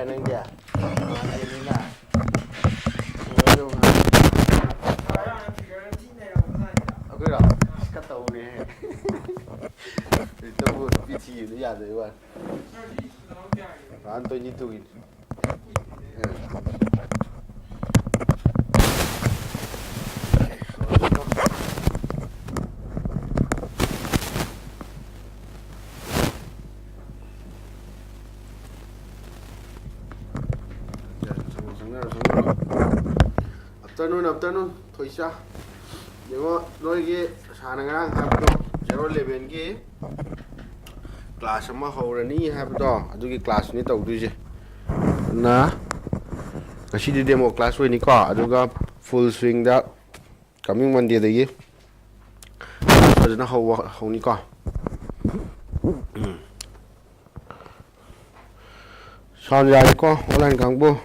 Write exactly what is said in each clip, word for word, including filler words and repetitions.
ꯅꯪꯗꯤ? ꯅꯨꯡꯉꯥꯏꯇꯦꯅ꯫ ꯑꯩꯈꯣꯏꯔꯣ? ꯑꯁ, ꯈꯔ ꯇꯧꯕꯅꯦꯍꯦ꯫ ꯍꯧꯖꯤꯛꯇꯕꯨ ꯅꯨꯄꯤ ꯊꯤꯕꯗ ꯌꯥꯗꯕꯩ ꯋꯥꯅꯤ꯫ Round twenty two Guinea. Afternoon, afternoon, ꯊꯣꯏꯁꯥ꯫ ꯌꯦꯡꯉꯣ, ꯅꯣꯏꯒꯤ ꯁꯥꯔꯅ ꯉꯔꯥꯡ ꯍꯥꯏꯕꯗꯣ, zero eleven ꯒꯤ class ꯑꯃ ꯍꯧꯔꯅꯤ ꯍꯥꯏꯕꯗꯣ, ꯑꯗꯨꯒꯤ class ꯅꯤ ꯇꯧꯗꯣꯏꯁꯦ꯫ ꯑꯗꯨꯅ ꯉꯁꯤꯗꯤ demo class ꯑꯣꯏꯅꯤꯀꯣ, ꯑꯗꯨꯒ full swing ꯗ coming Monday ꯗꯒꯤ ꯐꯖꯅ ꯍꯧꯕ ꯍꯧꯅꯤꯀꯣ꯫ ꯎꯝ꯫ Sound ꯌꯥꯔꯦꯀꯣ, online ꯀꯥꯡꯕꯨ?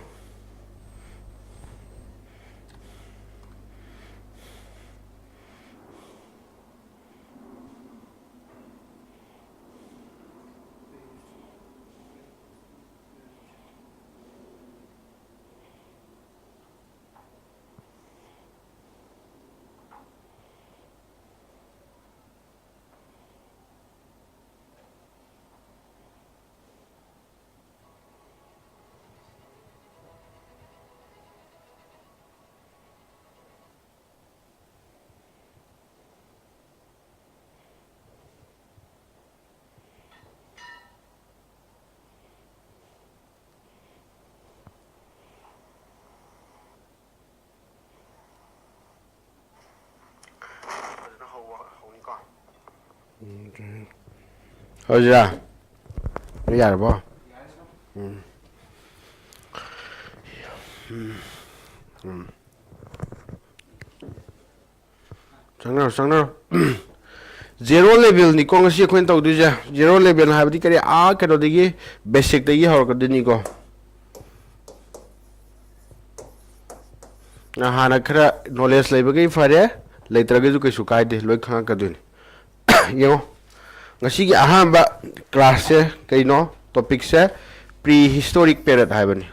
ꯍꯧꯖꯤꯔꯥ? ꯂꯣꯏ ꯌꯥꯔꯕꯣ? ꯎꯝ꯫ ꯎꯝ꯫ ꯎꯝ꯫ ꯆꯪꯅꯔꯣ, ꯆꯪꯅꯔꯣ꯫ Zero level ꯅꯤꯀꯣ ꯉꯁꯤ ꯑꯩꯈꯣꯏꯅ ꯇꯧꯗꯣꯏꯁꯦ꯫ Zero level ꯍꯥꯏꯕꯗꯤ ꯀꯔꯤ? ꯑꯥ, ꯀꯩꯅꯣꯗꯒꯤ, basic ꯇꯒꯤ ꯍꯧꯔꯛꯀꯗꯣꯏꯅꯤꯀꯣ꯫ ꯍꯥꯟꯅ ꯈꯔ knowledge ꯂꯩꯕꯈꯩ ꯐꯔꯦ, ꯂꯩꯇ꯭ꯔꯒꯁꯨ ꯀꯩꯁꯨ ꯀꯥꯏꯗꯦ, ꯂꯣꯏ ꯈꯪꯉꯛꯀꯗꯣꯏꯅꯤ꯫ ꯌꯦꯡꯉꯣ, ꯉꯁꯤꯒꯤ ꯑꯍꯥꯟꯕ class ꯁꯦ ꯀꯩꯅꯣ? Topic ꯁꯦ Prehistoric period ꯍꯥꯏꯕꯅꯤ꯫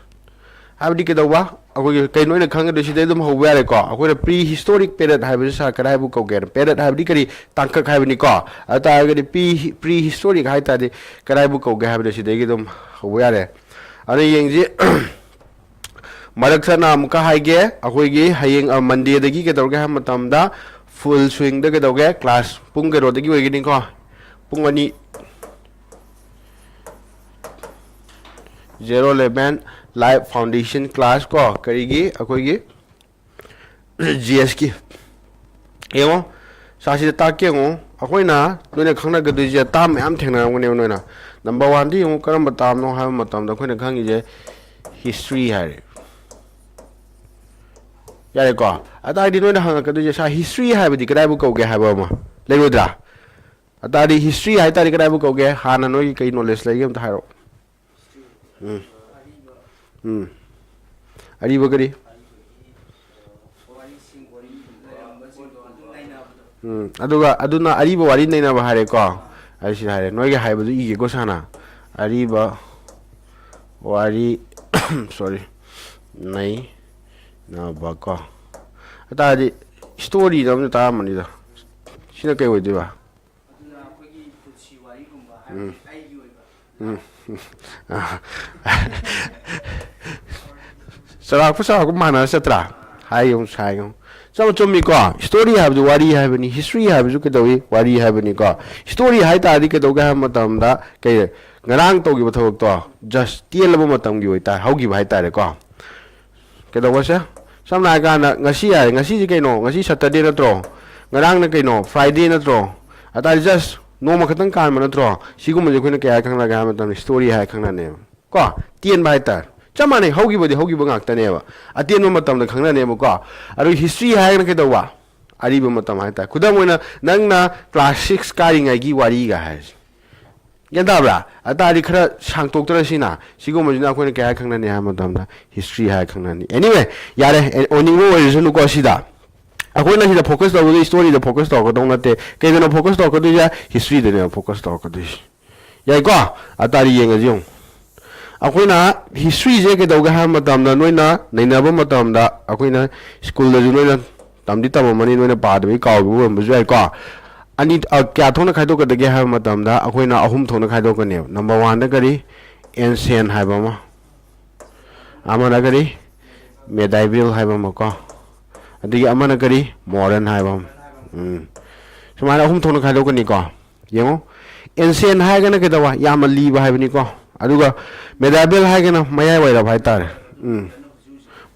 ꯍꯥꯏꯕꯗꯤ ꯀꯩꯗꯧꯕ? ꯑꯩꯈꯣꯏꯒꯤ ꯀꯩꯅꯣ ꯑꯣꯏꯅ ꯈꯪꯒꯗꯣꯏ, ꯁꯤꯗꯩ ꯑꯗꯨꯝ ꯍꯧꯕ ꯌꯥꯔꯦꯀꯣ꯫ ꯑꯩꯈꯣꯏꯅ prehistoric period ꯍꯥꯏꯕꯁꯤ ꯁꯥꯔ ꯀꯗꯥꯏꯕꯨ ꯀꯧꯒꯦ? Period ꯍꯥꯏꯕꯗꯤ ꯀꯔꯤ? ꯇꯥꯡꯀꯛ ꯍꯥꯏꯕꯅꯤꯀꯣ꯫ ꯑꯗꯨ ꯇꯥꯔꯒꯗꯤ pre prehistoric ꯍꯥꯏ ꯇꯥꯔꯗꯤ ꯀꯗꯥꯏꯕꯨ ꯀꯧꯒꯦ ꯍꯥꯏꯕꯗꯣ ꯁꯤꯗꯒꯤ ꯑꯗꯨꯝ ꯍꯧꯕ ꯌꯥꯔꯦ꯫ ꯑꯗꯨ ꯌꯦꯡꯁꯤ꯫ ꯃꯔꯛ ꯊꯠꯅ ꯑꯃꯨꯛꯀ ꯍꯥꯏꯒꯦ, ꯑꯩꯈꯣꯏꯒꯤ ꯍꯌꯦꯡ, ꯑ, Monday ꯗꯒꯤ ꯀꯩꯗꯧꯔꯒꯦ ꯍꯥꯏꯕ ꯃꯇꯝꯗ full swing ꯗ ꯀꯩꯗꯧꯒꯦ? Class ꯄꯨꯡ ꯀꯩꯅꯣꯗꯒꯤ ꯑꯣꯏꯒꯅꯤꯀꯣ, ꯄꯨꯡ ꯑꯅꯤ, zero eleven live foundation class ꯀꯣ, ꯀꯔꯤꯒꯤ? ꯑꯩꯈꯣꯏꯒꯤ G S ꯀꯤ꯫ ꯌꯦꯡꯉꯣ, ꯁꯥꯁꯤꯗ ꯇꯥꯛꯀꯦ ꯌꯦꯡꯉꯣ꯫ ꯑꯩꯈꯣꯏꯅ, ꯅꯣꯏꯅ ꯈꯪꯅꯒꯗꯣꯏꯁꯦ term ꯃꯌꯥꯝ ꯊꯦꯡꯅꯔꯝꯒꯅꯦꯕ ꯅꯣꯏꯅ꯫ Number one ꯗꯤ ꯌꯦꯡꯉꯣ, ꯀꯔꯝꯕ term ꯅꯣ ꯍꯥꯏꯕ ꯃꯇꯝꯗ ꯑꯩꯈꯣꯏꯅ ꯈꯪꯉꯤꯁꯦ history ꯍꯥꯏꯔꯦ꯫ ꯌꯥꯔꯦꯀꯣ? ꯑꯗꯨ ꯇꯥꯔꯗꯤ ꯅꯣꯏꯅ ꯍꯪꯉꯛꯀꯗꯣꯏꯁꯦ, "ꯁꯥꯔ, history ꯍꯥꯏꯕꯗꯤ ꯀꯗꯥꯏꯕꯨ ꯀꯧꯒꯦ?" ꯍꯥꯏꯕ ꯑꯃ ꯂꯩꯔꯣꯏꯗ꯭ꯔꯥ? ꯑꯗꯨ ꯇꯥꯔꯗꯤ history ꯍꯥꯏ ꯇꯥꯔꯗꯤ ꯀꯗꯥꯏꯕꯨ ꯀꯧꯒꯦ? ꯍꯥꯟꯅ ꯅꯣꯏꯒꯤ ꯀꯩ knowledge ꯂꯩꯒꯦ ꯑꯝꯇ ꯍꯥꯏꯔꯛꯑꯣ꯫ ꯎꯝ꯫ ꯎꯝ꯫ ꯑꯔꯤꯕ ꯀꯔꯤ? ꯎꯝ꯫ ꯑꯗꯨꯒ ꯑꯗꯨꯅ ꯑꯔꯤꯕ ꯋꯥꯔꯤ ꯅꯩꯅꯕ ꯍꯥꯏꯔꯦꯀꯣ꯫ ꯑꯩ ꯁꯤꯗ ꯍꯥꯏꯔꯦ꯫ ꯅꯣꯏꯒꯤ ꯍꯥꯏꯕꯗꯨ ꯏꯒꯦꯀꯣ ꯁꯥꯅ꯫ ꯑꯔꯤꯕ ꯋꯥꯔꯤ, sorry, ꯅꯩꯅꯕ ꯀꯣ꯫ ꯑꯗꯨ ꯇꯥꯔꯗꯤ story ꯗ ꯑꯃꯁꯨ ꯇꯥꯔꯝꯃꯅꯤꯗ꯫ ꯁꯤꯅ ꯀꯩ ꯑꯣꯏꯗꯣꯏꯕ? ꯑꯗꯨꯅ ꯑꯩꯈꯣꯏꯒꯤ ꯄꯨꯟꯁꯤ ꯋꯥꯔꯤꯒꯨꯝꯕ ꯍꯥꯏꯕꯗꯤ ꯎꯝ꯫ ꯑꯩꯒꯤ ꯑꯣꯏꯕ꯫ ꯎꯝ꯫ ꯆꯥꯎꯔꯥꯛꯄ ꯆꯥꯎꯔꯥꯛꯄ ꯃꯥꯟꯅꯔ ꯆꯠꯇ꯭ꯔꯥ? ꯍꯥꯏ ꯑꯃꯨꯛ ꯁꯥꯏ ꯑꯃꯨꯛ꯫ ꯆꯨꯝ-, ꯆꯨꯝꯃꯤꯀꯣ? Story ꯍꯥꯏꯕꯗꯨ ꯋꯥꯔꯤ ꯍꯥꯏꯕꯅꯤ, history ꯍꯥꯏꯕꯁꯨ ꯀꯩꯗꯧꯏ? ꯋꯥꯔꯤ ꯍꯥꯏꯕꯅꯤꯀꯣ꯫ Story ꯍꯥꯏ ꯇꯥꯔꯗꯤ ꯀꯩꯗꯧꯒꯦ ꯍꯥꯏꯕ ꯃꯇꯝꯗ, ꯀꯩ, ꯉꯔꯥꯡ ꯇꯧꯈꯤꯕ ꯊꯕꯛꯇꯣ just ꯇꯦꯜꯂꯕ ꯃꯇꯝꯒꯤ ꯑꯣꯏꯇꯥꯔꯦ, ꯍꯧꯈꯤꯕ ꯍꯥꯏ ꯇꯥꯔꯦꯀꯣ꯫ ꯀꯩꯗꯧꯕꯁꯦ? ꯁꯝꯅ ꯍꯥꯏ ꯀꯥꯟꯗ ꯉꯁꯤ ꯍꯥꯏꯔꯦ, ꯉꯁꯤꯁꯦ ꯀꯩꯅꯣ? ꯉꯁꯤ Saturday ꯅꯠꯇ꯭ꯔꯣ? ꯉꯔꯥꯡꯅ ꯀꯩꯅꯣ? Friday ꯅꯠꯇ꯭ꯔꯣ? ꯑꯗꯨ ꯇꯥꯔꯗꯤ just ꯅꯣꯡꯃ ꯈꯛꯇꯪ ꯀꯥꯟꯕ ꯅꯠꯇ꯭ꯔꯣ? ꯁꯤꯒꯨꯝꯕꯁꯦ ꯑꯩꯈꯣꯏꯅ ꯀꯩ ꯍꯥꯏ ꯈꯪꯅꯒꯦ ꯍꯥꯏꯕ ꯃꯇꯝꯗ story ꯍꯥꯏ ꯈꯪꯅꯅꯦꯕ꯫ ꯀꯣ? ꯇꯦꯟꯕ ꯍꯥꯏꯇꯥꯔꯦ꯫ ꯆꯞ ꯃꯥꯟꯅꯩ, ꯍꯧꯈꯤꯕꯗꯤ ꯍꯧꯈꯤꯕ ꯉꯥꯛꯇꯅꯦꯕ꯫ ꯑꯇꯦꯟꯕ ꯃꯇꯝꯗ ꯈꯪꯅꯅꯦꯕꯀꯣ꯫ ꯑꯗꯨ history ꯍꯥꯏꯔꯒꯅ ꯀꯩꯗꯧꯕ? ꯑꯔꯤꯕ ꯃꯇꯝ ꯍꯥꯏꯇꯥꯔꯦ꯫ ꯈꯨꯗꯝ ꯑꯣꯏꯅ ꯅꯪꯅ class six ꯀꯥꯔꯤꯉꯩꯒꯤ ꯋꯥꯔꯤꯒ ꯍꯥꯏꯔꯁꯦ꯫ ꯒ꯭ꯌꯥꯟ ꯇꯥꯕ꯭ꯔꯥ? ꯑꯗꯨ ꯇꯥꯔꯗꯤ ꯈꯔ ꯁꯥꯡꯇꯣꯛꯇꯅ ꯁꯤꯅ, ꯁꯤꯒꯨꯝꯕꯁꯤꯅ ꯑꯩꯈꯣꯏꯅ ꯀꯩ ꯍꯥꯏ ꯈꯪꯅꯅꯤ ꯍꯥꯏꯕ ꯃꯇꯝꯗ history ꯍꯥꯏ ꯈꯪꯅꯅꯤ꯫ Anyway, ꯌꯥꯔꯦ, ꯑꯦ, ꯑꯣꯏꯅꯤꯡꯕ ꯑꯣꯏꯔꯁꯅꯨꯀꯣ ꯁꯤꯗ꯫ ꯑꯩꯈꯣꯏꯅ ꯁꯤꯗ focus ꯇꯧꯒꯗꯣꯏ story ꯗ focus ꯇꯧꯔꯛꯀꯗꯧ ꯅꯠꯇꯦ꯫ ꯀꯩꯗꯅꯣ focus ꯇꯧꯔꯛꯀꯗꯣꯏꯁꯦ? History ꯗꯅꯦꯕ focus ꯇꯧꯔꯛꯀꯗꯣꯏꯁꯦ꯫ ꯌꯥꯏꯀꯣ? ꯑꯗꯨ ꯇꯥꯔꯗꯤ ꯌꯦꯡꯉꯁꯤ ꯌꯦꯡꯉꯨ꯫ ꯑꯩꯈꯣꯏꯅ ꯍꯤꯁꯇ꯭ꯔꯤꯁꯦ ꯀꯩꯗꯧꯒꯦ ꯍꯥꯏꯕ ꯃꯇꯝꯗ, ꯅꯣꯏꯅ ꯅꯩꯅꯕ ꯃꯇꯝꯗ, ꯑꯩꯈꯣꯏꯅ ꯁ꯭ꯀꯨꯜꯗꯁꯨ ꯅꯣꯏꯅ ꯇꯝꯗꯤ ꯇꯝꯃꯝꯃꯅꯤ, ꯅꯣꯏꯅ ꯄꯥꯗꯕꯒꯤ ꯀꯥꯎꯈꯤꯕ ꯑꯣꯏꯔꯝꯕꯁꯨ ꯌꯥꯏꯀꯣ꯫ ꯑꯅꯤ, ꯑ, ꯀꯌꯥ ꯊꯣꯛꯅ ꯈꯥꯏꯗꯣꯛꯀꯗꯒꯦ ꯍꯥꯏꯕ ꯃꯇꯝꯗ, ꯑꯩꯈꯣꯏꯅ ꯑꯍꯨꯝ ꯊꯣꯛꯅ ꯈꯥꯏꯗꯣꯛꯀꯅꯦꯕ꯫ ꯅꯝꯕꯔ ꯋꯥꯟꯗ ꯀꯔꯤ? ꯑꯦꯟꯁꯤꯌꯟ ꯍꯥꯏꯕ ꯑꯃ, ꯑꯃꯅ ꯀꯔꯤ? ꯃꯦꯗꯥꯏꯕꯦꯜ ꯍꯥꯏꯕ ꯑꯃ ꯀꯣ, ꯑꯗꯒꯤ ꯑꯃꯅ ꯀꯔꯤ? ꯃꯣꯗꯔꯟ ꯍꯥꯏꯕ ꯑꯃ꯫ ꯎꯝ, ꯁꯨꯃꯥꯏꯅ ꯑꯍꯨꯝ ꯊꯣꯛꯅ ꯈꯥꯏꯗꯣꯛꯀꯅꯤꯀꯣ꯫ ꯌꯦꯡꯉꯣ, ꯑꯦꯟꯁꯤꯌꯟ ꯍꯥꯏꯔꯒꯅ ꯀꯩꯗꯧꯕ? ꯌꯥꯝꯅ ꯂꯤꯕ ꯍꯥꯏꯕꯅꯤꯀꯣ꯫ ꯑꯗꯨꯒ ꯃꯦꯗꯥꯏꯕꯦꯜ ꯍꯥꯏꯔꯒꯅ ꯃꯌꯥꯏ ꯑꯣꯏꯔꯕ ꯍꯥꯏꯇꯥꯔꯦ꯫ ꯎꯝ,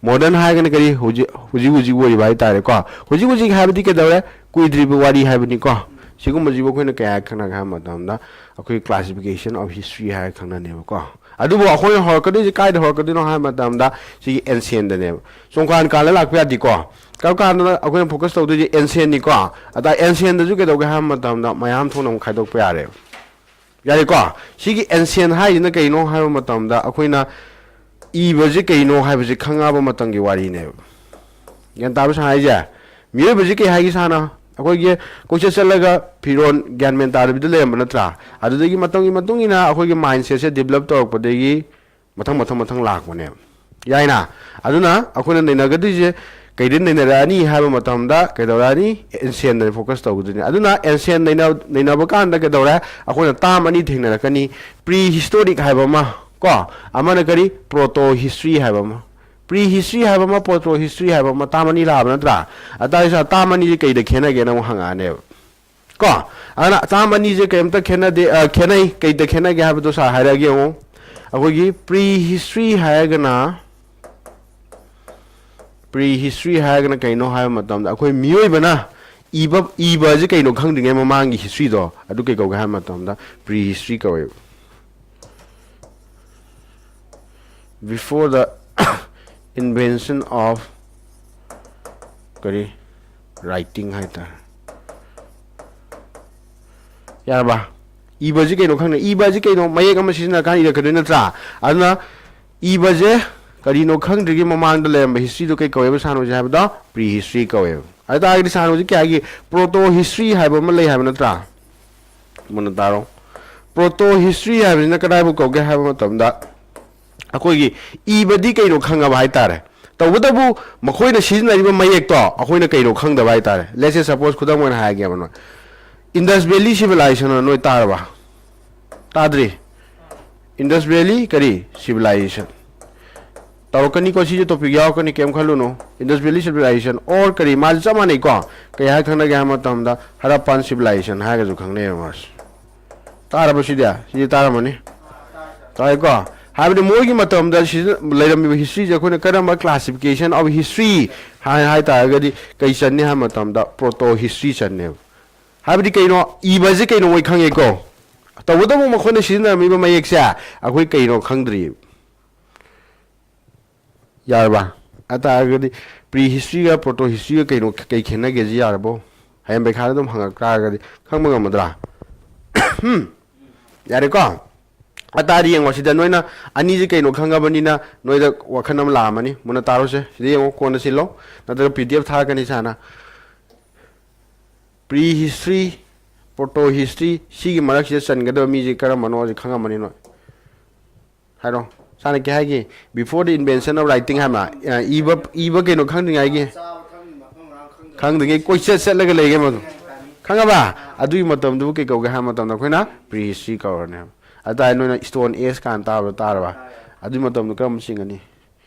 ꯃꯣꯗꯔꯟ ꯍꯥꯏꯔꯒꯅ ꯀꯔꯤ? ꯍꯧꯖꯤꯛ, ꯍꯧꯖꯤꯛ ꯍꯧꯖꯤꯛ ꯑꯣꯏꯔꯤꯕ ꯍꯥꯏꯇꯥꯔꯦꯀꯣ꯫ ꯍꯧꯖꯤꯛ ꯍꯧꯖꯤꯛ ꯍꯥꯏꯕꯗꯤ ꯀꯩꯗꯧꯔꯦ? ꯀꯨꯏꯗ꯭ꯔꯤꯕ ꯋꯥꯔꯤ ꯍꯥꯏꯕꯅꯤꯀꯣ꯫ ꯁꯤꯒꯨꯝꯕꯁꯤꯕꯨ ꯑꯩꯈꯣꯏꯅ ꯀꯩ ꯍꯥꯏꯔ ꯈꯪꯅꯒꯦ ꯍꯥꯏꯕ ꯃꯇꯝꯗ, ꯑꯩꯈꯣꯏ classification of history ꯍꯥꯏꯔ ꯈꯪꯅꯅꯦꯕꯀꯣ꯫ ꯑꯗꯨꯕꯨ ꯑꯩꯈꯣꯏꯅ ꯍꯧꯔꯛꯀꯗꯣꯏꯁꯦ ꯀꯥꯏꯗ ꯍꯧꯔꯛꯀꯗꯣꯏꯅꯣ ꯍꯥꯏꯕ ꯃꯇꯝꯗ, ꯁꯤꯒꯤ ꯑꯦꯟꯁꯤꯌꯟꯗꯅꯦꯕ꯫ ꯆꯣꯡꯀꯥꯟ ꯀꯥꯜꯂ ꯂꯥꯛꯄ ꯌꯥꯗꯦꯀꯣ꯫ ꯀꯔꯝ ꯀꯥꯟꯗꯅ ꯑꯩꯈꯣꯏꯅ ꯐꯣꯀꯁ ꯇꯧꯗꯣꯏꯁꯦ? ꯑꯦꯟꯁꯤꯌꯟꯅꯤꯀꯣ꯫ ꯑꯗ ꯑꯦꯟꯁꯤꯌꯟꯗꯁꯨ ꯀꯩꯗꯧꯒꯦ ꯍꯥꯏꯕ ꯃꯇꯝꯗ, ꯃꯌꯥꯝ ꯊꯣꯛꯅ ꯑꯃꯨꯛ ꯈꯥꯏꯗꯣꯛꯄ ꯌꯥꯔꯦꯕ꯫ ꯌꯥꯔꯦꯀꯣ? ꯁꯤꯒꯤ ꯑꯦꯟꯁꯤꯌꯟ ꯍꯥꯏꯁꯤꯅ ꯀꯩꯅꯣ ꯍꯥꯏꯕ ꯃꯇꯝꯗ, ꯑꯩꯈꯣꯏꯅ ꯏꯕꯁꯤ ꯀꯩꯅꯣ ꯍꯥꯏꯕꯁꯤ ꯈꯪꯉꯛꯑꯕ ꯃꯇꯝꯒꯤ ꯋꯥꯔꯤꯅꯦꯕ꯫ ꯒ꯭ꯌꯥꯟ ꯇꯥꯕ ꯁꯥꯟꯅ ꯍꯥꯏꯁꯦ? ꯃꯤꯑꯣꯏꯕꯁꯤ ꯀꯩ ꯍꯥꯏꯒꯦ ꯁꯥꯅ? ꯑꯩꯈꯣꯏꯒꯤ ꯀꯣꯏꯆꯠ ꯆꯠꯂꯒ ꯐꯤꯔꯣꯟ ꯒ꯭ꯌꯥꯟ ꯃꯦꯟ ꯇꯥꯗꯕꯤꯗ ꯂꯩꯔꯝꯕ ꯅꯠꯇ꯭ꯔꯥ? ꯑꯗꯨꯗꯒꯤ ꯃꯇꯝꯒꯤ ꯃꯇꯨꯡ ꯏꯟꯅ ꯑꯩꯈꯣꯏꯒꯤ ꯃꯥꯏꯟ ꯁꯦꯠꯁꯦ ꯗꯤꯕꯂꯞ ꯇꯧꯔꯛꯄꯗꯒꯤ ꯃꯊꯪ, ꯃꯊꯪ, ꯃꯊꯪ ꯂꯥꯛꯄꯅꯦꯕ꯫ ꯌꯥꯏꯅ? ꯑꯗꯨꯅ ꯑꯩꯈꯣꯏꯅ ꯅꯩꯅꯒꯗꯣꯏꯁꯦ, ꯀꯩꯗ ꯅꯩꯅꯔꯛꯑꯅꯤ ꯍꯥꯏꯕ ꯃꯇꯝꯗ ꯀꯩꯗꯧꯔꯛꯑꯅꯤ? ꯑꯦꯟꯁꯤꯌꯟꯗ ꯐꯣꯀꯁ ꯇꯧꯒꯗꯣꯏꯅꯤ꯫ ꯑꯗꯨꯅ ꯑꯦꯟꯁꯤꯌꯟ ꯅꯩꯅ-, ꯅꯩꯅꯕ ꯀꯥꯟꯗ ꯀꯩꯗꯧꯔꯦ? ꯑꯩꯈꯣꯏꯅ ꯇꯥꯝ ꯑꯅꯤ ꯊꯦꯡꯅꯔꯛꯀꯅꯤ꯫ ꯄ꯭ꯔꯤ ꯍꯤꯁꯇꯣꯔꯤꯛ ꯍꯥꯏꯕ ꯑꯃ ꯀꯣ, ꯑꯃꯅ ꯀꯔꯤ? ꯄ꯭ꯔꯣꯇꯣ ꯍꯤꯁꯇ꯭ꯔꯤ ꯍꯥꯏꯕ ꯑꯃ꯫ ꯄ꯭ꯔꯤ ꯍꯤꯁꯇ꯭ꯔꯤ ꯍꯥꯏꯕ ꯑꯃ, ꯄ꯭ꯔꯣꯇꯣ ꯍꯤꯁꯇ꯭ꯔꯤ ꯍꯥꯏꯕ ꯑꯃ, ꯇꯥꯝ ꯑꯅꯤ ꯂꯥꯛꯑꯕ ꯅꯠꯇ꯭ꯔꯥ? ꯑꯇꯥꯔꯤꯁꯥ ꯇꯥꯝ ꯑꯅꯤꯁꯦ ꯀꯩꯗ ꯈꯦꯠꯅꯒꯦꯅ ꯑꯃꯨꯛ ꯍꯪꯉꯛꯑꯅꯦꯕ꯫ ꯀꯣ? ꯑꯗꯨꯅ ꯇꯥꯝ ꯑꯅꯤꯁꯦ ꯀꯩꯝꯇ ꯈꯦꯠꯅꯗꯦ, ꯑ, ꯈꯦꯠꯅꯩ꯫ ꯀꯩꯗ ꯈꯦꯠꯅꯒꯦ ꯍꯥꯏꯕꯗꯣ ꯁꯥꯔ ꯍꯥꯏꯔꯛꯑꯒꯦ ꯌꯦꯡꯉꯣ꯫ ꯑꯩꯈꯣꯏꯒꯤ ꯄ꯭ꯔꯤ ꯍꯤꯁꯇ꯭ꯔꯤ ꯍꯥꯏꯔꯒꯅ, ꯄ꯭ꯔꯤ ꯍꯤꯁꯇ꯭ꯔꯤ ꯍꯥꯏꯔꯒꯅ ꯀꯩꯅꯣ ꯍꯥꯏꯕ ꯃꯇꯝꯗ, ꯑꯩꯈꯣꯏ ꯃꯤꯑꯣꯏꯕꯅ ꯏꯕ, ꯏꯕ ꯑꯁꯤ ꯀꯩꯅꯣ ꯈꯪꯗ꯭ꯔꯤꯉꯩ ꯃꯃꯥꯡꯒꯤ ꯍꯤꯁꯇ꯭ꯔꯤꯗꯣ, ꯑꯗꯨ ꯀꯩ ꯀꯧꯒꯦ ꯍꯥꯏꯕ ꯃꯇꯝꯗ ꯄ꯭ꯔꯤ ꯍꯤꯁꯇ꯭ꯔꯤ ꯀꯧꯋꯦꯕ꯫ Before the invention of ꯀꯔꯤ? Writing ꯍꯥꯏꯇꯥꯔꯦ꯫ ꯌꯥꯔꯕ? ꯏꯕꯁꯤ ꯀꯩꯅꯣ ꯈꯪꯗꯦ꯫ ꯏꯕ ꯑꯁꯤ ꯀꯩꯅꯣ? ꯃꯌꯦꯛ ꯑꯃ ꯁꯤꯖꯤꯟꯅꯔꯀꯥꯟꯗ ꯏꯔꯛꯀꯗꯣꯏ ꯅꯠꯇ꯭ꯔꯥ? ꯑꯗꯨꯅ ꯏꯕꯁꯦ ꯀꯔꯤꯅꯣ ꯈꯪꯗ꯭ꯔꯤꯉꯩ ꯃꯃꯥꯡꯗ ꯂꯩꯔꯝꯕ ꯍꯤꯁꯇ꯭ꯔꯤꯗꯣ ꯀꯩ ꯀꯧꯋꯦꯕ ꯁꯥꯟꯅ ꯍꯧꯖꯤꯛ ꯍꯥꯏꯕꯗꯣ? ꯄ꯭ꯔꯤ ꯍꯤꯁꯇ꯭ꯔꯤ ꯀꯧꯋꯦꯕ꯫ ꯑꯗꯨ ꯇꯥꯔꯒꯗꯤ ꯁꯥꯟꯅ ꯍꯧꯖꯤꯛ ꯀꯌꯥꯒꯤ ꯄ꯭ꯔꯣꯇꯣ ꯍꯤꯁꯇ꯭ꯔꯤ ꯍꯥꯏꯕ ꯑꯃ ꯂꯩ ꯍꯥꯏꯕ ꯅꯠꯇ꯭ꯔꯥ? ꯃꯨꯟꯅ ꯇꯥꯔꯣ꯫ ꯄ꯭ꯔꯣꯇꯣ ꯍꯤꯁꯇ꯭ꯔꯤ ꯍꯥꯏꯕꯁꯤꯅ ꯀꯗꯥꯏꯕꯨ ꯀꯧꯒꯦ ꯍꯥꯏꯕ ꯃꯇꯝꯗ, ꯑꯩꯈꯣꯏꯒꯤ ꯏꯕꯗꯤ ꯀꯩꯅꯣ ꯈꯪꯉꯕ ꯍꯥꯏꯇꯥꯔꯦ꯫ ꯇꯧꯕꯇꯕꯨ ꯃꯈꯣꯏꯅ ꯁꯤꯖꯤꯟꯅꯔꯤꯕ ꯃꯌꯦꯛꯇꯣ ꯑꯩꯈꯣꯏꯅ ꯀꯩꯅꯣ ꯈꯪꯗꯕ ꯍꯥꯏꯇꯥꯔꯦ꯫ Let's say, suppose, ꯈꯨꯗꯝ ꯑꯣꯏꯅ ꯍꯥꯏꯒꯦꯕ, ꯅꯣꯏ Indus Valley Civilization ꯑꯅ ꯅꯣꯏ ꯇꯥꯔꯕ? ꯇꯥꯗ꯭ꯔꯤ? Indus Valley ꯀꯔꯤ? Civilization꯫ ꯇꯧꯔꯛꯀꯅꯤꯀꯣ, ꯁꯤꯁꯨ topic ꯌꯥꯎꯔꯛꯀꯅꯤ, ꯀꯩꯝ ꯈꯜꯂꯨꯅꯨ꯫ Indus Valley Civilization or ꯀꯔꯤ, ꯃꯥꯁꯨ ꯆꯞ ꯃꯥꯟꯅꯩꯀꯣ꯫ ꯀꯩ ꯍꯥꯏꯔ ꯈꯪꯅꯒꯦ ꯍꯥꯏꯕ ꯃꯇꯝꯗ Harappan Civilization ꯍꯥꯏꯔꯒꯁꯨ ꯈꯪꯅꯩꯌꯦꯕ ꯃꯥꯁꯦ꯫ ꯇꯥꯔꯕ ꯁꯤꯗꯤ? ꯁꯤꯗꯤ ꯇꯥꯔꯝꯃꯅꯤ꯫ ꯇꯥꯏꯀꯣ? ꯍꯥꯏꯕꯗꯤ ꯃꯣꯏꯒꯤ ꯃꯇꯝꯗ ꯁꯤꯗ ꯂꯩꯔꯝꯃꯤꯕ historyꯁꯦ ꯑꯩꯈꯣꯏꯅ ꯀꯔꯝꯕ classification of history ꯍꯥꯏ, ꯍꯥꯏ ꯇꯥꯔꯒꯗꯤ ꯀꯩ ꯆꯟꯅꯤ ꯍꯥꯏꯕ ꯃꯇꯝꯗ proto history ꯆꯟꯅꯦꯕ꯫ ꯍꯥꯏꯕꯗꯤ ꯀꯩꯅꯣ? ꯏꯕꯁꯦ ꯀꯩꯅꯣ ꯃꯣꯏ ꯈꯪꯉꯦꯀꯣ꯫ ꯇꯧꯕꯇꯕꯨ ꯃꯈꯣꯏꯅ ꯁꯤꯖꯤꯟꯅꯔꯝꯃꯤꯕ ꯃꯌꯦꯛꯁꯦ ꯑꯩꯈꯣꯏ ꯀꯩꯅꯣ ꯈꯪꯗ꯭ꯔꯤꯕ꯫ ꯌꯥꯔꯕ? ꯑꯗꯨ ꯇꯥꯔꯒꯗꯤ pre historyꯒ proto historyꯒ ꯀꯩꯅꯣ, ꯀꯩ ꯈꯦꯠꯅꯒꯦꯁꯤ ꯌꯥꯔꯕꯣ? ꯍꯌꯦꯡ ꯄꯩꯈꯥꯗ ꯑꯗꯨꯝ ꯍꯪꯉꯛ ꯇꯥꯔꯒꯗꯤ ꯈꯪꯕ ꯉꯝꯃꯗ꯭ꯔꯥ? ꯌꯥꯔꯦꯀꯣ? ꯑꯗꯨ ꯇꯥꯔꯗꯤ ꯌꯦꯡꯉꯣ, ꯁꯤꯗ ꯅꯣꯏꯅ ꯑꯅꯤꯁꯦ ꯀꯩꯅꯣ ꯈꯪꯉꯕꯅꯤꯅ ꯅꯣꯏꯗ ꯋꯥꯈꯜ ꯑꯃ ꯂꯥꯛꯑꯝꯃꯅꯤ꯫ ꯃꯨꯟꯅ ꯇꯥꯔꯣꯁꯦ꯫ ꯁꯤꯗ ꯌꯦꯡꯉꯣ, ꯀꯣꯟꯅ ꯁꯤꯜꯂꯣ꯫ ꯅꯠꯇ꯭ꯔꯒ P D F ꯊꯥꯔꯛꯀꯅꯤ ꯁꯥꯔꯅ꯫ Pre history, proto history, ꯁꯤꯒꯤ ꯃꯔꯛꯁꯤꯗ ꯆꯟꯒꯗꯕ ꯃꯤꯁꯦ ꯀꯔꯝꯕꯅꯣꯁꯦ ꯈꯪꯉꯝꯃꯅꯤ ꯅꯣꯏ꯫ ꯍꯥꯏꯔꯣ꯫ ꯁꯥꯔꯅ ꯀꯩ ꯍꯥꯏꯒꯦ? Before the invention of writing ꯍꯥꯏꯃ, ꯑ, ꯏꯕ, ꯏꯕ ꯀꯩꯅꯣ ꯈꯪꯗ꯭ꯔꯤꯉꯩꯒꯤ? ꯈꯪꯗ꯭ꯔꯤꯉꯩ ꯀꯣꯏꯆꯠ ꯆꯠꯂꯒ ꯂꯩꯒꯦ ꯃꯗꯨ꯫ ꯈꯪꯉꯕ? ꯑꯗꯨꯒꯤ ꯃꯇꯝꯗꯨꯕꯨ ꯀꯩ ꯀꯧꯒꯦ ꯍꯥꯏꯕ ꯃꯇꯝꯗ ꯑꯩꯈꯣꯏꯅ pre history ꯀꯧꯔꯅꯦꯕ꯫ ꯑꯗꯨ ꯇꯥꯔꯗꯤ ꯅꯣꯏꯅ Stone Age ꯀꯥꯏꯅ ꯇꯥꯕꯗꯣ ꯇꯥꯔꯕ? ꯑꯗꯨꯒꯤ ꯃꯇꯝꯗꯣ ꯀꯔꯝꯕ ꯆꯤꯡꯒꯅꯤ?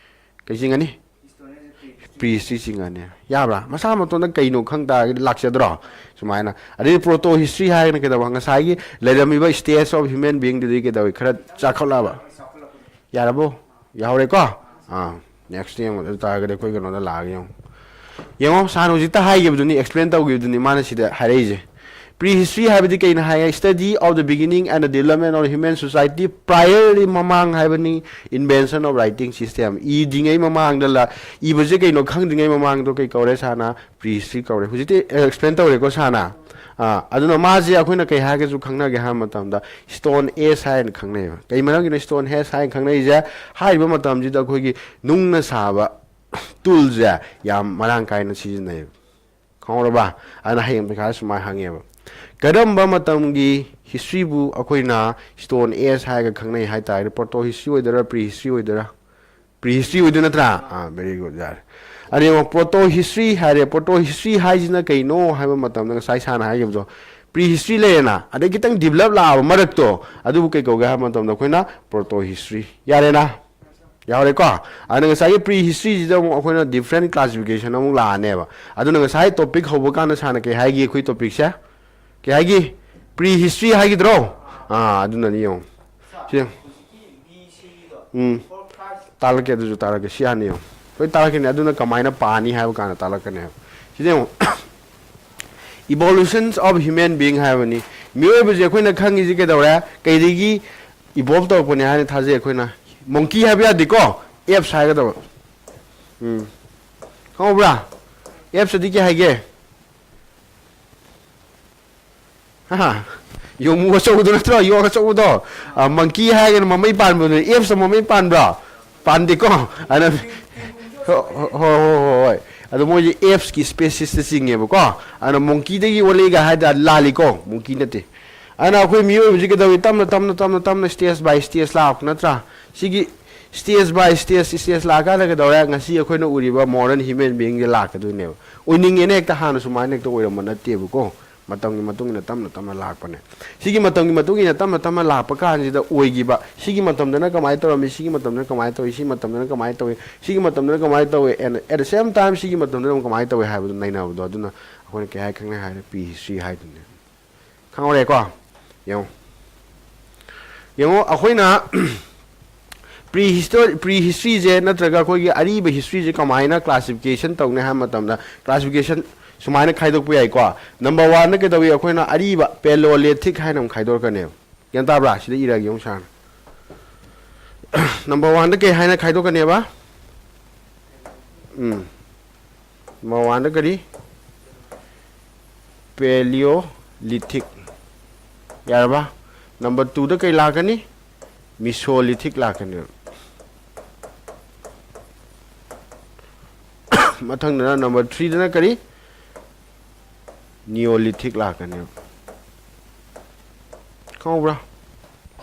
ꯀꯩ ꯆꯤꯡꯒꯅꯤ? Pre history ꯆꯤꯡꯒꯅꯤ꯫ ꯌꯥꯕ꯭ꯔꯥ? ꯃꯁꯥ ꯃꯇꯣꯟꯗ ꯀꯩꯅꯣ ꯈꯪ ꯇꯥꯔꯒꯗꯤ ꯂꯥꯛꯆꯗ꯭ꯔꯣ? ꯁꯨꯃꯥꯏꯅ꯫ ꯑꯗꯩ proto history ꯍꯥꯏꯔꯒꯅ ꯀꯩꯗꯧꯕ? ꯉꯁꯥꯏꯒꯤ ꯂꯩꯔꯝꯃꯤꯕ stage of human beingꯗꯨꯗꯤ ꯀꯩꯗꯧꯋꯤ? ꯈꯔ ꯆꯥꯎꯈꯠꯂꯛꯑꯕ? ꯌꯥꯔꯕꯣ? ꯌꯥꯍꯧꯔꯦꯀꯣ? ꯑꯥ, next ꯌꯦꯡꯉꯣ꯫ ꯑꯗꯨ ꯇꯥꯔꯒꯗꯤ ꯑꯩꯈꯣꯏ ꯀꯩꯅꯣꯗ ꯂꯥꯛꯑꯒ ꯌꯦꯡꯉꯣ꯫ ꯌꯦꯡꯉꯣ, ꯁꯥꯔꯅ ꯍꯧꯖꯤꯛꯇ ꯍꯥꯏꯈꯤꯕꯗꯨꯅꯤ, explain ꯇꯧꯈꯤꯕꯗꯨꯅꯤ ꯃꯥꯅ ꯁꯤꯗ ꯍꯥꯏꯔꯛꯏꯁꯦ꯫ Pre history ꯍꯥꯏꯕꯗꯤ ꯀꯩꯅꯣ ꯍꯥꯏ? Study of the beginning and the development of human society priorly, ꯃꯃꯥꯡ ꯍꯥꯏꯕꯅꯤ, invention of writing system, ꯏꯗ꯭ꯔꯤꯉꯩ ꯃꯃꯥꯡꯗ ꯂ-, ꯏꯕꯁꯦ ꯀꯩꯅꯣ ꯈꯪꯗ꯭ꯔꯤꯉꯩ ꯃꯃꯥꯡꯗꯣ ꯀꯩ ꯀꯧꯔꯦ ꯁꯥꯔꯅ? Pre history ꯀꯧꯔꯦ꯫ ꯍꯧꯖꯤꯛꯇꯤ explain ꯇꯧꯔꯦꯀꯣ ꯁꯥꯔꯅ꯫ ꯑꯥ, ꯑꯗꯨꯅ ꯃꯥꯁꯦ ꯑꯩꯈꯣꯏꯅ ꯀꯩ ꯍꯥꯏꯔꯒꯁꯨ ꯈꯪꯅꯒꯦ ꯍꯥꯏꯕ ꯃꯇꯝꯗ Stone Age ꯍꯥꯏꯅ ꯈꯪꯅꯩꯌꯦꯕ꯫ ꯀꯩ ꯃꯔꯝꯒꯤꯅꯣ Stone Age ꯍꯥꯏꯅ ꯈꯪꯅꯩꯁꯦ? ꯍꯥꯏꯔꯤꯕ ꯃꯇꯝꯁꯤꯗ ꯑꯩꯈꯣꯏꯒꯤ ꯅꯨꯡꯅ ꯁꯥꯕ toolꯁꯦ ꯌꯥꯝ ꯃꯔꯥꯡ ꯀꯥꯏꯅ ꯁꯤꯖꯤꯟꯅꯩꯌꯦꯕ꯫ ꯈꯪꯍꯧꯔꯕ? ꯑꯗꯨꯅ ꯍꯌꯦꯡ ꯄꯩꯈꯥꯗ ꯁꯨꯃꯥꯏꯅ ꯍꯪꯉꯦꯕ, ꯀꯔꯝꯕ ꯃꯇꯝꯒꯤ ꯍꯤꯁꯇ꯭ꯔꯤꯕꯨ ꯑꯩꯈꯣꯏꯅ ꯁ꯭ꯇꯣꯟ ꯑꯦꯖ ꯍꯥꯏꯔꯒ ꯈꯪꯅꯩ ꯍꯥꯏ ꯇꯥꯔꯒꯗꯤ, ꯄ꯭ꯔꯣꯇꯣ ꯍꯤꯁꯇ꯭ꯔꯤ ꯑꯣꯏꯗꯣꯏꯔꯥ, ꯄ꯭ꯔꯤ ꯍꯤꯁꯇ꯭ꯔꯤ ꯑꯣꯏꯗꯣꯏꯔꯥ? ꯄ꯭ꯔꯤ ꯍꯤꯁꯇ꯭ꯔꯤ ꯑꯣꯏꯗꯣꯏ ꯅꯠꯇ꯭ꯔꯥ? ꯑꯥ, ꯚꯦꯔꯤ ꯒꯨꯗ, ꯌꯥꯔꯦ꯫ ꯑꯗ ꯌꯦꯡꯉꯣ, ꯄ꯭ꯔꯣꯇꯣ ꯍꯤꯁꯇ꯭ꯔꯤ ꯍꯥꯏꯔꯦ꯫ ꯄ꯭ꯔꯣꯇꯣ ꯍꯤꯁꯇ꯭ꯔꯤ ꯍꯥꯏꯁꯤꯅ ꯀꯩꯅꯣ ꯍꯥꯏꯕ ꯃꯇꯝꯗ, ꯉꯁꯥꯏ ꯁꯥꯔꯅ ꯍꯥꯏꯈꯤꯕꯗꯣ, ꯄ꯭ꯔꯤ ꯍꯤꯁꯇ꯭ꯔꯤ ꯂꯩꯔꯦꯅ, ꯑꯗꯩ ꯈꯤꯇꯪ ꯗꯤꯕꯂꯞ ꯂꯥꯛꯑꯕ ꯃꯔꯛꯇꯣ, ꯑꯗꯨꯕꯨ ꯀꯩ ꯀꯧꯒꯦ ꯍꯥꯏꯕ ꯃꯇꯝꯗ ꯑꯩꯈꯣꯏꯅ ꯄ꯭ꯔꯣꯇꯣ ꯍꯤꯁꯇ꯭ꯔꯤ꯫ ꯌꯥꯔꯦꯅ? ꯌꯥꯎꯔꯦꯀꯣ? ꯑꯗꯨꯅ ꯉꯁꯥꯏꯒꯤ ꯄ꯭ꯔꯤ ꯍꯤꯁꯇ꯭ꯔꯤꯁꯤꯗ ꯑꯃꯨꯛ ꯑꯩꯈꯣꯏꯅ ꯗꯤꯐ꯭ꯔꯦꯟ ꯀ꯭ꯂꯥꯁꯤꯐꯤꯀꯦꯁꯟ ꯑꯃꯨꯛ ꯂꯥꯛꯑꯅꯦꯕ꯫ ꯑꯗꯨꯅ ꯉꯁꯥꯏ ꯇꯣꯄꯤꯛ ꯍꯧꯕ ꯀꯥꯟꯗ ꯁꯥꯔꯅ ꯀꯩ ꯍꯥꯏꯒꯦ? ꯑꯩꯈꯣꯏ ꯇꯣꯄꯤꯛꯁꯦ ꯀꯩ ꯍꯥꯏꯒꯦ? Pre history ꯍꯥꯏꯈꯤꯗ꯭ꯔꯣ? ꯑꯥ, ꯑꯗꯨꯅꯅꯤ, ꯌꯦꯡꯉꯣ꯫ ꯁꯤ, ꯎꯝ꯫ ꯇꯥꯛꯂꯛꯀꯦ, ꯑꯗꯨꯁꯨ ꯇꯥꯛꯂꯛꯀꯦ꯫ ꯁꯤ ꯍꯥꯟꯅ ꯌꯦꯡꯉꯣ꯫ ꯂꯣꯏ ꯇꯥꯛꯂꯛꯀꯅꯤ꯫ ꯑꯗꯨꯅ ꯀꯃꯥꯏꯅ ꯄꯥꯅꯤ ꯍꯥꯏꯕ ꯀꯥꯟꯗ ꯇꯥꯛꯂꯛꯀꯅꯦꯕ꯫ ꯁꯤꯗ ꯌꯦꯡꯉꯣ꯫ Evolutions of human being ꯍꯥꯏꯕꯅꯤ꯫ ꯃꯤꯑꯣꯏꯕꯁꯦ ꯑꯩꯈꯣꯏꯅ ꯈꯪꯉꯤꯁꯤ ꯀꯩꯗꯧꯔꯦ? ꯀꯩꯗꯒꯤ ꯏꯚꯣꯜꯕ ꯇꯧꯔꯛꯄꯅꯦ ꯍꯥꯏꯅ ꯊꯥꯖꯩ ꯑꯩꯈꯣꯏꯅ꯫ ꯃꯣꯡꯀꯤ ꯍꯥꯏꯕ ꯌꯥꯗꯦꯀꯣ, ꯑꯦꯞꯁ ꯍꯥꯏꯒꯗꯕ꯫ ꯎꯝ꯫ ꯈꯪꯍꯧꯕ꯭ꯔꯥ? ꯑꯦꯞꯁ ꯑꯗꯤ ꯀꯩ ꯍꯥꯏꯒꯦ? ꯍꯥ? ꯌꯣꯡꯃꯨ ꯑꯆꯧꯕꯗꯣ ꯅꯠꯇ꯭ꯔꯣ? ꯌꯣꯡ ꯑꯆꯧꯕꯗꯣ? ꯑ, ꯃꯪꯀꯤ ꯍꯥꯏꯔꯒꯅ ꯃꯃꯩ ꯄꯥꯟꯕꯗꯨꯅꯦ꯫ ꯑꯦꯞꯁꯇ ꯃꯃꯩ ꯄꯥꯟꯕ꯭ꯔꯣ? ꯄꯥꯟꯗꯦꯀꯣ? ꯑꯗꯨꯅ, ꯍꯣ-, ꯍꯣ-, ꯍꯣ-, ꯍꯣ-, ꯍꯣꯏ꯫ ꯑꯗꯣ ꯃꯣꯏꯁꯦ ꯑꯦꯞꯁꯀꯤ ꯁ꯭ꯄꯦꯁꯤꯁꯇ ꯆꯤꯡꯉꯦꯕꯀꯣ꯫ ꯑꯗꯨꯅ ꯃꯣꯡꯀꯤꯗꯒꯤ ꯑꯣꯜꯂꯛꯏꯒ ꯍꯥꯏ ꯇꯥꯔꯗꯤ ꯂꯥꯜꯂꯤꯀꯣ? ꯃꯣꯡꯀꯤ ꯅꯠꯇꯦ꯫ ꯑꯗꯨꯅ ꯑꯩꯈꯣꯏ ꯃꯤꯑꯣꯏꯕꯁꯤ ꯀꯩꯗꯧꯏ? ꯇꯞꯅ, ꯇꯞꯅ, ꯇꯞꯅ, ꯇꯞꯅ, stage by stage ꯂꯥꯛꯄ ꯅꯠꯇ꯭ꯔꯥ? ꯁꯤꯒꯤ stage by stage, stage ꯂꯥꯛꯑꯀꯥꯟꯗ ꯀꯩꯗꯧꯔꯦ? ꯉꯁꯤ ꯑꯩꯈꯣꯏꯅ ꯎꯔꯤꯕ modern human beingꯁꯦ ꯂꯥꯛꯀꯗꯣꯏꯅꯦꯕ꯫ ꯑꯣꯏꯅꯤꯡꯉꯦꯅ ꯍꯦꯛꯇ ꯍꯥꯟꯅ ꯁꯨꯃꯥꯏꯅ ꯍꯦꯛꯇ ꯑꯣꯏꯔꯝꯕ ꯅꯠꯇꯦꯕꯀꯣ꯫ ꯃꯇꯝꯒꯤ ꯃꯇꯨꯡ ꯏꯟꯅ ꯇꯞꯅ ꯇꯞꯅ ꯂꯥꯛꯄꯅꯦ꯫ ꯁꯤꯒꯤ ꯃꯇꯝꯒꯤ ꯃꯇꯨꯡ ꯏꯟꯅ ꯇꯞꯅ ꯇꯞꯅ ꯂꯥꯛꯄ ꯀꯥꯟꯁꯤꯗ ꯑꯣꯏꯈꯤꯕ, ꯁꯤꯒꯤ ꯃꯇꯝꯗꯅ ꯀꯃꯥꯏꯅ ꯇꯧꯔꯝꯃꯤ, ꯁꯤꯒꯤ ꯃꯇꯝꯗꯅ ꯀꯃꯥꯏꯅ ꯇꯧꯏ, ꯁꯤꯒꯤ ꯃꯇꯝꯗꯅ ꯀꯃꯥꯏꯅ ꯇꯧꯏ, ꯁꯤꯒꯤ ꯃꯇꯝꯗꯅ ꯀꯃꯥꯏꯅ ꯇꯧꯏ, and at the same time ꯁꯤꯒꯤ ꯃꯇꯝꯗꯅ ꯑꯃꯨꯛ ꯀꯃꯥꯏꯅ ꯇꯧꯏ ꯍꯥꯏꯕꯗꯨ ꯅꯩꯅꯕꯗꯣ, ꯑꯗꯨꯅ ꯑꯩꯈꯣꯏꯅ ꯀꯩ ꯍꯥꯏ ꯈꯪꯅꯩ ꯍꯥꯏꯔꯦ? ꯄ꯭ꯔꯤ ꯍꯤꯁꯇ꯭ꯔꯤ ꯍꯥꯏꯗꯨꯅꯦ꯫ ꯈꯪꯍꯧꯔꯦꯀꯣ? ꯌꯦꯡꯉꯣ꯫ ꯌꯦꯡꯉꯣ, ꯑꯩꯈꯣꯏꯅ ꯄ꯭ꯔꯤ ꯍꯤꯁꯇꯣ-, ꯄ꯭ꯔꯤ ꯍꯤꯁꯇ꯭ꯔꯤꯁꯦ ꯅꯠꯇ꯭ꯔꯒ ꯑꯩꯈꯣꯏꯒꯤ ꯑꯔꯤꯕ ꯍꯤꯁꯇ꯭ꯔꯤꯁꯦ ꯀꯃꯥꯏꯅ ꯀ꯭ꯂꯥꯁꯤꯐꯤꯀꯦꯁꯟ ꯇꯧꯅꯤ ꯍꯥꯏꯕ ꯃꯇꯝꯗ, ꯀ꯭ꯂꯥꯁꯤꯐꯤꯀꯦꯁꯟ ꯁꯨꯃꯥꯏꯅ ꯈꯥꯏꯗꯣꯛꯄ ꯌꯥꯏꯀꯣ꯫ ꯅꯝꯕꯔ ꯋꯥꯟꯗ ꯀꯩꯗꯧꯏ? ꯑꯩꯈꯣꯏꯅ ꯑꯔꯤꯕ, ꯄꯦꯂꯣꯂꯤꯊꯤꯛ ꯍꯥꯏꯅ ꯑꯃꯨꯛ ꯈꯥꯏꯗꯣꯔꯛꯀꯅꯦꯕ꯫ ꯒ꯭ꯌꯥꯟ ꯇꯥꯕ꯭ꯔꯥ? ꯁꯤꯗ ꯏꯔꯒꯦ ꯑꯃꯨꯛ ꯁꯥꯔꯅ꯫ ꯅꯝꯕꯔ ꯋꯥꯟꯗ ꯀꯩ ꯍꯥꯏꯅ ꯈꯥꯏꯗꯣꯛꯀꯅꯦꯕ? ꯎꯝ꯫ ꯅꯝꯕꯔ ꯋꯥꯟꯗ ꯀꯔꯤ? ꯄꯦꯂꯤꯑꯣꯂꯤꯊꯤꯛ꯫ ꯌꯥꯔꯕ? ꯅꯝꯕꯔ ꯇꯨꯗ ꯀꯩ ꯂꯥꯛꯀꯅꯤ? ꯃꯤꯁꯣꯂꯤꯊꯤꯛ ꯂꯥꯛꯀꯅꯤ꯫ ꯃꯊꯪꯗꯅ ꯅꯝꯕꯔ ꯊ꯭ꯔꯤꯗꯅ ꯀꯔꯤ? ꯅꯤꯑꯣꯂꯤꯊꯤꯛ ꯂꯥꯛꯀꯅꯦꯕ꯫ ꯈꯪꯍꯧꯕ꯭ꯔꯥ?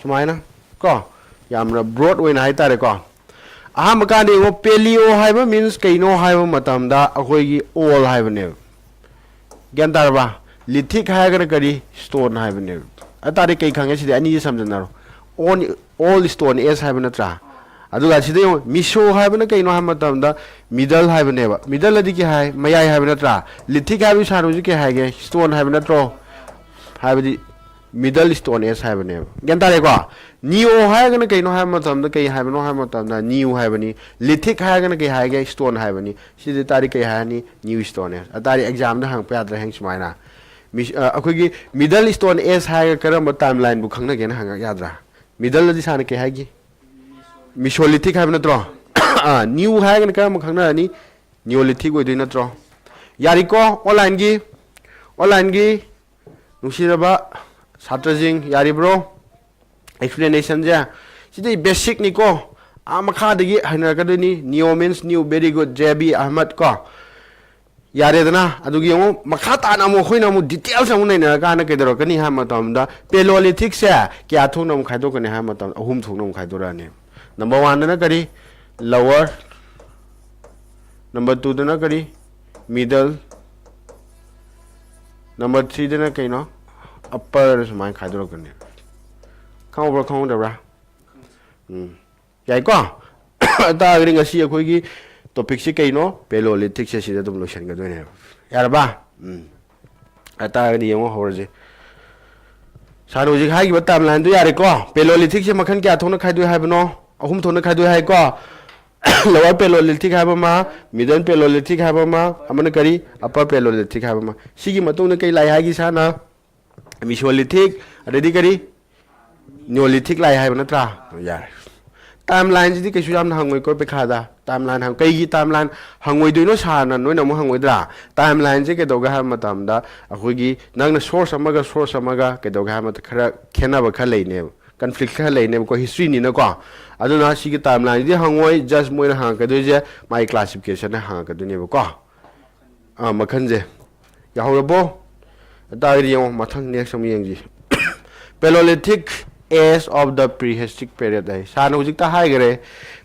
ꯁꯨꯃꯥꯏꯅ ꯀꯣ, ꯌꯥꯝꯅ ꯕ꯭ꯔꯣꯗ ꯑꯣꯏꯅ ꯍꯥꯏꯇꯥꯔꯦꯀꯣ꯫ ꯑꯍꯥꯟꯕ ꯀꯥꯟꯗ ꯌꯦꯡꯉꯣ, ꯄꯦꯂꯤꯑꯣ ꯍꯥꯏꯕ ꯃꯤꯟꯁ ꯀꯩꯅꯣ ꯍꯥꯏꯕ ꯃꯇꯝꯗ ꯑꯩꯈꯣꯏꯒꯤ ꯑꯣꯜ ꯍꯥꯏꯕꯅꯦꯕ꯫ ꯒ꯭ꯌꯥꯟ ꯇꯥꯔꯕ? ꯂꯤꯊꯤꯛ ꯍꯥꯏꯔꯒꯅ ꯀꯔꯤ? ꯁ꯭ꯇꯣꯟ ꯍꯥꯏꯕꯅꯦꯕ꯫ ꯑꯗꯨ ꯇꯥꯔꯗꯤ ꯀꯩ ꯈꯪꯉꯦ ꯁꯤꯗꯤ? ꯑꯅꯤꯁꯤ ꯁꯝꯖꯟꯅꯔꯣ꯫ ꯑꯣꯜ, ꯑꯣꯜ ꯁ꯭ꯇꯣꯟ ꯑꯦꯖ ꯍꯥꯏꯕ ꯅꯠꯇ꯭ꯔꯥ? ꯑꯗꯨꯒ ꯁꯤꯗ ꯌꯦꯡꯉꯣ, ꯃꯤꯁꯣ ꯍꯥꯏꯕꯅ ꯀꯩꯅꯣ ꯍꯥꯏꯕ ꯃꯇꯝꯗ ꯃꯤꯗꯜ ꯍꯥꯏꯕꯅꯦꯕ꯫ ꯃꯤꯗꯜ ꯑꯗꯤ ꯀꯩ ꯍꯥꯏ? ꯃꯌꯥꯏ ꯍꯥꯏꯕ ꯅꯠꯇ꯭ꯔꯥ? ꯂꯤꯊꯤꯛ ꯍꯥꯏꯕꯒꯤ ꯁꯥꯟꯅꯕꯁꯤ ꯀꯩ ꯍꯥꯏꯒꯦ? ꯁ꯭ꯇꯣꯟ ꯍꯥꯏꯕ ꯅꯠꯇ꯭ꯔꯣ? ꯍꯥꯏꯕꯗꯤ ꯃꯤꯗꯜ ꯁ꯭ꯇꯣꯟ ꯑꯦꯖ ꯍꯥꯏꯕꯅꯦꯕ꯫ ꯒ꯭ꯌꯥꯟ ꯇꯥꯔꯦꯀꯣ? ꯅꯤꯑꯣ ꯍꯥꯏꯔꯒꯅ ꯀꯩꯅꯣ ꯍꯥꯏꯕ ꯃꯇꯝꯗ, ꯀꯩ ꯍꯥꯏꯕꯅꯣ ꯍꯥꯏꯕ ꯃꯇꯝꯗ ꯅꯤꯌꯨ ꯍꯥꯏꯕꯅꯤ꯫ ꯂꯤꯊꯤꯛ ꯍꯥꯏꯔꯒꯅ ꯀꯩ ꯍꯥꯏꯒꯦ? ꯁ꯭ꯇꯣꯟ ꯍꯥꯏꯕꯅꯤ꯫ ꯁꯤꯗꯤ ꯇꯥꯔꯗꯤ ꯀꯩ ꯍꯥꯏꯔꯅꯤ? New stone age. ꯑꯗꯨ ꯇꯥꯔꯗꯤ ꯑꯦꯛꯖꯥꯝꯗ ꯍꯪꯉꯛꯄ ꯌꯥꯗ꯭ꯔꯥ? ꯍꯌꯦꯡ ꯁꯨꯃꯥꯏꯅ, ꯃꯤꯁ-, ꯑ, ꯑꯩꯈꯣꯏꯒꯤ ꯃꯤꯗꯜ ꯁ꯭ꯇꯣꯟ ꯑꯦꯖ ꯍꯥꯏꯔꯒ ꯀꯔꯝꯕ ꯇꯥꯏꯝ ꯂꯥꯏꯟꯕꯨ ꯈꯪꯅꯒꯦꯅ ꯍꯪꯉꯛ ꯌꯥꯗ꯭ꯔꯥ? ꯃꯤꯗꯜ ꯑꯗꯤ ꯁꯥꯔꯅ ꯀꯩ ꯍꯥꯏꯒꯦ? ꯃꯤꯁꯣꯂꯤꯊꯤꯛ ꯍꯥꯏꯕ ꯅꯠꯇ꯭ꯔꯣ? ꯑꯥ, ꯅꯤꯌꯨ ꯍꯥꯏꯔꯒꯅ ꯀꯔꯝꯕ ꯈꯪꯅꯔꯅꯤ? ꯅꯤꯌꯣꯂꯤꯊꯤꯛ ꯑꯣꯏꯗꯣꯏ ꯅꯠꯇ꯭ꯔꯣ? ꯌꯥꯔꯤꯀꯣ? ꯑꯣꯟꯂꯥꯏꯟꯒꯤ, ꯑꯣꯟꯂꯥꯏꯟꯒꯤ ꯅꯨꯡꯁꯤꯔꯕ ꯁꯥꯇ꯭ꯔꯁꯤꯡ, ꯌꯥꯔꯤꯕ꯭ꯔꯣ? ꯑꯦꯛꯁꯄ꯭ꯂꯦꯅꯦꯁꯟꯁꯦ ꯁꯤꯗꯤ ꯕꯦꯁꯤꯛꯅꯤꯀꯣ, ꯑꯥ ꯃꯈꯥꯗꯒꯤ ꯍꯩꯅꯔꯛꯀꯗꯣꯏꯅꯤ꯫ Neo means new, very good, J B ꯑꯍꯃꯗ ꯀꯣ꯫ ꯌꯥꯔꯦꯗꯅ? ꯑꯗꯨꯒꯤ ꯑꯃꯨꯛ ꯃꯈꯥ ꯇꯥꯅ ꯑꯃꯨꯛ ꯑꯩꯈꯣꯏꯅ ꯑꯃꯨꯛ ꯗꯤꯇꯦꯜꯁ ꯑꯃꯨꯛ ꯅꯩꯅꯔꯀꯥꯟꯗ ꯀꯩꯗꯧꯔꯛꯀꯅꯤ ꯍꯥꯏꯕ ꯃꯇꯝꯗ, ꯄꯦꯂꯣꯂꯤꯊꯤꯛꯁꯦ ꯀꯌꯥ ꯊꯣꯛꯅ ꯑꯃꯨꯛ ꯈꯥꯏꯗꯣꯛꯀꯅꯤ ꯍꯥꯏꯕ ꯃꯇꯝꯗ, ꯑꯍꯨꯝ ꯊꯣꯛꯅ ꯑꯃꯨꯛ ꯈꯥꯏꯗꯣꯔꯛꯑꯅꯤ꯫ ꯅꯝꯕꯔ ꯋꯥꯟꯗꯅ ꯀꯔꯤ? ꯂꯋꯔ꯫ ꯅꯝꯕꯔ ꯇꯨꯗꯅ ꯀꯔꯤ? ꯃꯤꯗꯜ꯫ ꯅꯝꯕꯔ ꯊ꯭ꯔꯤꯗꯅ ꯀꯩꯅꯣ? ꯑꯞꯄꯔ꯫ ꯁꯨꯃꯥꯏꯅ ꯈꯥꯏꯗꯣꯔꯛꯀꯅꯤ꯫ ꯈꯪꯍꯧꯕ꯭ꯔꯥ, ꯈꯪꯍꯧꯗꯕ꯭ꯔꯥ? ꯎꯝ꯫ ꯌꯥꯏꯀꯣ? ꯑꯗꯨ ꯇꯥꯔꯒꯗꯤ ꯉꯁꯤ ꯑꯩꯈꯣꯏꯒꯤ ꯇꯣꯄꯤꯛꯁꯤ ꯀꯩꯅꯣ? ꯄꯦꯂꯣꯂꯤꯊꯤꯛꯁꯦ ꯁꯤꯗ ꯑꯗꯨꯝ ꯂꯣꯏꯁꯤꯟꯒꯗꯣꯏꯅꯦꯕ꯫ ꯌꯥꯔꯕ? ꯎꯝ꯫ ꯑꯗꯨ ꯇꯥꯔꯒꯗꯤ ꯌꯦꯡꯉꯣ, ꯍꯧꯔꯁꯦ꯫ ꯁꯥꯔꯅ ꯍꯧꯖꯤꯛ ꯍꯥꯏꯈꯤꯕ ꯇꯥꯏꯝ ꯂꯥꯏꯟꯗꯨ ꯌꯥꯔꯦꯀꯣ? ꯄꯦꯂꯣꯂꯤꯊꯤꯛꯁꯦ ꯃꯈꯜ ꯀꯌꯥ ꯊꯣꯛꯅ ꯈꯥꯏꯗꯣꯛꯏ ꯍꯥꯏꯕꯅꯣ? ꯑꯍꯨꯝ ꯊꯣꯛꯅ ꯈꯥꯏꯗꯣꯛꯏ ꯍꯥꯏꯀꯣ? ꯂꯋꯔ ꯄꯦꯂꯣꯂꯤꯊꯤꯛ ꯍꯥꯏꯕ ꯑꯃ, ꯃꯤꯗꯜ ꯄꯦꯂꯣꯂꯤꯊꯤꯛ ꯍꯥꯏꯕ ꯑꯃ, ꯑꯃꯅ ꯀꯔꯤ? ꯑꯞꯄꯔ ꯄꯦꯂꯣꯂꯤꯊꯤꯛ ꯍꯥꯏꯕ ꯑꯃ꯫ ꯁꯤꯒꯤ ꯃꯇꯨꯡꯗ ꯀꯩ ꯂꯥꯛꯏ ꯍꯥꯏꯒꯦ ꯁꯥꯔꯅ? ꯃꯤꯁꯣꯂꯤꯊꯤꯛ, ꯑꯗꯩꯗꯤ ꯀꯔꯤ? ꯅꯤꯌꯣꯂꯤꯊꯤꯛ ꯂꯥꯛꯑꯦ ꯍꯥꯏꯕ ꯅꯠꯇ꯭ꯔꯥ? ꯌꯥꯔꯦ꯫ ꯇꯥꯏꯝ ꯂꯥꯏꯟꯁꯤꯗꯤ ꯀꯩꯁꯨ ꯌꯥꯝꯅ ꯍꯪꯉꯣꯏꯀꯣ ꯄꯩꯈꯥꯗ꯫ ꯇꯥꯏꯝ ꯂꯥꯏꯟ ꯍꯪ-, ꯀꯩꯒꯤ ꯇꯥꯏꯝ ꯂꯥꯏꯟ ꯍꯪꯉꯣꯏꯗꯣꯏꯅꯣ ꯁꯥꯔꯅ ꯅꯣꯏꯅ ꯑꯃꯨꯛ ꯍꯪꯉꯣꯏꯗ꯭ꯔꯥ? ꯇꯥꯏꯝ ꯂꯥꯏꯟꯁꯦ ꯀꯩꯗꯧꯒꯦ ꯍꯥꯏꯕ ꯃꯇꯝꯗ, ꯑꯩꯈꯣꯏꯒꯤ ꯅꯪꯅ ꯁꯣꯔꯁ ꯑꯃꯒ ꯁꯣꯔꯁ ꯑꯃꯒ ꯀꯩꯗꯧꯒꯦ ꯍꯥꯏꯕ ꯃꯇꯝꯗ ꯈꯔ ꯈꯦꯠꯅꯕ ꯈꯔ ꯂꯩꯅꯦꯕ, ꯀꯟꯐ꯭ꯂꯤꯛ ꯈꯔ ꯂꯩꯅꯦꯕꯀꯣ, ꯍꯤꯁꯇ꯭ꯔꯤꯅꯤꯅꯀꯣ꯫ ꯑꯗꯨꯅ ꯁꯤꯒꯤ ꯇꯥꯏꯝ ꯂꯥꯏꯟꯁꯤꯗꯤ ꯍꯪꯉꯣꯏ, ꯖꯁ ꯃꯣꯏꯅ ꯍꯪꯉꯛꯀꯗꯣꯏꯁꯦ ꯃꯥꯒꯤ ꯀ꯭ꯂꯥꯁꯤꯐꯤꯀꯦꯁꯟꯅ ꯍꯪꯉꯛꯀꯗꯣꯏꯅꯦꯕꯀꯣ꯫ ꯑꯥ, ꯃꯈꯜꯁꯦ ꯌꯥꯍꯧꯔꯕꯣ? ꯑꯗꯨ ꯇꯥꯔꯒꯗꯤ ꯌꯦꯡꯉꯣ, ꯃꯊꯪ ꯅꯦꯛꯁ ꯑꯃꯨꯛ ꯌꯦꯡꯁꯤ꯫ Paleolithic age of the prehistoric period ꯍꯥꯏ꯫ ꯁꯥꯔꯅ ꯍꯧꯖꯤꯛꯇ ꯍꯥꯏꯈ꯭ꯔꯦ꯫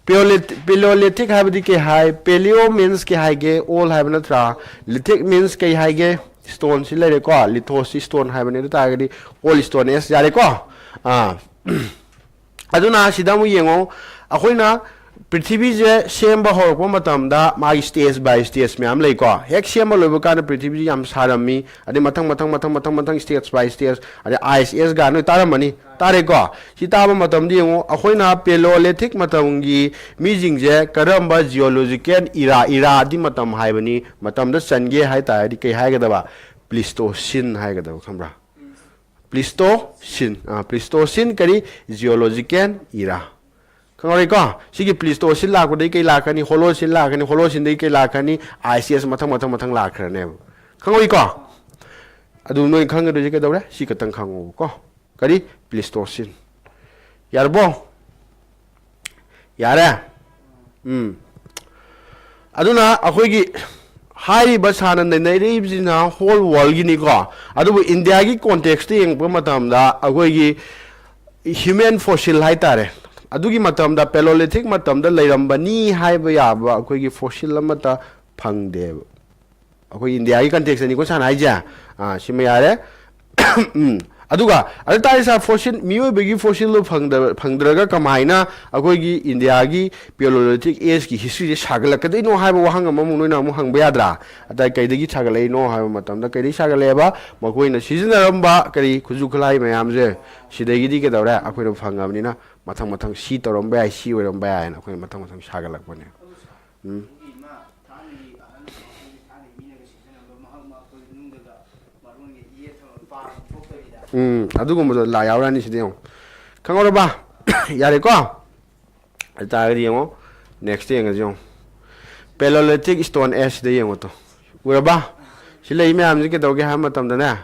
Paleolith- Paleolithic ꯍꯥꯏꯕꯗꯤ ꯀꯩ ꯍꯥꯏ? Paleo means ꯀꯩ ꯍꯥꯏꯒꯦ? Old ꯍꯥꯏꯕ ꯅꯠꯇ꯭ꯔꯥ? Lithic means ꯀꯩ ꯍꯥꯏꯒꯦ? Stone ꯁꯤ ꯂꯩꯔꯦꯀꯣ꯫ Lithos ꯁꯤ stone ꯍꯥꯏꯕꯅꯤ꯫ ꯑꯗꯨ ꯇꯥꯔꯒꯗꯤ old stone age ꯌꯥꯔꯦꯀꯣ꯫ ꯑꯥ꯫ ꯑꯗꯨꯅ ꯁꯤꯗ ꯑꯃꯨꯛ ꯌꯦꯡꯉꯣ꯫ ꯑꯩꯈꯣꯏꯅ ꯄ꯭ꯔꯤꯊꯤꯕꯤꯁꯦ ꯁꯦꯝꯕ ꯍꯧꯔꯛꯄ ꯃꯇꯝꯗ ꯃꯥꯒꯤ stage by stage ꯃꯌꯥꯝ ꯂꯩꯀꯣ꯫ ꯍꯦꯛ ꯁꯦꯝꯕ ꯂꯣꯏꯕ ꯀꯥꯟꯗ ꯄ꯭ꯔꯤꯊꯤꯕꯤꯁꯦ ꯌꯥꯝ ꯁꯥꯔꯝꯃꯤ꯫ ꯑꯗꯩ ꯃꯊꯪ, ꯃꯊꯪ, ꯃꯊꯪ, ꯃꯊꯪ, ꯃꯊꯪ, stage by stage, ꯑꯗꯩ ice age ꯒ ꯅꯣꯏ ꯇꯥꯔꯝꯃꯅꯤ꯫ ꯇꯥꯔꯦꯀꯣ? ꯁꯤ ꯇꯥꯕ ꯃꯇꯝꯗ ꯌꯦꯡꯉꯣ, ꯑꯩꯈꯣꯏꯅ Paleolithic ꯃꯇꯝꯒꯤ ꯃꯤꯁꯤꯡꯁꯦ ꯀꯔꯝꯕ geological era, era ꯗꯤ ꯃꯇꯝ ꯍꯥꯏꯕꯅꯤ, ꯃꯇꯝꯗ ꯆꯟꯒꯦ ꯍꯥꯏ ꯇꯥꯔꯗꯤ ꯀꯩ ꯍꯥꯏꯒꯗꯕ? Pleistocene ꯍꯥꯏꯒꯗꯕ, ꯈꯪꯕ꯭ꯔꯥ? Pleistocene, ꯑ, Pleistocene ꯀꯔꯤ? Geological era꯫ ꯈꯪꯍꯧꯔꯦꯀꯣ? ꯁꯤꯒꯤ Pleistocene ꯂꯥꯛꯄꯗꯒꯤ ꯀꯩ ꯂꯥꯛꯀꯅꯤ? Holocene ꯂꯥꯛꯀꯅꯤ꯫ Holoceneꯗꯒꯤ ꯀꯩ ꯂꯥꯛꯀꯅꯤ? Ice age ꯃꯊꯪ, ꯃꯊꯪ, ꯃꯊꯪ ꯂꯥꯛꯈ꯭ꯔꯅꯦꯕ꯫ ꯈꯪꯍꯧꯏꯀꯣ? ꯑꯗꯨ ꯅꯣꯏ ꯈꯪꯒꯗꯣꯏꯁꯦ ꯀꯩꯗꯧꯔꯦ? ꯁꯤ ꯈꯛꯇꯪ ꯈꯪꯉꯣꯕꯀꯣ꯫ ꯀꯔꯤ? Pleistocene꯫ ꯌꯥꯔꯕꯣ? ꯌꯥꯔꯦ? ꯎꯝ꯫ ꯑꯗꯨꯅ ꯑꯩꯈꯣꯏꯒꯤ ꯍꯥꯏꯔꯤꯕ ꯁꯥꯟꯅ ꯅꯩꯅꯔꯤꯕꯁꯤꯅ whole world ꯒꯤꯅꯤꯀꯣ꯫ ꯑꯗꯨꯕꯨ ꯏꯟꯗꯤꯌꯥꯒꯤ context ꯇ ꯌꯦꯡꯉꯛꯄ ꯃꯇꯝꯗ ꯑꯩꯈꯣꯏꯒꯤ human fossil ꯍꯥꯏꯇꯥꯔꯦ, ꯑꯗꯨꯒꯤ ꯃꯇꯝꯗ Paleolithic ꯃꯇꯝꯗ ꯂꯩꯔꯝꯕꯅꯤ ꯍꯥꯏꯕ ꯌꯥꯕ ꯑꯩꯈꯣꯏꯒꯤ fossil ꯑꯃꯠꯇ ꯐꯪꯗꯦꯕ꯫ ꯑꯩꯈꯣꯏ ꯏꯟꯗꯤꯌꯥꯒꯤ context ꯇꯅꯤꯀꯣ ꯁꯥꯟꯅ ꯍꯥꯏꯁꯦ꯫ ꯑꯥ, ꯁꯤꯃ ꯌꯥꯔꯦ꯫ ꯎꯝ꯫ ꯑꯗꯨꯒ ꯑꯗꯨ ꯇꯥꯔꯗꯤ ꯁꯥꯔ, fossil, ꯃꯤꯑꯣꯏꯕꯒꯤ fossil ꯗꯣ ꯐꯪꯗ-, ꯐꯪꯗ꯭ꯔꯒ ꯀꯃꯥꯏꯅ ꯑꯩꯈꯣꯏꯒꯤ ꯏꯟꯗꯤꯌꯥꯒꯤ Paleolithic age ꯀꯤ history ꯁꯦ ꯁꯥꯒꯠꯂꯛꯀꯗꯣꯏꯅꯣ ꯍꯥꯏꯕ ꯋꯥꯍꯪ ꯑꯃꯃꯨꯛ ꯅꯣꯏꯅ ꯑꯃꯨꯛ ꯍꯪꯕ ꯌꯥꯗ꯭ꯔꯥ? ꯑꯗ ꯀꯩꯗꯒꯤ ꯁꯥꯒꯠꯂꯛꯏꯅꯣ ꯍꯥꯏꯕ ꯃꯇꯝꯗ, ꯀꯩꯗꯒꯤ ꯁꯥꯒꯠꯂꯛꯑꯦꯕ? ꯃꯈꯣꯏꯅ ꯁꯤꯖꯤꯟꯅꯔꯝꯕ ꯀꯔꯤ ꯈꯨꯠꯁꯨ ꯈꯨꯠꯂꯥꯏ ꯃꯌꯥꯝꯁꯦ ꯁꯤꯗꯒꯤꯗꯤ ꯀꯩꯗꯧꯔꯦ? ꯑꯩꯈꯣꯏꯅ ꯐꯪꯉꯕꯅꯤꯅ ꯃꯊꯪ ꯃꯊꯪ ꯁꯤ ꯇꯧꯔꯝꯕ ꯌꯥꯏ, ꯁꯤ ꯑꯣꯏꯔꯝꯕ ꯌꯥꯏꯅ ꯑꯩꯈꯣꯏꯅ ꯃꯊꯪ ꯃꯊꯪ ꯁꯥꯒꯠꯂꯛꯄꯅꯦ꯫ ꯎꯝ꯫ ꯎꯝ, ꯑꯗꯨꯒꯨꯝꯕꯗꯣ ꯂꯥ ꯌꯥꯎꯔꯛꯑꯅꯤ ꯁꯤꯗ ꯌꯦꯡꯉꯣ꯫ ꯈꯪꯍꯧꯔꯕ? ꯌꯥꯔꯦꯀꯣ? ꯑꯗꯨ ꯇꯥꯔꯒꯗꯤ ꯌꯦꯡꯉꯣ, next ꯌꯦꯡꯉꯁꯤ ꯌꯦꯡꯉꯣ꯫ Paleolithic Stone Age ꯁꯤꯗ ꯌꯦꯡꯉꯣ ꯇꯣ꯫ ꯎꯔꯕ? ꯁꯤ ꯂꯩ ꯃꯌꯥꯝꯁꯤ ꯀꯩꯗꯧꯒꯦ ꯍꯥꯏꯕ ꯃꯇꯝꯗꯅꯦ,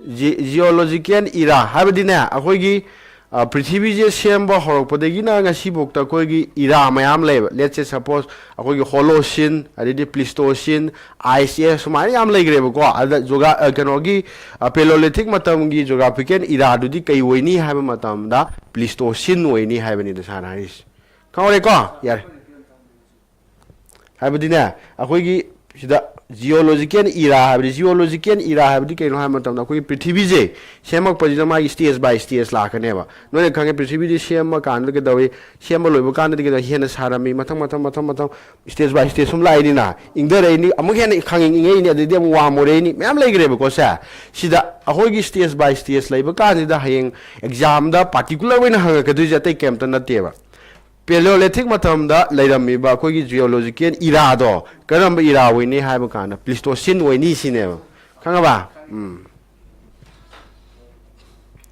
ꯖꯤ-, geological era ꯍꯥꯏꯕꯗꯤꯅꯦ, ꯑꯩꯈꯣꯏꯒꯤ ꯑ, ꯄ꯭ꯔꯤꯊꯤꯕꯤꯁꯦ ꯁꯦꯝꯕ ꯍꯧꯔꯛꯄꯗꯒꯤꯅ ꯉꯁꯤꯐꯥꯎꯗ ꯑꯩꯈꯣꯏꯒꯤ ꯏꯔꯥ ꯃꯌꯥꯝ ꯂꯩꯌꯦꯕ꯫ Let's say, suppose, ꯑꯩꯈꯣꯏꯒꯤ Holocene, ꯑꯗꯩꯗꯤ Pleistocene, Ice Age, ꯁꯨꯃꯥꯏꯅ ꯌꯥꯝ ꯂꯩꯈ꯭ꯔꯦꯕꯀꯣ꯫ ꯑꯗ ꯖꯣꯒꯥ-, ꯑ, ꯀꯩꯅꯣꯒꯤ, ꯑ, Paleolithic ꯃꯇꯝꯒꯤ geographical eraꯗꯨꯗꯤ ꯀꯩ ꯑꯣꯏꯅꯤ ꯍꯥꯏꯕ ꯃꯇꯝꯗ Pleistocene ꯑꯣꯏꯅꯤ ꯍꯥꯏꯕꯅꯤꯗ ꯁꯥꯔꯅ ꯍꯥꯏꯔꯤꯁꯦ꯫ ꯈꯪꯍꯧꯔꯦꯀꯣ? ꯌꯥꯔꯦ꯫ ꯍꯥꯏꯕꯗꯤꯅꯦ, ꯑꯩꯈꯣꯏꯒꯤ ꯁꯤꯗ geological era ꯍꯥꯏꯕꯗꯤ, geological era ꯍꯥꯏꯕꯗꯤ ꯀꯩꯅꯣ ꯍꯥꯏꯕ ꯃꯇꯝꯗ, ꯑꯩꯈꯣꯏꯒꯤ ꯄ꯭ꯔꯤꯊꯤꯕꯤꯁꯦ ꯁꯦꯝꯃꯛꯄꯁꯤꯗ ꯃꯥꯒꯤ stage by stage ꯂꯥꯛꯀꯅꯦꯕ꯫ ꯅꯣꯏꯅ ꯈꯪꯉꯦ, ꯄ꯭ꯔꯤꯊꯤꯕꯤꯗꯤ ꯁꯦꯝꯕ ꯀꯥꯟꯗ ꯀꯩꯗꯧꯏ, ꯁꯦꯝꯕ ꯂꯣꯏꯕ ꯀꯥꯟꯗꯗꯤ ꯀꯩꯗꯧꯏ, ꯍꯦꯟꯅ ꯁꯥꯔꯝꯃꯤ, ꯃꯊꯪ ꯃꯊꯪ ꯃꯊꯪ ꯃꯊꯪ stage by stage ꯁꯨꯝ ꯂꯥꯛꯏꯅꯤꯅ, ꯏꯪꯊꯔꯛꯏꯅꯤ, ꯑꯃꯨꯛ ꯍꯦꯟꯅ ꯈꯪꯏꯪ ꯏꯪꯉꯛꯏꯅꯤ, ꯑꯗꯩꯗꯤ ꯑꯃꯨꯛ warm ꯑꯣꯏꯔꯛꯏꯅꯤ, ꯃꯌꯥꯝ ꯂꯩꯈ꯭ꯔꯦꯕꯀꯣ꯫ ꯁꯦ, ꯁꯤꯗ ꯑꯩꯈꯣꯏꯒꯤ stage by stage ꯂꯩꯕ ꯀꯥꯟꯁꯤꯗ ꯍꯌꯦꯡ examꯗ particular ꯑꯣꯏꯅ ꯍꯪꯉꯛꯀꯗꯣꯏꯁꯦ ꯑꯇꯩ ꯀꯩꯝꯇ ꯅꯠꯇꯦꯕ꯫ Paleolithic ꯃꯇꯝꯗ ꯂꯩꯔꯝꯃꯤꯕ ꯑꯩꯈꯣꯏꯒꯤ geological eraꯗꯣ ꯀꯔꯝꯕ era ꯑꯣꯏꯅꯤ ꯍꯥꯏꯕ ꯀꯥꯟꯗ Pleistocene ꯑꯣꯏꯅꯤ ꯁꯤꯅꯦꯕ꯫ ꯈꯪꯉꯕ? ꯎꯝ꯫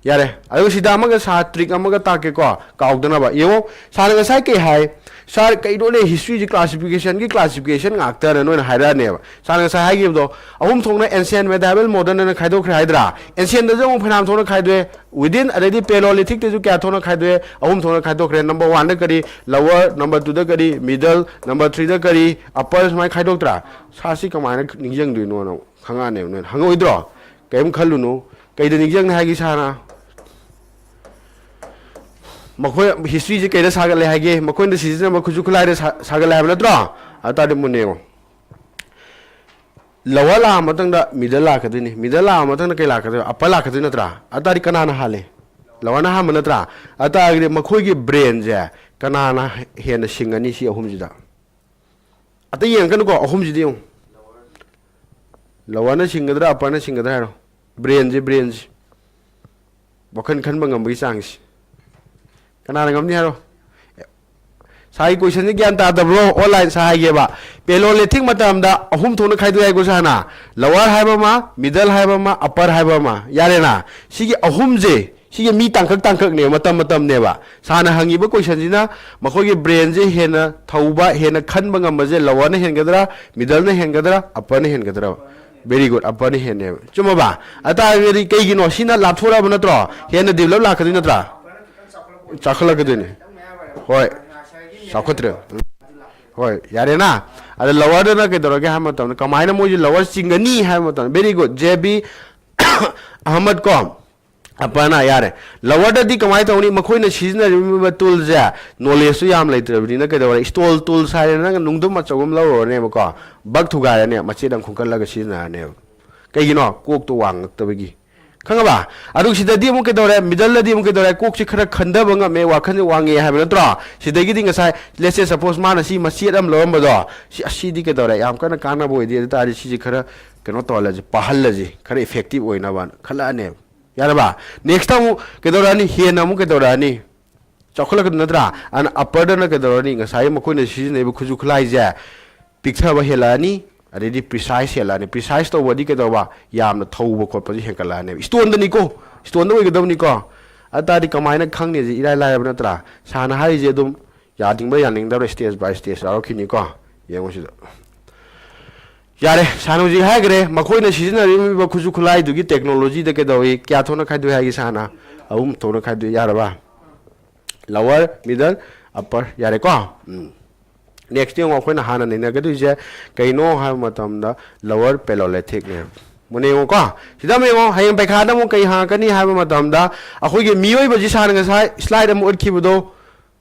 ꯌꯥꯔꯦ꯫ ꯑꯗꯨꯒ ꯁꯤꯗ ꯑꯃꯒ ꯁꯥꯔ trick ꯑꯃꯒ ꯇꯥꯛꯀꯦꯀꯣ, ꯀꯥꯎꯗꯅꯕ꯫ ꯌꯦꯡꯉꯣ, ꯁꯥꯔꯅ ꯉꯁꯥꯏ ꯀꯩ ꯍꯥꯏ? ꯁꯥꯔ, ꯀꯩꯅꯣꯅꯦ, historyꯁꯤ classificationꯒꯤ classification ꯉꯥꯛꯇꯅ ꯅꯣꯏꯅ ꯍꯥꯏꯔꯛꯑꯅꯦꯕ꯫ ꯁꯥꯔꯅ ꯉꯁꯥꯏ ꯍꯥꯏꯈꯤꯕꯗꯣ, ꯑꯍꯨꯝ ꯊꯣꯛꯅ ancient, medieval, modern ꯑꯅ ꯈꯥꯏꯗꯣꯛꯈ꯭ꯔꯦ ꯍꯥꯏꯗ꯭ꯔꯥ? Ancientꯗꯁꯨ ꯑꯃꯨꯛ ꯐꯅꯌꯥꯝ ꯊꯣꯛꯅ ꯈꯥꯏꯗꯣꯛꯑꯦ꯫ Within, ꯑꯗꯩꯗꯤ Paleolithicꯇꯁꯨ ꯀꯌꯥ ꯊꯣꯛꯅ ꯈꯥꯏꯗꯣꯛꯑꯦ? ꯑꯍꯨꯝ ꯊꯣꯛꯅ ꯈꯥꯏꯗꯣꯛꯈ꯭ꯔꯦ꯫ Number oneꯗ ꯀꯔꯤ? Lower, number twoꯗ ꯀꯔꯤ? Middle, number threeꯗ ꯀꯔꯤ? Upper, ꯁꯨꯃꯥꯏꯅ ꯈꯥꯏꯗꯣꯛꯇ꯭ꯔꯥ? ꯁꯥꯔ, ꯁꯤ ꯀꯃꯥꯏꯅ ꯅꯤꯡꯁꯤꯡꯗꯣꯏꯅꯣꯅ ꯈꯪꯉꯛꯑꯅꯦꯕ ꯅꯣꯏꯅ꯫ ꯍꯪꯉꯛꯑꯣꯏꯗ꯭ꯔꯣ? ꯀꯔꯤꯝ ꯈꯜꯂꯨꯅꯨ꯫ ꯀꯩꯗ ꯅꯤꯡꯁꯤꯡꯅꯤ ꯍꯥꯏꯒꯦ ꯁꯥꯔꯅ? ꯃꯈꯣꯏ historyꯁꯦ ꯀꯩꯗ ꯁꯥꯒꯠꯂꯦ ꯍꯥꯏꯒꯦ? ꯃꯈꯣꯏꯅ ꯁꯤꯖꯤꯟꯅꯕ ꯈꯨꯠꯁꯨ ꯈꯨꯠꯂꯥꯏꯗ ꯁꯥ-, ꯁꯥꯒꯠꯂꯦ ꯍꯥꯏꯕ ꯅꯠꯇ꯭ꯔꯣ? ꯑꯗꯨ ꯇꯥꯔꯗꯤ ꯃꯨꯟꯅ ꯌꯦꯡꯉꯣ꯫ Lower ꯂꯥꯛꯑ ꯃꯇꯨꯡꯗ middle ꯂꯥꯛꯀꯗꯣꯏꯅꯤ, middle ꯂꯥꯛꯑ ꯃꯇꯨꯡꯗ ꯀꯩ ꯂꯥꯛꯀꯗꯣꯏꯕ? Upper ꯂꯥꯛꯀꯗꯣꯏ ꯅꯠꯇ꯭ꯔꯥ? ꯑꯗꯨ ꯇꯥꯔꯗꯤ ꯀꯅꯥꯅ ꯍꯥꯜꯂꯤ? Lowerꯅ ꯍꯥꯟꯕ ꯅꯠꯇ꯭ꯔꯥ? ꯑꯗꯨ ꯇꯥꯔꯒꯗꯤ ꯃꯈꯣꯏꯒꯤ brainꯁꯦ ꯀꯅꯥꯅ ꯍꯦꯟꯅ ꯁꯤꯡꯒꯅꯤ ꯁꯤ ꯑꯍꯨꯝꯁꯤꯗ? ꯑꯇꯩ ꯌꯦꯡꯉꯛꯀꯅꯨꯀꯣ, ꯑꯍꯨꯝꯁꯤꯗ ꯌꯦꯡꯉꯨ꯫ Lowerꯅ ꯁꯤꯡꯒꯗ꯭ꯔꯥ, upperꯅ ꯁꯤꯡꯒꯗ꯭ꯔꯥ ꯍꯥꯏꯔꯣ? Brainꯁꯦ, brainꯁꯦ꯫ ꯋꯥꯈꯜ ꯈꯟꯕ ꯉꯝꯕꯒꯤ ꯆꯥꯡꯁꯦ꯫ ꯀꯅꯥꯅ ꯉꯝꯅꯤ ꯍꯥꯏꯔꯣ? ꯁꯥꯔꯒꯤ questionꯁꯦ ꯒ꯭ꯌꯥꯟ ꯇꯥꯗꯕ꯭ꯔꯣ? Online ꯁꯥꯔ ꯍꯥꯏꯒꯦꯕ꯫ Paleolithic ꯃꯇꯝꯗ ꯑꯍꯨꯝ ꯊꯣꯛꯅ ꯈꯥꯏꯗꯣꯛꯑꯦ ꯍꯥꯏꯀꯣ ꯁꯥꯔꯅ꯫ Lower ꯍꯥꯏꯕ ꯑꯃ, middle ꯍꯥꯏꯕ ꯑꯃ, upper ꯍꯥꯏꯕ ꯑꯃ꯫ ꯌꯥꯔꯦꯅ? ꯁꯤꯒꯤ ꯑꯍꯨꯝꯁꯦ, ꯁꯤꯒꯤ ꯃꯤ ꯇꯥꯡꯀꯛ ꯇꯥꯡꯀꯛꯅꯦ, ꯃꯇꯝ ꯃꯇꯝꯅꯦꯕ꯫ ꯁꯥꯔꯅ ꯍꯪꯉꯤꯕ questionꯁꯤꯅ ꯃꯈꯣꯏꯒꯤ brainꯁꯦ ꯍꯦꯟꯅ ꯊꯧꯕ, ꯍꯦꯟꯅ ꯈꯟꯕ ꯉꯝꯕꯁꯦ lowerꯅ ꯍꯦꯟꯒꯗ꯭ꯔꯥ, middleꯅ ꯍꯦꯟꯒꯗ꯭ꯔꯥ, upperꯅ ꯍꯦꯟꯒꯗ꯭ꯔꯥ? Very good, upperꯅ ꯍꯦꯟꯅꯦꯕ꯫ ꯆꯨꯝꯃꯕ? ꯑꯗꯨ ꯇꯥꯔꯒꯗꯤ ꯀꯩꯒꯤꯅꯣ? ꯁꯤꯅ ꯂꯥꯞꯊꯣꯔꯛꯑꯕ ꯅꯠꯇ꯭ꯔꯣ? ꯍꯦꯟꯅ develop ꯂꯥꯛꯀꯗꯣꯏ ꯅꯠꯇ꯭ꯔꯥ? ꯆꯥꯎꯈꯠꯂꯛꯀꯗꯣꯏꯅꯦ꯫ ꯍꯣꯏ꯫ ꯆꯥꯎꯈꯠꯇ꯭ꯔꯦ꯫ ꯍꯣꯏ, ꯌꯥꯔꯦꯅ? ꯑꯗ ꯂꯋꯔꯗꯅ ꯀꯩꯗꯧꯔꯒꯦ ꯍꯥꯏꯕ ꯃꯇꯝꯗ, ꯀꯃꯥꯏꯅ ꯃꯣꯏꯁꯦ ꯂꯋꯔ ꯆꯤꯡꯒꯅꯤ ꯍꯥꯏꯕ ꯃꯇꯝꯗ, very good, ꯖꯦ ꯕꯤ ꯑꯍꯃꯗ ꯀꯣ, ꯑꯄꯔꯅ, ꯌꯥꯔꯦ꯫ ꯂꯋꯔꯗꯗꯤ ꯀꯃꯥꯏꯅ ꯇꯧꯅꯤ? ꯃꯈꯣꯏꯅ ꯁꯤꯖꯤꯟꯅꯔꯤꯕ ꯇꯨꯜꯁꯦ ꯅꯣꯂꯦꯖꯁꯨ ꯌꯥꯝ ꯂꯩꯇ꯭ꯔꯕꯅꯤꯅ ꯀꯩꯗꯧꯔꯦ? ꯏꯁꯇꯣꯜ ꯇꯨꯜꯁ ꯍꯥꯏꯔꯦ, ꯅꯪ ꯅꯨꯡꯗꯨꯝ ꯑꯆꯧꯕ ꯑꯃ ꯂꯧꯔꯨꯔꯅꯦꯕꯀꯣ, ꯕꯛ ꯊꯨꯒꯥꯏꯔꯅꯦ, ꯃꯆꯦꯠ ꯑꯃ ꯈꯨꯟꯀꯠꯂꯒ ꯁꯤꯖꯤꯟꯅꯔꯅꯦꯕ꯫ ꯀꯩꯒꯤꯅꯣ? ꯀꯣꯛꯇꯣ ꯋꯥꯡꯉꯛꯇꯕꯒꯤ꯫ ꯈꯪꯉꯕ? ꯑꯗꯨ ꯁꯤꯗꯗꯤ ꯑꯃꯨꯛ ꯀꯩꯗꯧꯔꯦ? ꯃꯤꯗꯜꯗꯗꯤ ꯑꯃꯨꯛ ꯀꯩꯗꯧꯔꯦ? ꯀꯣꯛꯁꯦ ꯈꯔ ꯈꯟꯊꯕ ꯉꯝꯃꯦ, ꯋꯥꯈꯜꯁꯦ ꯋꯥꯡꯉꯦ ꯍꯥꯏꯕ ꯅꯠꯇ꯭ꯔꯣ? ꯁꯤꯗꯒꯤꯗꯤ ꯉꯁꯥꯏ, let's say, suppose ꯃꯥꯅ ꯁꯤ ꯃꯆꯦꯠ ꯑꯃ ꯂꯧꯔꯝꯕꯗꯣ, ꯁꯤ, ꯑꯁꯤꯗꯤ ꯀꯩꯗꯧꯔꯦ? ꯌꯥꯝ ꯀꯟꯅ ꯀꯥꯟꯅꯕ ꯑꯣꯏꯗꯦ, ꯑꯗꯨ ꯇꯥꯔꯗꯤ ꯁꯤꯁꯦ ꯈꯔ ꯀꯩꯅꯣ ꯇꯧꯍꯜꯂꯁꯤ, ꯄꯥꯍꯜꯂꯁꯤ, ꯈꯔ effective ꯑꯣꯏꯅꯕ ꯈꯜꯂꯛꯑꯅꯦꯕ꯫ ꯌꯥꯔꯕ? Next ꯑꯃꯨꯛ ꯀꯩꯗꯧꯔꯛꯑꯅꯤ? ꯍꯦꯟꯅ ꯑꯃꯨꯛ ꯀꯩꯗꯧꯔꯛꯑꯅꯤ? ꯆꯥꯎꯈꯠꯂꯛꯀꯗꯣꯏ ꯅꯠꯇ꯭ꯔꯥ? ꯑꯗꯨꯅ ꯑꯞꯄꯔꯗꯅ ꯀꯩꯗꯧꯔꯅꯤ? ꯉꯁꯥꯏꯒꯤ ꯃꯈꯣꯏꯅ ꯁꯤꯖꯤꯟꯅꯔꯤꯕ ꯈꯨꯠꯁꯨ ꯈꯨꯠꯂꯥꯏꯁꯦ ꯄꯤꯛꯊꯕ ꯍꯦꯜꯂꯛꯑꯅꯤ, ꯑꯗꯩꯗꯤ ꯄ꯭ꯔꯤꯁꯥꯏꯁ ꯍꯦꯜꯂꯛꯑꯅꯤ꯫ ꯄ꯭ꯔꯤꯁꯥꯏꯁ ꯇꯧꯕꯗꯤ ꯀꯩꯗꯧꯕ? ꯌꯥꯝꯅ ꯊꯧꯕ ꯈꯣꯠꯄꯁꯦ ꯍꯦꯟꯒꯠꯂꯛꯑꯅꯦꯕ꯫ ꯏꯁꯇꯣꯟꯗꯅꯤꯀꯣ, ꯏꯁꯇꯣꯟꯗ ꯑꯣꯏꯒꯗꯕꯅꯤꯀꯣ꯫ ꯑꯗꯨ ꯇꯥꯔꯗꯤ ꯀꯃꯥꯏꯅ ꯈꯪꯅꯤ? ꯁꯤ ꯏꯔꯥꯏ ꯂꯥꯏꯔꯕ ꯅꯠꯇ꯭ꯔꯥ? ꯁꯥꯔꯅ ꯍꯥꯏꯔꯤꯁꯦ ꯑꯗꯨꯝ ꯌꯥꯅꯤꯡꯕ꯭ꯔꯥ ꯌꯥꯅꯤꯡꯗꯕ꯭ꯔꯥ, stage by stage ꯌꯥꯎꯔꯛꯈꯤꯅꯤꯀꯣ꯫ ꯌꯦꯡꯉꯨ ꯁꯤꯗ꯫ ꯌꯥꯔꯦ, ꯁꯥꯔꯅ ꯍꯧꯖꯤꯛ ꯍꯥꯏꯈ꯭ꯔꯦ, ꯃꯈꯣꯏꯅ ꯁꯤꯖꯤꯟꯅꯔꯤꯕ ꯈꯨꯠꯁꯨ ꯈꯨꯠꯂꯥꯏꯗꯨꯒꯤ ꯇꯦꯛꯅꯣꯂꯣꯖꯤꯗ ꯀꯩꯗꯧꯏ, ꯀꯌꯥ ꯊꯣꯛꯅ ꯈꯥꯏꯗꯣꯛꯏ ꯍꯥꯏꯒꯦ ꯁꯥꯔꯅ? ꯑꯍꯨꯝ ꯊꯣꯛꯅ ꯈꯥꯏꯗꯣꯛꯏ, ꯌꯥꯔꯕ? Lower, middle, upper, ꯌꯥꯔꯦꯀꯣ? ꯎꯝ꯫ Next ꯌꯦꯡꯉꯣ, ꯑꯩꯈꯣꯏꯅ ꯍꯥꯟꯅ ꯅꯩꯅꯒꯗꯣꯏꯁꯦ ꯀꯩꯅꯣ ꯍꯥꯏꯕ ꯃꯇꯝꯗ lower Paleolithic ꯅꯦꯕ꯫ ꯃꯨꯟꯅ ꯌꯦꯡꯉꯣꯀꯣ꯫ ꯁꯤꯗ ꯑꯃꯨꯛ ꯌꯦꯡꯉꯣ, ꯍꯌꯦꯡ ꯄꯩꯈꯥꯗ ꯑꯃꯨꯛ ꯀꯩ ꯍꯪꯉꯛꯀꯅꯤ ꯍꯥꯏꯕ ꯃꯇꯝꯗ, ꯑꯩꯈꯣꯏꯒꯤ ꯃꯤꯑꯣꯏꯕꯁꯤ ꯁꯥꯔꯅ ꯉꯁꯥꯏ slide ꯑꯃ ꯎꯠꯈꯤꯕꯗꯣ,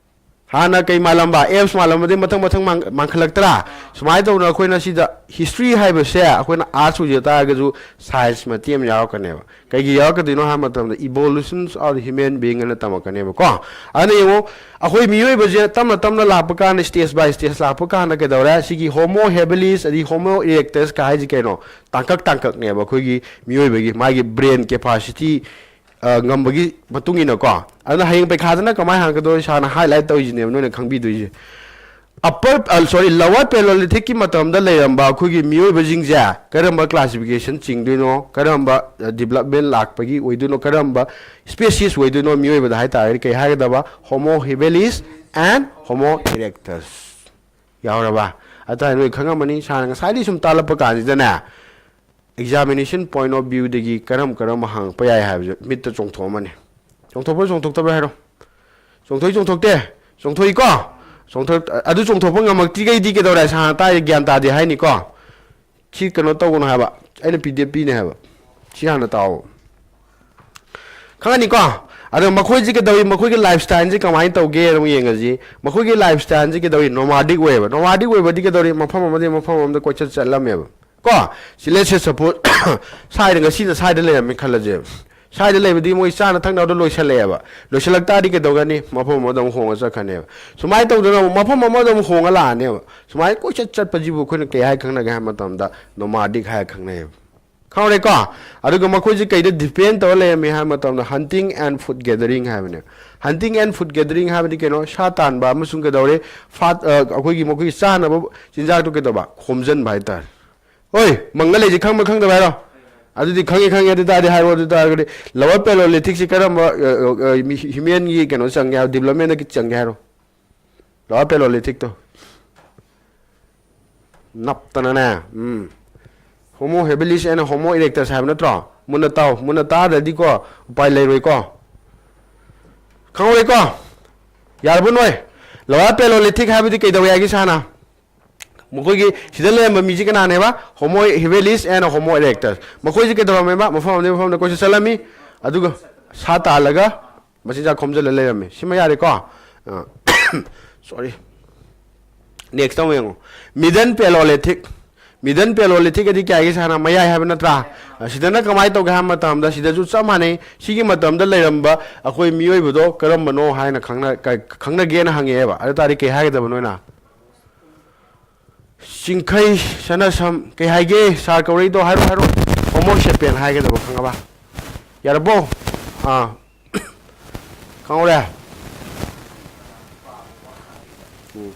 ꯍꯥꯟꯅ ꯀꯩ ꯃꯥꯜꯂꯝꯕ? Apes ꯃꯥꯜꯂꯝꯕꯗꯒꯤ ꯃꯊꯪ ꯃꯊꯪ ꯃꯥꯡ-, ꯃꯥꯡꯈꯠꯂꯛꯇ꯭ꯔꯥ? ꯁꯨꯃꯥꯏꯅ ꯇꯧꯗꯅ ꯑꯩꯈꯣꯏꯅ ꯁꯤꯗ history ꯍꯥꯏꯕꯁꯦ ꯑꯩꯈꯣꯏꯅ arts ꯑꯣꯏꯖ ꯇꯥꯔꯒꯁꯨ science ꯃꯇꯦꯛ ꯑꯃ ꯌꯥꯎꯔꯛꯀꯅꯦꯕ꯫ ꯀꯩꯒꯤ ꯌꯥꯎꯔꯛꯀꯗꯣꯏꯅꯣ ꯍꯥꯏꯕ ꯃꯇꯝꯗ, evolutions of human being ꯑꯅ ꯇꯝꯃꯛꯀꯅꯦꯕꯀꯣ꯫ ꯑꯗꯨꯅ ꯌꯦꯡꯉꯣ, ꯑꯩꯈꯣꯏ ꯃꯤꯑꯣꯏꯕꯁꯦ ꯇꯞꯅ ꯇꯞꯅ ꯂꯥꯛꯄ ꯀꯥꯟꯗ, stage by stage ꯂꯥꯛꯄ ꯀꯥꯟꯗ ꯀꯩꯗꯧꯔꯦ? ꯁꯤꯒꯤ Homo habilis ꯑꯗꯩ Homo erectus ꯀ ꯍꯥꯏꯁꯤ ꯀꯩꯅꯣ? ꯇꯥꯡꯀꯛ ꯇꯥꯡꯀꯛꯅꯦꯕ ꯑꯩꯈꯣꯏꯒꯤ ꯃꯤꯑꯣꯏꯕꯒꯤ, ꯃꯥꯒꯤ brain capacity, ꯑ, ꯉꯝꯕꯒꯤ ꯃꯇꯨꯡ ꯏꯟꯅꯀꯣ꯫ ꯑꯗꯨꯅ ꯍꯌꯦꯡ ꯄꯩꯈꯥꯗꯅ ꯀꯃꯥꯏꯅ ꯍꯪꯉꯛꯀꯗꯣꯏ? ꯏꯁꯥꯅ highlight ꯇꯧꯔꯤꯁꯤꯅꯦꯕ, ꯅꯣꯏꯅ ꯈꯪꯕꯤꯗꯣꯏꯁꯦ꯫ Upper, ꯑ, sorry, Lower Paleolithic ꯀꯤ ꯃꯇꯝꯗ ꯂꯩꯔꯝꯕ ꯑꯩꯈꯣꯏꯒꯤ ꯃꯤꯑꯣꯏꯕꯁꯤꯡꯁꯦ ꯀꯔꯝꯕ classification ꯆꯤꯡꯗꯣꯏꯅꯣ, ꯀꯔꯝꯕ, ꯑ, development ꯂꯥꯛꯄꯒꯤ ꯑꯣꯏꯗꯣꯏꯅꯣ, ꯀꯔꯝꯕ species ꯑꯣꯏꯗꯣꯏꯅꯣ ꯃꯤꯑꯣꯏꯕꯗ ꯍꯥꯏ ꯇꯥꯔꯒꯗꯤ, ꯀꯩ ꯍꯥꯏꯒꯗꯕ? Homo habilis and Homo erectus꯫ ꯌꯥꯎꯔꯕ? ꯑꯗꯨ ꯇꯥꯔꯗꯤ ꯅꯣꯏ ꯈꯪꯉꯝꯃꯅꯤ, ꯁꯥꯔꯅ ꯉꯁꯥꯏꯗꯩ ꯁꯨꯝ ꯇꯥꯜꯂꯛꯄ ꯀꯥꯟꯁꯤꯗꯅꯦ, examination point of view ꯗꯒꯤ ꯀꯔꯝ ꯀꯔꯝꯕ ꯍꯪꯉꯛꯄ ꯌꯥꯏ ꯍꯥꯏꯕꯁꯦ ꯃꯤꯠꯇ ꯆꯣꯡꯊꯣꯛꯑꯝꯃꯅꯤ꯫ ꯆꯣꯡꯊꯣꯛꯄ꯭ꯔꯥ ꯆꯣꯡꯊꯣꯛꯇꯕ꯭ꯔꯥ ꯍꯥꯏꯔꯣ? ꯆꯣꯡꯊꯣꯛꯏ ꯆꯣꯡꯊꯣꯛꯇꯦ? ꯆꯣꯡꯊꯣꯛꯏꯀꯣ? ꯆꯣꯡꯊꯣꯛ ꯑꯗꯨ ꯆꯣꯡꯊꯣꯛꯄ ꯉꯝꯃꯛꯇ꯭ꯔꯤꯈꯩꯗꯤ ꯀꯩꯗꯧꯔꯦ? ꯁꯥ ꯉꯥ ꯇꯥꯏ ꯒ꯭ꯌꯥꯟ ꯇꯥꯗꯦ ꯍꯥꯏꯅꯤꯀꯣ? ꯁꯤ ꯀꯩꯅꯣ ꯇꯧꯒꯅꯨ ꯍꯥꯏꯕ꯫ ꯑꯩꯅ ꯄꯤ ꯗꯤ ꯑꯦꯐ ꯄꯤꯅꯦ ꯍꯥꯏꯕ꯫ ꯁꯤ ꯍꯥꯟꯅ ꯇꯥꯎ꯫ ꯈꯪꯉꯅꯤꯀꯣ? ꯑꯗꯣ ꯃꯈꯣꯏꯁꯤ ꯀꯩꯗꯧꯏ? ꯃꯈꯣꯏꯒꯤ ꯂꯥꯏꯐ ꯁ꯭ꯇꯥꯏꯜꯁꯤ ꯀꯃꯥꯏꯅ ꯇꯧꯒꯦ? ꯑꯃꯨꯛ ꯌꯦꯡꯉꯁꯤ꯫ ꯃꯈꯣꯏꯒꯤ ꯂꯥꯏꯐ ꯁ꯭ꯇꯥꯏꯜꯁꯤ ꯀꯩꯗꯧꯏ? ꯅꯣꯃꯥꯗꯤꯛ ꯑꯣꯏꯌꯦꯕ꯫ ꯅꯣꯃꯥꯗꯤꯛ ꯑꯣꯏꯕꯗꯤ ꯀꯩꯗꯧꯔꯤ? ꯃꯐꯝ ꯑꯃꯗꯒꯤ ꯃꯐꯝ ꯑꯃꯗ ꯀꯣꯏꯆꯠ ꯆꯠꯂꯝꯃꯦꯕ꯫ ꯀꯣ? ꯁꯤ let's say suppose ꯁ꯭ꯋꯥꯏꯗ, ꯉꯁꯤꯅ ꯁ꯭ꯋꯥꯏꯗ ꯂꯩꯔꯝꯃꯦ ꯈꯜꯂꯁꯦꯕ꯫ ꯁ꯭ꯋꯥꯏꯗ ꯂꯩꯕꯗꯤ ꯃꯣꯏ ꯆꯥꯅ ꯊꯛꯅꯕꯗꯣ ꯂꯣꯏꯁꯜꯂꯛꯑꯦꯕ꯫ ꯂꯣꯏꯁꯜꯂꯛ ꯇꯥꯔꯗꯤ ꯀꯩꯗꯧꯒꯅꯤ? ꯃꯐꯝ ꯑꯃꯗ ꯑꯃꯨꯛ ꯍꯣꯡꯉ ꯆꯠꯈ꯭ꯔꯅꯦꯕ꯫ ꯁꯨꯃꯥꯏꯅ ꯇꯧꯗꯅ ꯑꯃꯨꯛ ꯃꯐꯝ ꯑꯃꯗ ꯑꯃꯨꯛ ꯍꯣꯡꯉ ꯂꯥꯛꯑꯅꯦꯕ꯫ ꯁꯨꯃꯥꯏꯅ ꯀꯣꯏꯆꯠ ꯆꯠꯄꯁꯤꯕꯨ ꯑꯩꯈꯣꯏꯅ ꯀꯩ ꯍꯥꯏ ꯈꯪꯅꯒꯦ ꯍꯥꯏꯕ ꯃꯇꯝꯗ ꯅꯣꯃꯥꯗꯤꯛ ꯍꯥꯏꯔ ꯈꯪꯅꯩꯌꯦꯕ꯫ ꯈꯪꯍꯧꯔꯦꯀꯣ? ꯑꯗꯨꯒ ꯃꯈꯣꯏꯁꯦ ꯀꯩꯗ depend ꯇꯧꯔ ꯂꯩꯔꯝꯃꯤ ꯍꯥꯏꯕ ꯃꯇꯝꯗ hunting and food gathering ꯍꯥꯏꯕꯅꯦ꯫ Hunting and food gathering ꯍꯥꯏꯕꯗꯤ ꯀꯩꯅꯣ? ꯁꯥ ꯇꯥꯟꯕ ꯑꯃꯁꯨꯡ ꯀꯩꯗꯧꯔꯦ? ꯐꯥꯠ-, ꯑ, ꯑꯩꯈꯣꯏꯒꯤ ꯃꯈꯣꯏꯒꯤ ꯆꯥꯅꯕ ꯆꯤꯟꯖꯥꯛꯇꯣ ꯀꯩꯗꯧꯕ? ꯈꯣꯝꯖꯤꯟꯕ ꯍꯥꯏꯇꯥꯔꯦ꯫ ꯍꯣꯏ, ꯃꯪꯉ ꯂꯩꯁꯦ ꯈꯪꯕ꯭ꯔꯥ ꯈꯪꯗꯕ꯭ꯔꯥ ꯍꯥꯏꯔꯣ? ꯑꯗꯨꯗꯤ ꯈꯪꯉꯦ, ꯈꯪꯉꯦ꯫ ꯑꯗꯨ ꯇꯥꯔꯗꯤ ꯍꯥꯏꯔꯣ꯫ ꯑꯗꯨ ꯇꯥꯔꯒꯗꯤ lower Paleolithicꯁꯤ ꯀꯔꯝꯕ, ꯑ, ꯑ, ꯑ, ꯃꯤ, humanꯒꯤ ꯀꯩꯅꯣ ꯆꯪꯒꯦ ꯍꯥꯏꯔꯣ? Developmentꯇ ꯆꯪꯒꯦ ꯍꯥꯏꯔꯣ? Lower Paleolithicꯇꯣ꯫ ꯅꯞꯇꯅꯅꯦ꯫ Um. Homo habilis and Homo erectus ꯍꯥꯏꯕ ꯅꯠꯇ꯭ꯔꯣ? ꯃꯨꯟꯅ ꯇꯥꯎ꯫ ꯃꯨꯟꯅ ꯇꯥꯗ꯭ꯔꯗꯤꯀꯣ, ꯎꯄꯥꯏ ꯂꯩꯔꯣꯏꯀꯣ꯫ ꯈꯪꯍꯧꯔꯦꯀꯣ? ꯌꯥꯔꯕꯣ ꯅꯣꯏ? Lower Paleolithic ꯍꯥꯏꯕꯗꯤ ꯀꯩꯗꯧꯋꯦ ꯍꯥꯏꯒꯦ ꯁꯥꯅ? ꯃꯈꯣꯏꯒꯤ ꯁꯤꯗ ꯂꯩꯔꯝꯕ ꯃꯤꯁꯤ ꯀꯅꯥꯅꯦꯕ? Homo habilis and Homo erectus꯫ ꯃꯈꯣꯏꯁꯤ ꯀꯩꯗꯧꯔꯝꯃꯦꯕ? ꯃꯐꯝ ꯑꯃꯗꯒꯤ ꯃꯐꯝ ꯑꯃꯗ ꯀꯣꯏꯆꯠ ꯆꯠꯂꯝꯃꯤ, ꯑꯗꯨꯒ ꯁꯥ ꯇꯥꯜꯂꯒ ꯃꯆꯤꯟꯖꯥꯛ ꯈꯣꯝꯖꯤꯜꯂ ꯂꯩꯔꯝꯃꯤ꯫ ꯁꯤꯃ ꯌꯥꯔꯦꯀꯣ? ꯑ, sorry꯫ Next ꯑꯃꯨꯛ ꯌꯦꯡꯉꯨ꯫ Middle Paleolithic꯫ Middle Paleolithic ꯑꯗꯤ ꯀꯌꯥꯒꯤ ꯁꯥꯅ? ꯃꯌꯥꯏ ꯍꯥꯏꯕ ꯅꯠꯇ꯭ꯔꯥ? ꯑ, ꯁꯤꯗꯅ ꯀꯃꯥꯏꯅ ꯇꯧꯒꯦ ꯍꯥꯏꯕ ꯃꯇꯝꯗ, ꯁꯤꯗꯁꯨ ꯆꯞ ꯃꯥꯟꯅꯩ꯫ ꯁꯤꯒꯤ ꯃꯇꯝꯗ ꯂꯩꯔꯝꯕ ꯑꯩꯈꯣꯏ ꯃꯤꯑꯣꯏꯕꯗꯣ ꯀꯔꯝꯕꯅꯣ ꯍꯥꯏꯅ ꯈꯪꯅ-, ꯀ-, ꯈꯪꯅꯒꯦꯅ ꯍꯪꯉꯛꯑꯦꯕ꯫ ꯑꯗꯨ ꯇꯥꯔꯗꯤ ꯀꯩ ꯍꯥꯏꯒꯗꯕ ꯅꯣꯏꯅ? ꯆꯤꯡꯈꯩ ꯁꯅꯥꯁꯝ ꯀꯩ ꯍꯥꯏꯒꯦ? Sir ꯀꯧꯔꯛꯏꯗꯣ ꯍꯥꯏꯔꯣ, ꯍꯥꯏꯔꯣ꯫ Homo sapien ꯍꯥꯏꯒꯗꯕ, ꯈꯪꯉꯕ? ꯌꯥꯔꯕꯣ? ꯑꯥ꯫ ꯈꯪꯍꯧꯔꯦ? ꯎꯝ꯫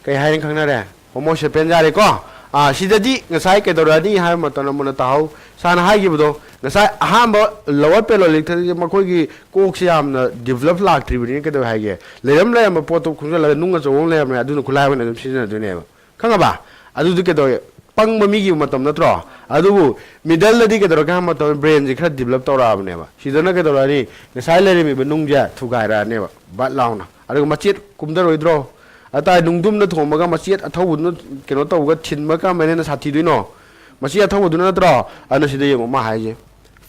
ꯀꯩ ꯍꯥꯏꯅ ꯈꯪꯅꯔꯦ? Homo sapien ꯌꯥꯔꯦꯀꯣ? ꯑꯥ, ꯁꯤꯗꯗꯤ ꯉꯁꯥꯏ ꯀꯩꯗꯧꯔꯛꯑꯅꯤ ꯍꯥꯏꯕ ꯃꯇꯝꯗ ꯃꯨꯟꯅ ꯇꯥꯍꯧ꯫ Sirꯅ ꯍꯥꯏꯈꯤꯕꯗꯣ, ꯉꯁꯥꯏ ꯑꯍꯥꯟꯕ lower Paleolithicꯇꯗꯤ ꯃꯈꯣꯏꯒꯤ ꯀꯣꯛꯁꯦ ꯌꯥꯝꯅ develop ꯂꯥꯛꯇ꯭ꯔꯤꯕꯅꯤꯅ ꯀꯩꯗꯧꯋꯦ ꯍꯥꯏꯒꯦ? ꯂꯩꯔꯝ ꯂꯩꯔꯝꯕ ꯄꯣꯠꯇꯣ ꯈꯣꯝꯖꯤꯜꯂꯒ ꯅꯨꯡ ꯑꯆꯧꯕ ꯑꯃ ꯂꯩꯔꯝꯃꯦ, ꯑꯗꯨꯅ ꯈꯨꯠꯂꯥꯏ ꯑꯣꯏꯅ ꯑꯗꯨꯝ ꯁꯤꯖꯤꯟꯅꯗꯣꯏꯅꯦꯕ꯫ ꯈꯪꯉꯕ? ꯑꯗꯨꯗꯤ ꯀꯩꯗꯧꯋꯦ? ꯄꯪꯕ ꯃꯤꯒꯤ ꯃꯇꯝ ꯅꯠꯇ꯭ꯔꯣ? ꯑꯗꯨꯕꯨ middleꯗꯗꯤ ꯀꯩꯗꯧꯔꯒꯦ ꯍꯥꯏꯕ ꯃꯇꯝꯗ brainꯁꯦ ꯈꯔ develop ꯇꯧꯔꯛꯑꯕꯅꯦꯕ꯫ ꯁꯤꯗꯅ ꯀꯩꯗꯧꯔꯛꯑꯅꯤ? ꯉꯁꯥꯏ ꯂꯩꯔꯝꯃꯤꯕ ꯅꯨꯡꯁꯦ ꯊꯨꯒꯥꯏꯔꯛꯑꯅꯦꯕ, ꯕꯠ ꯂꯥꯎꯅ꯫ ꯑꯗꯨꯒ ꯃꯆꯦꯠ ꯀꯨꯝꯊꯔꯣꯏꯗ꯭ꯔꯣ? ꯑꯇꯥꯏ ꯅꯨꯡꯗꯨꯝꯅ ꯊꯣꯝꯃꯒ ꯃꯆꯦꯠ ꯑꯊꯧꯕꯗꯨꯅ ꯀꯩꯅꯣ ꯇꯧꯕꯒ ꯊꯤꯟꯕ ꯀꯔꯝꯕꯅ ꯍꯦꯟꯅ ꯁꯥꯊꯤꯗꯣꯏꯅꯣ? ꯃꯆꯦꯠ ꯑꯊꯧꯕꯗꯨꯅ ꯅꯠꯇ꯭ꯔꯣ? ꯑꯗꯨꯅ ꯁꯤꯗ ꯌꯦꯡꯉꯣ ꯃꯥ ꯍꯥꯏꯁꯦ꯫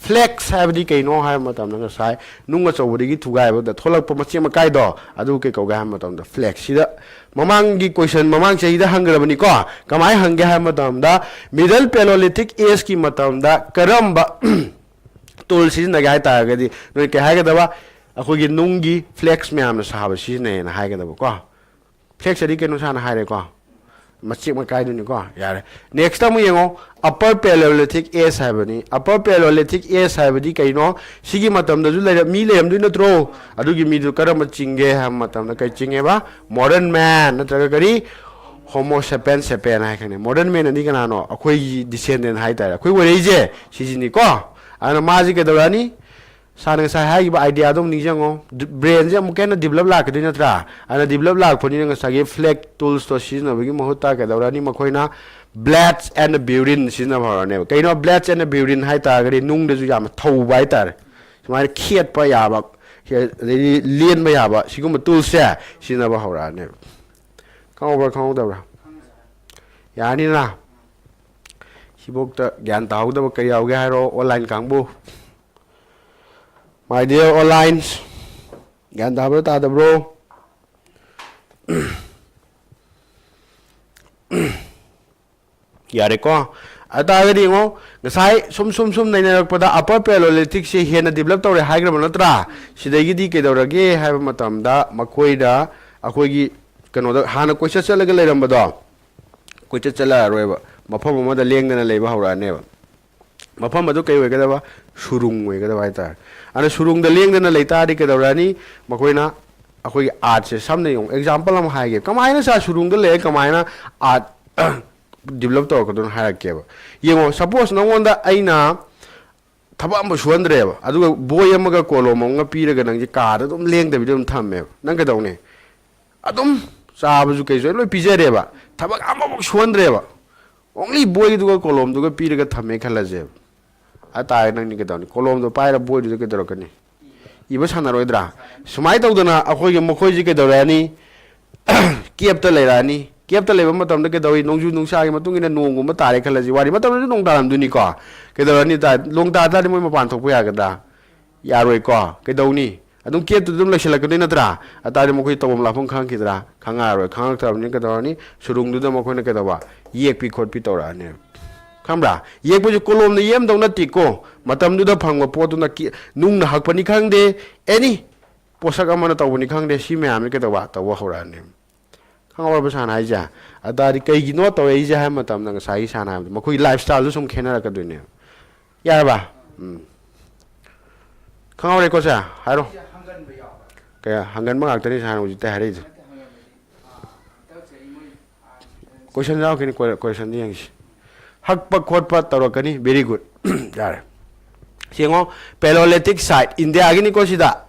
Flex ꯍꯥꯏꯕꯗꯤ ꯀꯩꯅꯣ ꯍꯥꯏꯕ ꯃꯇꯝꯗ ꯉꯁꯥꯏ ꯅꯨꯡ ꯑꯆꯧꯕꯗꯒꯤ ꯊꯨꯒꯥꯏꯕꯗ ꯊꯣꯛꯂꯛꯄ ꯃꯆꯦꯠ ꯃꯀꯥꯏꯗꯣ ꯑꯗꯨ ꯀꯩ ꯀꯧꯒꯦ ꯍꯥꯏꯕ ꯃꯇꯝꯗ flex꯫ ꯁꯤꯗ ꯃꯃꯥꯡꯒꯤ question, ꯃꯃꯥꯡ ꯆꯍꯤꯗ ꯍꯪꯈ꯭ꯔꯕꯅꯤꯀꯣ꯫ ꯀꯃꯥꯏꯅ ꯍꯪꯒꯦ ꯍꯥꯏꯕ ꯃꯇꯝꯗ, middle Paleolithic ageꯀꯤ ꯃꯇꯝꯗ ꯀꯔꯝꯕ tool ꯁꯤꯖꯤꯟꯅꯒꯦ ꯍꯥꯏ ꯇꯥꯔꯒꯗꯤ, ꯅꯣꯏ ꯀꯩ ꯍꯥꯏꯒꯗꯕ? ꯑꯩꯈꯣꯏꯒꯤ ꯅꯨꯡꯒꯤ flex ꯃꯌꯥꯝꯅ ꯁꯥꯕ ꯁꯤꯖꯤꯟꯅꯩꯌꯦꯅ ꯍꯥꯏꯒꯗꯕꯀꯣ꯫ Flex ꯑꯗꯤ ꯀꯩꯅꯣ ꯁꯥꯅ ꯍꯥꯏꯔꯦꯀꯣ, ꯃꯆꯦꯛ ꯃꯀꯥꯏꯗꯨꯅꯤꯀꯣ꯫ ꯌꯥꯔꯦ, next ꯑꯃꯨꯛ ꯌꯦꯡꯉꯣ꯫ Upper Paleolithic age ꯍꯥꯏꯕꯅꯤ꯫ Upper Paleolithic age ꯍꯥꯏꯕꯗꯤ ꯀꯩꯅꯣ? ꯁꯤꯒꯤ ꯃꯇꯝꯗꯁꯨ ꯂꯩꯔ-, ꯃꯤ ꯂꯩꯔꯝꯗꯣꯏ ꯅꯠꯇ꯭ꯔꯣ? ꯑꯗꯨꯒꯤ ꯃꯤꯗꯨ ꯀꯔꯝꯕ ꯆꯤꯡꯒꯦ ꯍꯥꯏꯕ ꯃꯇꯝꯗ ꯀꯩ ꯆꯤꯡꯉꯦꯕ? Modern man ꯅꯠꯇ꯭ꯔꯒ ꯀꯔꯤ? Homo sapiens sapien ꯍꯥꯏ ꯈꯪꯅꯩ꯫ Modern man ꯑꯗꯤ ꯀꯅꯥꯅꯣ? ꯑꯩꯈꯣꯏꯒꯤ descendant ꯍꯥꯏꯇꯥꯔꯦ, ꯑꯩꯈꯣꯏ ꯑꯣꯏꯔꯛꯏꯁꯦ ꯁꯤꯁꯤꯅꯤꯀꯣ꯫ ꯑꯗꯨꯅ ꯃꯥꯁꯤ ꯀꯩꯗꯧꯔꯛꯑꯅꯤ? ꯁꯥꯔꯅ ꯉꯁꯥꯏ ꯍꯥꯏꯈꯤꯕ idea ꯗꯣ ꯑꯃꯨꯛ ꯅꯤꯡꯁꯤꯡꯉꯣ꯫ ꯗ-, brain ꯁꯦ ꯑꯃꯨꯛꯀ ꯍꯦꯟꯅ develop ꯂꯥꯛꯀꯗꯣꯏ ꯅꯠꯇ꯭ꯔꯥ? ꯑꯗꯨꯅ develop ꯂꯥꯛꯄꯅꯤꯅ ꯉꯁꯥꯏꯒꯤ flex tools ꯇꯣ ꯁꯤꯖꯤꯟꯅꯕꯒꯤ ꯃꯍꯨꯠꯇ ꯀꯩꯗꯧꯔꯅꯤ? ꯃꯈꯣꯏꯅ blades and burin ꯁꯤꯖꯤꯟꯅꯕ ꯍꯧꯔꯅꯦꯕ꯫ ꯀꯩꯅꯣ blades and burin ꯍꯥꯏ ꯇꯥꯔꯒꯗꯤ ꯅꯨꯡꯗꯁꯨ ꯌꯥꯝꯅ ꯊꯧꯕ ꯍꯥꯏꯇꯥꯔꯦ꯫ ꯁꯨꯃꯥꯏꯅ ꯈꯦꯠꯄ ꯌꯥꯕ, ꯑꯗꯩꯗꯤ ꯂꯦꯟꯕ ꯌꯥꯕ ꯁꯤꯒꯨꯝꯕ tools ꯁꯦ ꯁꯤꯖꯤꯟꯅꯕ ꯍꯧꯔꯛꯑꯅꯦꯕ꯫ ꯈꯪꯍꯧꯕ꯭ꯔꯥ ꯈꯪꯍꯧꯗꯕ꯭ꯔꯥ? ꯌꯥꯅꯤꯅ? ꯁꯤꯐꯧꯗ ꯒ꯭ꯌꯥꯟ ꯇꯥꯍꯧꯗꯕ ꯀꯔꯤ ꯌꯥꯎꯒꯦ ꯍꯥꯏꯔꯣ, online ꯀꯥꯡꯕꯨ? My dear online, ꯒ꯭ꯌꯥꯟ ꯇꯥꯕ꯭ꯔꯣ ꯇꯥꯗꯕ꯭ꯔꯣ? ꯌꯥꯔꯦꯀꯣ? ꯑꯗꯨ ꯇꯥꯔꯒꯗꯤ ꯌꯦꯡꯉꯣ, ꯉꯁꯥꯏ ꯁꯨꯝ ꯁꯨꯝ ꯁꯨꯝ ꯅꯩꯅꯔꯛꯄꯗ Upper Paleolithic ꯁꯦ ꯍꯦꯟꯅ develop ꯇꯧꯔꯦ ꯍꯥꯏꯈ꯭ꯔꯕ ꯅꯠꯇ꯭ꯔꯥ? ꯁꯤꯗꯒꯤꯗꯤ ꯀꯩꯗꯧꯔꯒꯦ ꯍꯥꯏꯕ ꯃꯇꯝꯗ ꯃꯈꯣꯏꯗ ꯑꯩꯈꯣꯏꯒꯤ ꯀꯩꯅꯣꯗ ꯍꯥꯟꯅ ꯀꯣꯏꯆꯠ ꯆꯠꯂꯒ ꯂꯩꯔꯝꯕꯗꯣ, ꯀꯣꯏꯆꯠ ꯆꯠꯂꯛꯑꯔꯣꯏꯕ, ꯃꯐꯝ ꯑꯃꯗ ꯂꯦꯡꯗꯅ ꯂꯩꯕ ꯍꯧꯔꯛꯑꯅꯦꯕ꯫ ꯃꯐꯝ ꯑꯗꯨ ꯀꯩ ꯑꯣꯏꯒꯗꯕ? ꯁꯨꯔꯨꯡ ꯑꯣꯏꯒꯗꯕ ꯍꯥꯏꯇꯥꯔꯦ꯫ ꯑꯗꯨꯅ ꯁꯨꯔꯨꯡꯗ ꯂꯦꯡꯗꯅ ꯂꯩꯇꯥꯔꯗꯤ ꯀꯩꯗꯧꯔꯛꯑꯅꯤ? ꯃꯈꯣꯏꯅ ꯑꯩꯈꯣꯏꯒꯤ earth ꯁꯦ, ꯁꯝꯅ ꯌꯦꯡꯉꯨ, example ꯑꯃ ꯍꯥꯏꯒꯦ꯫ ꯀꯃꯥꯏꯅ ꯁꯥ ꯁꯨꯔꯨꯡꯗ ꯂꯩꯔꯒ ꯀꯃꯥꯏꯅ earth develop ꯇꯧꯔꯛꯀꯗꯣꯏꯅꯣ ꯍꯥꯏꯔꯛꯀꯦꯕ꯫ ꯌꯦꯡꯉꯣ, suppose ꯅꯉꯣꯟꯗ ꯑꯩꯅ ꯊꯕꯛ ꯑꯃ ꯁꯨꯍꯟꯗ꯭ꯔꯦꯕ, ꯑꯗꯨꯒ ꯕꯣꯏ ꯑꯃꯒ ꯀꯣꯂꯣꯝ ꯑꯃꯒ ꯄꯤꯔꯒ ꯅꯪꯁꯦ ꯀꯥꯗ ꯑꯗꯨꯝ ꯂꯦꯡꯗꯕꯤꯗ ꯑꯗꯨꯝ ꯊꯝꯃꯦꯕ, ꯅꯪ ꯀꯩꯗꯧꯅꯤ? ꯑꯗꯨꯝ ꯆꯥꯕꯁꯨ ꯀꯩꯁꯨ ꯂꯣꯏ ꯄꯤꯖꯔꯦꯕ, ꯊꯕꯛ ꯑꯃꯐꯥꯎ ꯁꯨꯍꯟꯗ꯭ꯔꯦꯕ꯫ ꯑꯣꯡꯂꯤ ꯕꯣꯏꯗꯨꯒ ꯀꯣꯂꯣꯝꯗꯨꯒ ꯄꯤꯔꯒ ꯊꯝꯃꯦ ꯈꯜꯂꯁꯦꯕ꯫ ꯑꯇꯥꯔꯦ ꯅꯪꯗꯤ ꯀꯩꯗꯧꯅꯤ? ꯀꯣꯂꯣꯝꯗꯣ ꯄꯥꯏꯔ ꯕꯣꯏꯗꯨꯗ ꯀꯩꯗꯧꯔꯛꯀꯅꯤ? ꯏꯕ ꯁꯥꯟꯅꯔꯣꯏꯗ꯭ꯔꯥ? ꯁꯨꯃꯥꯏꯅ ꯇꯧꯗꯅ ꯑꯩꯈꯣꯏꯒꯤ ꯃꯈꯣꯏꯁꯤ ꯀꯩꯗꯧꯔꯛꯑꯅꯤ? ꯀꯦꯞꯇ ꯂꯩꯔꯛꯑꯅꯤ꯫ ꯀꯦꯞꯇ ꯂꯩꯕ ꯃꯇꯝꯗ ꯀꯩꯗꯧꯏ? ꯅꯣꯡꯖꯨ ꯅꯨꯡꯁꯥꯒꯤ ꯃꯇꯨꯡ ꯏꯟꯅ ꯅꯣꯡꯒꯨꯝꯕ ꯇꯥꯔꯦ ꯈꯜꯂꯁꯤ꯫ ꯋꯥꯔꯤ ꯃꯇꯝꯗꯁꯨ ꯅꯣꯡ ꯇꯥꯔꯝꯗꯣꯏꯅꯤꯀꯣ꯫ ꯀꯩꯗꯧꯔꯅꯤ? ꯇꯥ-, ꯅꯣꯡ ꯇꯥ ꯇꯥꯔꯗꯤ ꯃꯣꯏ ꯃꯄꯥꯟ ꯊꯣꯛꯄ ꯌꯥꯒꯗ꯭ꯔꯥ? ꯌꯥꯔꯣꯏꯀꯣ꯫ ꯀꯩꯗꯧꯅꯤ? ꯑꯗꯨꯝ ꯀꯦꯞꯇꯨꯗ ꯑꯗꯨꯝ ꯂꯩꯁꯤꯜꯂꯛꯀꯗꯣꯏ ꯅꯠꯇ꯭ꯔꯥ? ꯑꯇꯥꯔꯗꯤ ꯃꯈꯣꯏ ꯇꯧꯐꯝ ꯂꯥꯛꯐꯝ ꯈꯪꯉꯛꯈꯤꯗ꯭ꯔꯥ? ꯈꯪꯉꯛꯑꯔꯣꯏ꯫ ꯈꯪꯉꯛꯇ꯭ꯔꯕꯅꯤꯅ ꯀꯩꯗꯧꯔꯅꯤ? ꯁꯨꯔꯨꯡꯗꯨꯗ ꯃꯈꯣꯏꯅ ꯀꯩꯗꯧꯕ? ꯌꯦꯛꯄꯤ ꯈꯣꯠꯄꯤ ꯇꯧꯔꯛꯑꯅꯦꯕ꯫ ꯈꯪꯕ꯭ꯔꯥ? ꯌꯦꯛꯄꯁꯨ ꯀꯣꯂꯣꯝꯅ ꯌꯦꯛꯑꯝꯗꯧ ꯅꯠꯇꯦꯀꯣ꯫ ꯃꯇꯝꯗꯨꯗ ꯐꯪꯕ ꯄꯣꯠꯇꯨꯅ ꯀꯤ-, ꯅꯨꯡꯅ ꯍꯛꯄꯅꯤ ꯈꯪꯗꯦ, ꯑꯦꯅꯤ ꯄꯣꯠꯁꯛ ꯑꯃꯅ ꯇꯧꯕꯅꯤ ꯈꯪꯗꯦ, ꯁꯤ ꯃꯌꯥꯝꯁꯤ ꯀꯩꯗꯧꯕ? ꯇꯧꯕ ꯍꯧꯔꯛꯑꯅꯦꯕ꯫ ꯈꯪꯍꯧꯔꯕ ꯁꯥꯅ ꯍꯥꯏꯁꯦ? ꯑꯗꯨ ꯇꯥꯔꯗꯤ ꯀꯩꯒꯤꯅꯣ ꯇꯧꯔꯛꯏꯁꯦ ꯍꯥꯏꯕ ꯃꯇꯝꯗ ꯉꯁꯥꯏꯒꯤ ꯁꯥꯅ ꯍꯥꯏꯕꯗꯣ ꯃꯈꯣꯏꯒꯤ ꯂꯥꯏꯐ ꯁ꯭ꯇꯥꯏꯜꯗꯣ ꯁꯨꯝ ꯈꯦꯠꯅꯔꯛꯀꯗꯣꯏꯅꯦꯕ꯫ ꯌꯥꯔꯕ? ꯎꯝ꯫ ꯈꯪꯍꯧꯔꯦꯀꯣ ꯁꯦ? ꯍꯥꯏꯔꯣ꯫ ꯀꯌꯥ ꯍꯪꯒꯟꯕ ꯉꯥꯛꯇꯅꯤ ꯁꯥꯅ ꯍꯧꯖꯤꯛꯇ ꯍꯥꯏꯔꯛꯏꯗꯣ꯫ ꯀꯣꯏꯁꯟ ꯌꯥꯎꯔꯛꯈꯤꯅꯤ, ꯀꯣꯏ-, ꯀꯣꯏꯁꯟꯗꯤ ꯌꯦꯡꯁꯤ꯫ ꯍꯛꯄ ꯈꯣꯠꯄ ꯇꯧꯔꯛꯀꯅꯤ꯫ Very good꯫ ꯌꯥꯔꯦ꯫ ꯁꯤ ꯌꯦꯡꯉꯣ, Paleolithic site, ꯏꯟꯗꯤꯌꯥꯒꯤꯅꯤꯀꯣ ꯁꯤꯗ꯫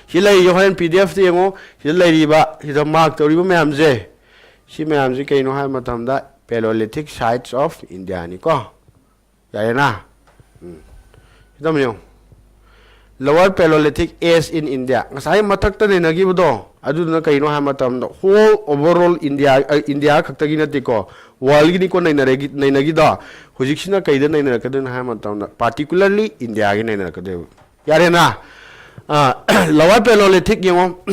ꯁꯤ ꯂꯩꯔꯤꯁꯦ ꯍꯣꯔꯦꯟ P D F ꯇ ꯌꯦꯡꯉꯣ꯫ ꯁꯤꯗ ꯂꯩꯔꯤꯕ, ꯁꯤꯗ ꯃꯥꯔꯛ ꯇꯧꯔꯤꯕ ꯃꯌꯥꯝꯁꯦ, ꯁꯤ ꯃꯌꯥꯝꯁꯤ ꯀꯩꯅꯣ ꯍꯥꯏꯕ ꯃꯇꯝꯗ Paleolithic sites of India ꯅꯤꯀꯣ꯫ ꯌꯥꯔꯦꯅ? ꯎꯝ꯫ ꯁꯤꯗ ꯑꯃꯨꯛ ꯌꯦꯡꯉꯨ꯫ Lower Paleolithic age in India꯫ ꯉꯁꯥꯏ ꯃꯊꯛꯇ ꯅꯩꯅꯈꯤꯕꯗꯣ, ꯑꯗꯨꯗꯨꯅ ꯀꯩꯅꯣ ꯍꯥꯏꯕ ꯃꯇꯝꯗ, whole overall India, ꯑ, ꯏꯟꯗꯤꯌꯥ ꯈꯛꯇꯒꯤ ꯅꯠꯇꯦꯀꯣ, ꯋꯥꯔꯜꯒꯤꯅꯤꯀꯣ ꯅꯩꯅꯔꯒꯤ-, ꯅꯩꯅꯈꯤꯗꯣ꯫ ꯍꯧꯖꯤꯛꯁꯤꯅ ꯀꯩꯗ ꯅꯩꯅꯔꯛꯀꯗꯣꯏꯅꯣ ꯍꯥꯏꯕ ꯃꯇꯝꯗ, particularly ꯏꯟꯗꯤꯌꯥꯒꯤ ꯅꯩꯅꯔꯛꯀꯗꯣꯏꯕ꯫ ꯌꯥꯔꯦꯅ? ꯑ, Lower Paleolithic ꯌꯦꯡꯉꯣ꯫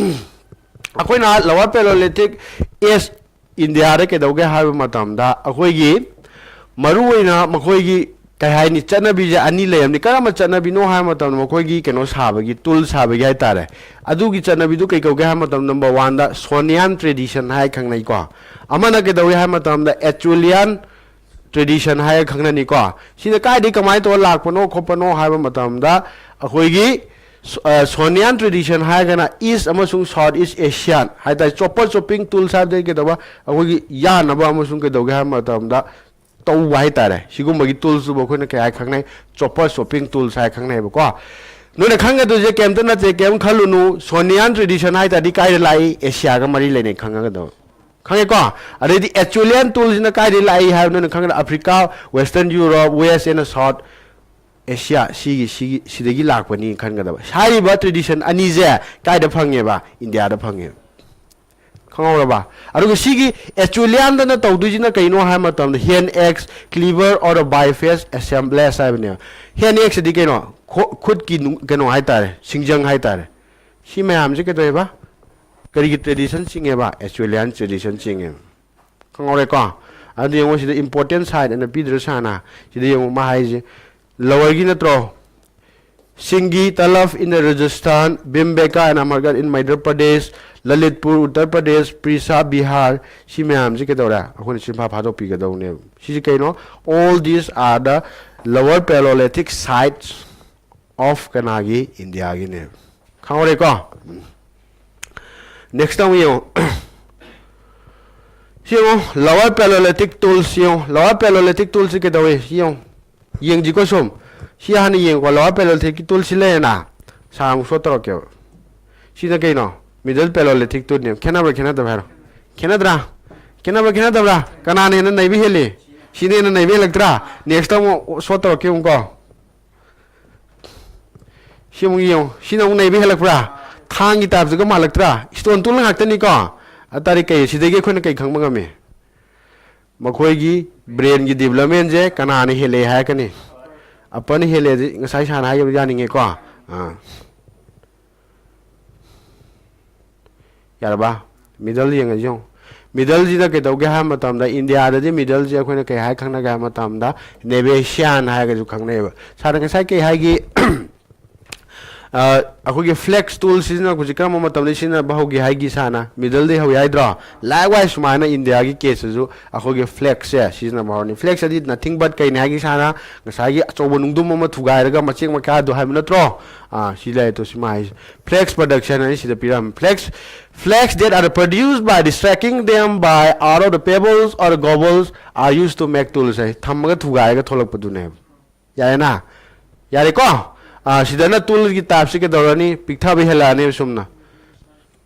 ꯑꯩꯈꯣꯏꯅ Lower Paleolithic age ꯏꯟꯗꯤꯌꯥꯗ ꯀꯩꯗꯧꯒꯦ ꯍꯥꯏꯕ ꯃꯇꯝꯗ, ꯑꯩꯈꯣꯏꯒꯤ ꯃꯔꯨꯑꯣꯏꯅ ꯃꯈꯣꯏꯒꯤ, ꯀꯩ ꯍꯥꯏꯅꯤ, ꯆꯠꯅꯕꯤꯁꯦ ꯑꯅꯤ ꯂꯩꯔꯝꯅꯤ꯫ ꯀꯔꯝꯕ ꯆꯠꯅꯕꯤꯅꯣ ꯍꯥꯏꯕ ꯃꯇꯝꯗ, ꯃꯈꯣꯏꯒꯤ ꯀꯩꯅꯣ ꯁꯥꯕꯒꯤ, ꯇꯨꯜ ꯁꯥꯕꯒꯤ ꯍꯥꯏꯇꯥꯔꯦ꯫ ꯑꯗꯨꯒꯤ ꯆꯠꯅꯕꯤꯗꯨ ꯀꯩ ꯀꯧꯒꯦ ꯍꯥꯏꯕ ꯃꯇꯝꯗ, number one ꯗ Sonian tradition ꯍꯥꯏ ꯈꯪꯅꯩꯀꯣ꯫ ꯑꯃꯅ ꯀꯩꯗꯧꯒꯦ ꯍꯥꯏꯕ ꯃꯇꯝꯗ, Acheulean tradition ꯍꯥꯏꯔ ꯈꯪꯅꯅꯤꯀꯣ꯫ ꯁꯤꯅ ꯀꯥꯏꯗꯒꯤ ꯀꯃꯥꯏꯅ ꯇꯧꯔ ꯂꯥꯛꯄꯅꯣ ꯈꯣꯠꯄꯅꯣ ꯍꯥꯏꯕ ꯃꯇꯝꯗ, ꯑꯩꯈꯣꯏꯒꯤ ꯁꯣ-, ꯑ, Sonian tradition ꯍꯥꯏꯔꯒꯅ East ꯑꯃꯁꯨꯡ South East Asian ꯍꯥꯏ ꯇꯥꯔꯦ, chopper chopping tools ꯍꯥꯏꯕꯗꯤ ꯀꯩꯗꯧꯕ, ꯑꯩꯈꯣꯏꯒꯤ ꯌꯥꯅꯕ ꯑꯃꯁꯨꯡ ꯀꯩꯗꯧꯒꯦ ꯍꯥꯏꯕ ꯃꯇꯝꯗ ꯇꯧꯕ ꯍꯥꯏ ꯇꯥꯔꯦ꯫ ꯁꯤꯒꯨꯝꯕꯒꯤ ꯇꯨꯜꯁꯇꯨꯕꯨ ꯑꯩꯈꯣꯏꯅ ꯀꯩ ꯍꯥꯏ ꯈꯪꯅꯩ? Chopper chopping tools ꯍꯥꯏ ꯈꯪꯅꯩꯕꯀꯣ꯫ ꯅꯣꯏꯅ ꯈꯪꯒꯗꯣꯏꯁꯦ ꯀꯩꯝꯇ ꯅꯠꯇꯦ, ꯀꯩꯝ ꯈꯜꯂꯨꯅꯨ꯫ Sonian tradition ꯍꯥꯏ ꯇꯥꯔꯗꯤ ꯀꯥꯏꯗ ꯂꯥꯛꯏ? ꯑꯦꯁꯤꯌꯥꯒ ꯃꯔꯤ ꯂꯩꯅꯩ, ꯈꯪꯒꯗꯕ꯫ ꯈꯪꯉꯦꯀꯣ? ꯑꯗꯩꯗꯤ Acheulean toolꯁꯤꯅ ꯀꯥꯏꯗꯒꯤ ꯂꯥꯛꯏ ꯍꯥꯏꯕ ꯅꯣꯏꯅ ꯈꯪꯒꯗꯕ, Africa, Western Europe, West and South Asia, ꯁꯤꯒꯤ ꯁꯤꯒꯤ ꯁꯤꯗꯒꯤ ꯂꯥꯛꯄꯅꯤ ꯈꯟꯒꯗꯕ꯫ ꯍꯥꯏꯔꯤꯕ tradition ꯑꯅꯤꯁꯦ ꯀꯥꯏꯗ ꯐꯪꯉꯦꯕ? ꯏꯟꯗꯤꯌꯥꯗ ꯐꯪꯉꯦꯕ꯫ ꯈꯪꯍꯧꯔꯕ? ꯑꯗꯨꯒ ꯁꯤꯒꯤ Acheuleanꯗꯅ ꯇꯧꯗꯣꯏꯁꯤꯅ ꯀꯩꯅꯣ ꯍꯥꯏꯕ ꯃꯇꯝꯗ, hand axe, cleaver or a biface assemblage ꯍꯥꯏꯕꯅꯦꯕ꯫ Hand axeꯁꯤꯗꯤ ꯀꯩꯅꯣ? ꯈꯣ- ꯈꯨꯠꯀꯤ ꯅꯨꯡ- ꯀꯩꯅꯣ ꯍꯥꯏꯇꯥꯔꯦ, ꯁꯤꯡꯖꯪ ꯍꯥꯏꯇꯥꯔꯦ꯫ ꯁꯤ ꯃꯌꯥꯝꯁꯦ ꯀꯩꯗꯧꯋꯦꯕ? ꯀꯔꯤꯒꯤ tradition ꯆꯤꯡꯉꯦꯕ? Acheulean tradition ꯆꯤꯡꯉꯦꯕ꯫ ꯈꯪꯍꯧꯔꯦꯀꯣ? ꯑꯗꯨ ꯌꯦꯡꯉꯣ, ꯁꯤꯗ important side ꯑꯅ ꯄꯤꯗ꯭ꯔ ꯁꯥꯅ, ꯁꯤꯗ ꯌꯦꯡꯉꯣ ꯃꯥ ꯍꯥꯏꯁꯦ, lowerꯒꯤ ꯅꯠꯇ꯭ꯔꯣ? Singhi, Talab in the Rajasthan, Bhimbeka and Amargarh in Madhya Pradesh, Lalitpur, Uttar Pradesh, Prisa, Bihar, ꯁꯤ ꯃꯌꯥꯝꯁꯤ ꯀꯩꯗꯧꯔꯦ? ꯑꯩꯈꯣꯏꯅ ꯆꯤꯟꯐꯥ ꯐꯥꯗꯣꯛꯄꯤꯒꯗꯧꯅꯦꯕ꯫ ꯁꯤꯁꯤ ꯀꯩꯅꯣ? All these are the lower Paleolithic sites of ꯀꯅꯥꯒꯤ? ꯏꯟꯗꯤꯌꯥꯒꯤꯅꯦꯕ꯫ ꯈꯪꯍꯧꯔꯦꯀꯣ? Next ꯑꯃꯨꯛ ꯌꯦꯡꯉꯣ꯫ ꯁꯤ ꯌꯦꯡꯉꯣ, lower Paleolithic tools ꯌꯦꯡꯉꯣ꯫ Lower Paleolithic toolꯁꯤ ꯀꯩꯗꯧꯋꯤ? ꯁꯤ ꯌꯦꯡꯉꯣ꯫ ꯌꯦꯡꯁꯤꯀꯣ ꯁꯨꯝ꯫ ꯁꯤ ꯍꯥꯟꯅ ꯌꯦꯡꯉꯨꯀꯣ꯫ Lower Paleolithicꯀꯤ toolꯁꯤ ꯂꯩꯔꯦꯅ꯫ ꯁꯥꯔ ꯑꯃꯨꯛ show ꯇꯧꯔꯛꯀꯦꯕ꯫ ꯁꯤꯅ ꯀꯩꯅꯣ? Middle Paleolithic toolꯅꯦꯕ꯫ ꯈꯦꯠꯅꯕ꯭ꯔꯥ ꯈꯦꯠꯅꯗꯕ꯭ꯔꯥ ꯍꯥꯏꯔꯣ꯫ ꯈꯦꯠꯅꯗ꯭ꯔꯥ? ꯈꯦꯠꯅꯕ꯭ꯔꯥ ꯈꯦꯠꯅꯗꯕ꯭ꯔꯥ? ꯀꯅꯥꯅ ꯍꯦꯟꯅ ꯅꯩꯕ ꯍꯦꯜꯂꯤ? ꯁꯤꯅ ꯍꯦꯟꯅ ꯅꯩꯕ ꯍꯦꯜꯂꯛꯇ꯭ꯔꯥ? Next ꯑꯃꯨꯛ show ꯇꯧꯔꯛꯀꯦ ꯑꯃꯨꯛꯀꯣ꯫ ꯁꯤ ꯑꯃꯨꯛ ꯌꯦꯡꯉꯨ꯫ ꯁꯤꯅ ꯑꯃꯨꯛ ꯅꯩꯕ ꯍꯦꯜꯂꯛꯄ꯭ꯔꯥ? ꯊꯥꯡꯒꯤ typeꯁꯤꯒ ꯃꯥꯜꯂꯛꯇ꯭ꯔꯥ? Stone tool ꯉꯥꯛꯇꯅꯤꯀꯣ꯫ ꯑꯗꯨ ꯇꯥꯔꯗꯤ ꯀꯩ, ꯁꯤꯗꯒꯤ ꯑꯩꯈꯣꯏꯅ ꯀꯩ ꯈꯪꯕ ꯉꯝꯃꯤ? ꯃꯈꯣꯏꯒꯤ brainꯒꯤ developmentꯁꯦ ꯀꯅꯥꯅ ꯍꯦꯜꯂꯦ ꯍꯥꯏꯔꯛꯀꯅꯤ? Upperꯅ ꯍꯦꯜꯂꯦꯗꯤ ꯉꯁꯥꯏ ꯁꯥꯔꯅ ꯍꯥꯏꯈꯤꯕ ꯌꯥꯅꯤꯡꯉꯦꯀꯣ꯫ ꯑꯥ꯫ ꯌꯥꯔꯕ? Middle ꯌꯦꯡꯉꯁꯤ ꯌꯦꯡꯉꯨ꯫ Middleꯁꯤꯅ ꯀꯩꯗꯧꯒꯦ ꯍꯥꯏꯕ ꯃꯇꯝꯗ, ꯏꯟꯗꯤꯌꯥꯗꯗꯤ middleꯁꯤ ꯑꯩꯈꯣꯏꯅ ꯀꯩ ꯍꯥꯏ ꯈꯪꯅꯒꯦ ꯍꯥꯏꯕ ꯃꯇꯝꯗ, Navacean ꯍꯥꯏꯔꯒꯁꯨ ꯈꯪꯅꯩꯑꯕ꯫ ꯁꯥꯔꯅ ꯉꯁꯥꯏ ꯀꯩ ꯍꯥꯏꯒꯤ? ꯑ, ꯑꯩꯈꯣꯏꯒꯤ flex tool ꯁꯤꯖꯤꯟꯅꯔꯛꯄꯁꯤ ꯀꯔꯝꯕ ꯃꯇꯝꯗ ꯁꯤꯖꯤꯟꯅꯕ ꯍꯧꯒꯦ ꯍꯥꯏꯒꯤ ꯁꯥꯔꯅ? Middleꯗꯩ ꯍꯧꯏ ꯍꯥꯏꯗ꯭ꯔꯣ? Likewise ꯁꯨꯃꯥꯏꯅ ꯏꯟꯗꯤꯌꯥꯒꯤ caseꯇꯁꯨ ꯑꯩꯈꯣꯏꯒꯤ flexꯁꯦ ꯁꯤꯖꯤꯟꯅꯕ ꯍꯧꯔꯅꯤ꯫ Flex ꯑꯗꯤ nothing but ꯀꯩꯅꯤ ꯍꯥꯏꯒꯤ ꯁꯥꯔꯅ? ꯉꯁꯥꯏꯒꯤ ꯑꯆꯧꯕ ꯅꯨꯡꯗꯨꯝ ꯑꯃ ꯊꯨꯒꯥꯏꯔꯒ ꯃꯆꯦꯛ ꯃꯀꯥꯏꯗꯣ ꯍꯥꯏꯕ ꯅꯠꯇ꯭ꯔꯣ? ꯑꯥ, ꯁꯤ ꯂꯩꯔꯦ ꯇꯣ, ꯁꯤ ꯃꯥ ꯍꯥꯏꯁꯦ꯫ Flex production ꯍꯥꯏꯅ ꯁꯤꯗ ꯄꯤꯔꯝꯃꯦ꯫ Flex, flex that are produced by the striking them by out of the pebbles or the cobbles are used to make tools ꯍꯥꯏ꯫ ꯊꯝꯃꯒ ꯊꯨꯒꯥꯏꯔꯒ ꯊꯣꯛꯂꯛꯄꯗꯨꯅꯦꯕ꯫ ꯌꯥꯔꯦꯅ? ꯌꯥꯔꯦꯀꯣ? ꯑꯥ, ꯁꯤꯗꯅ toolꯒꯤ typeꯁꯤ ꯀꯩꯗꯧꯔꯅꯤ? ꯄꯤꯛꯊꯕ ꯍꯦꯜꯂꯛꯑꯅꯦꯕ ꯁꯨꯝꯅ꯫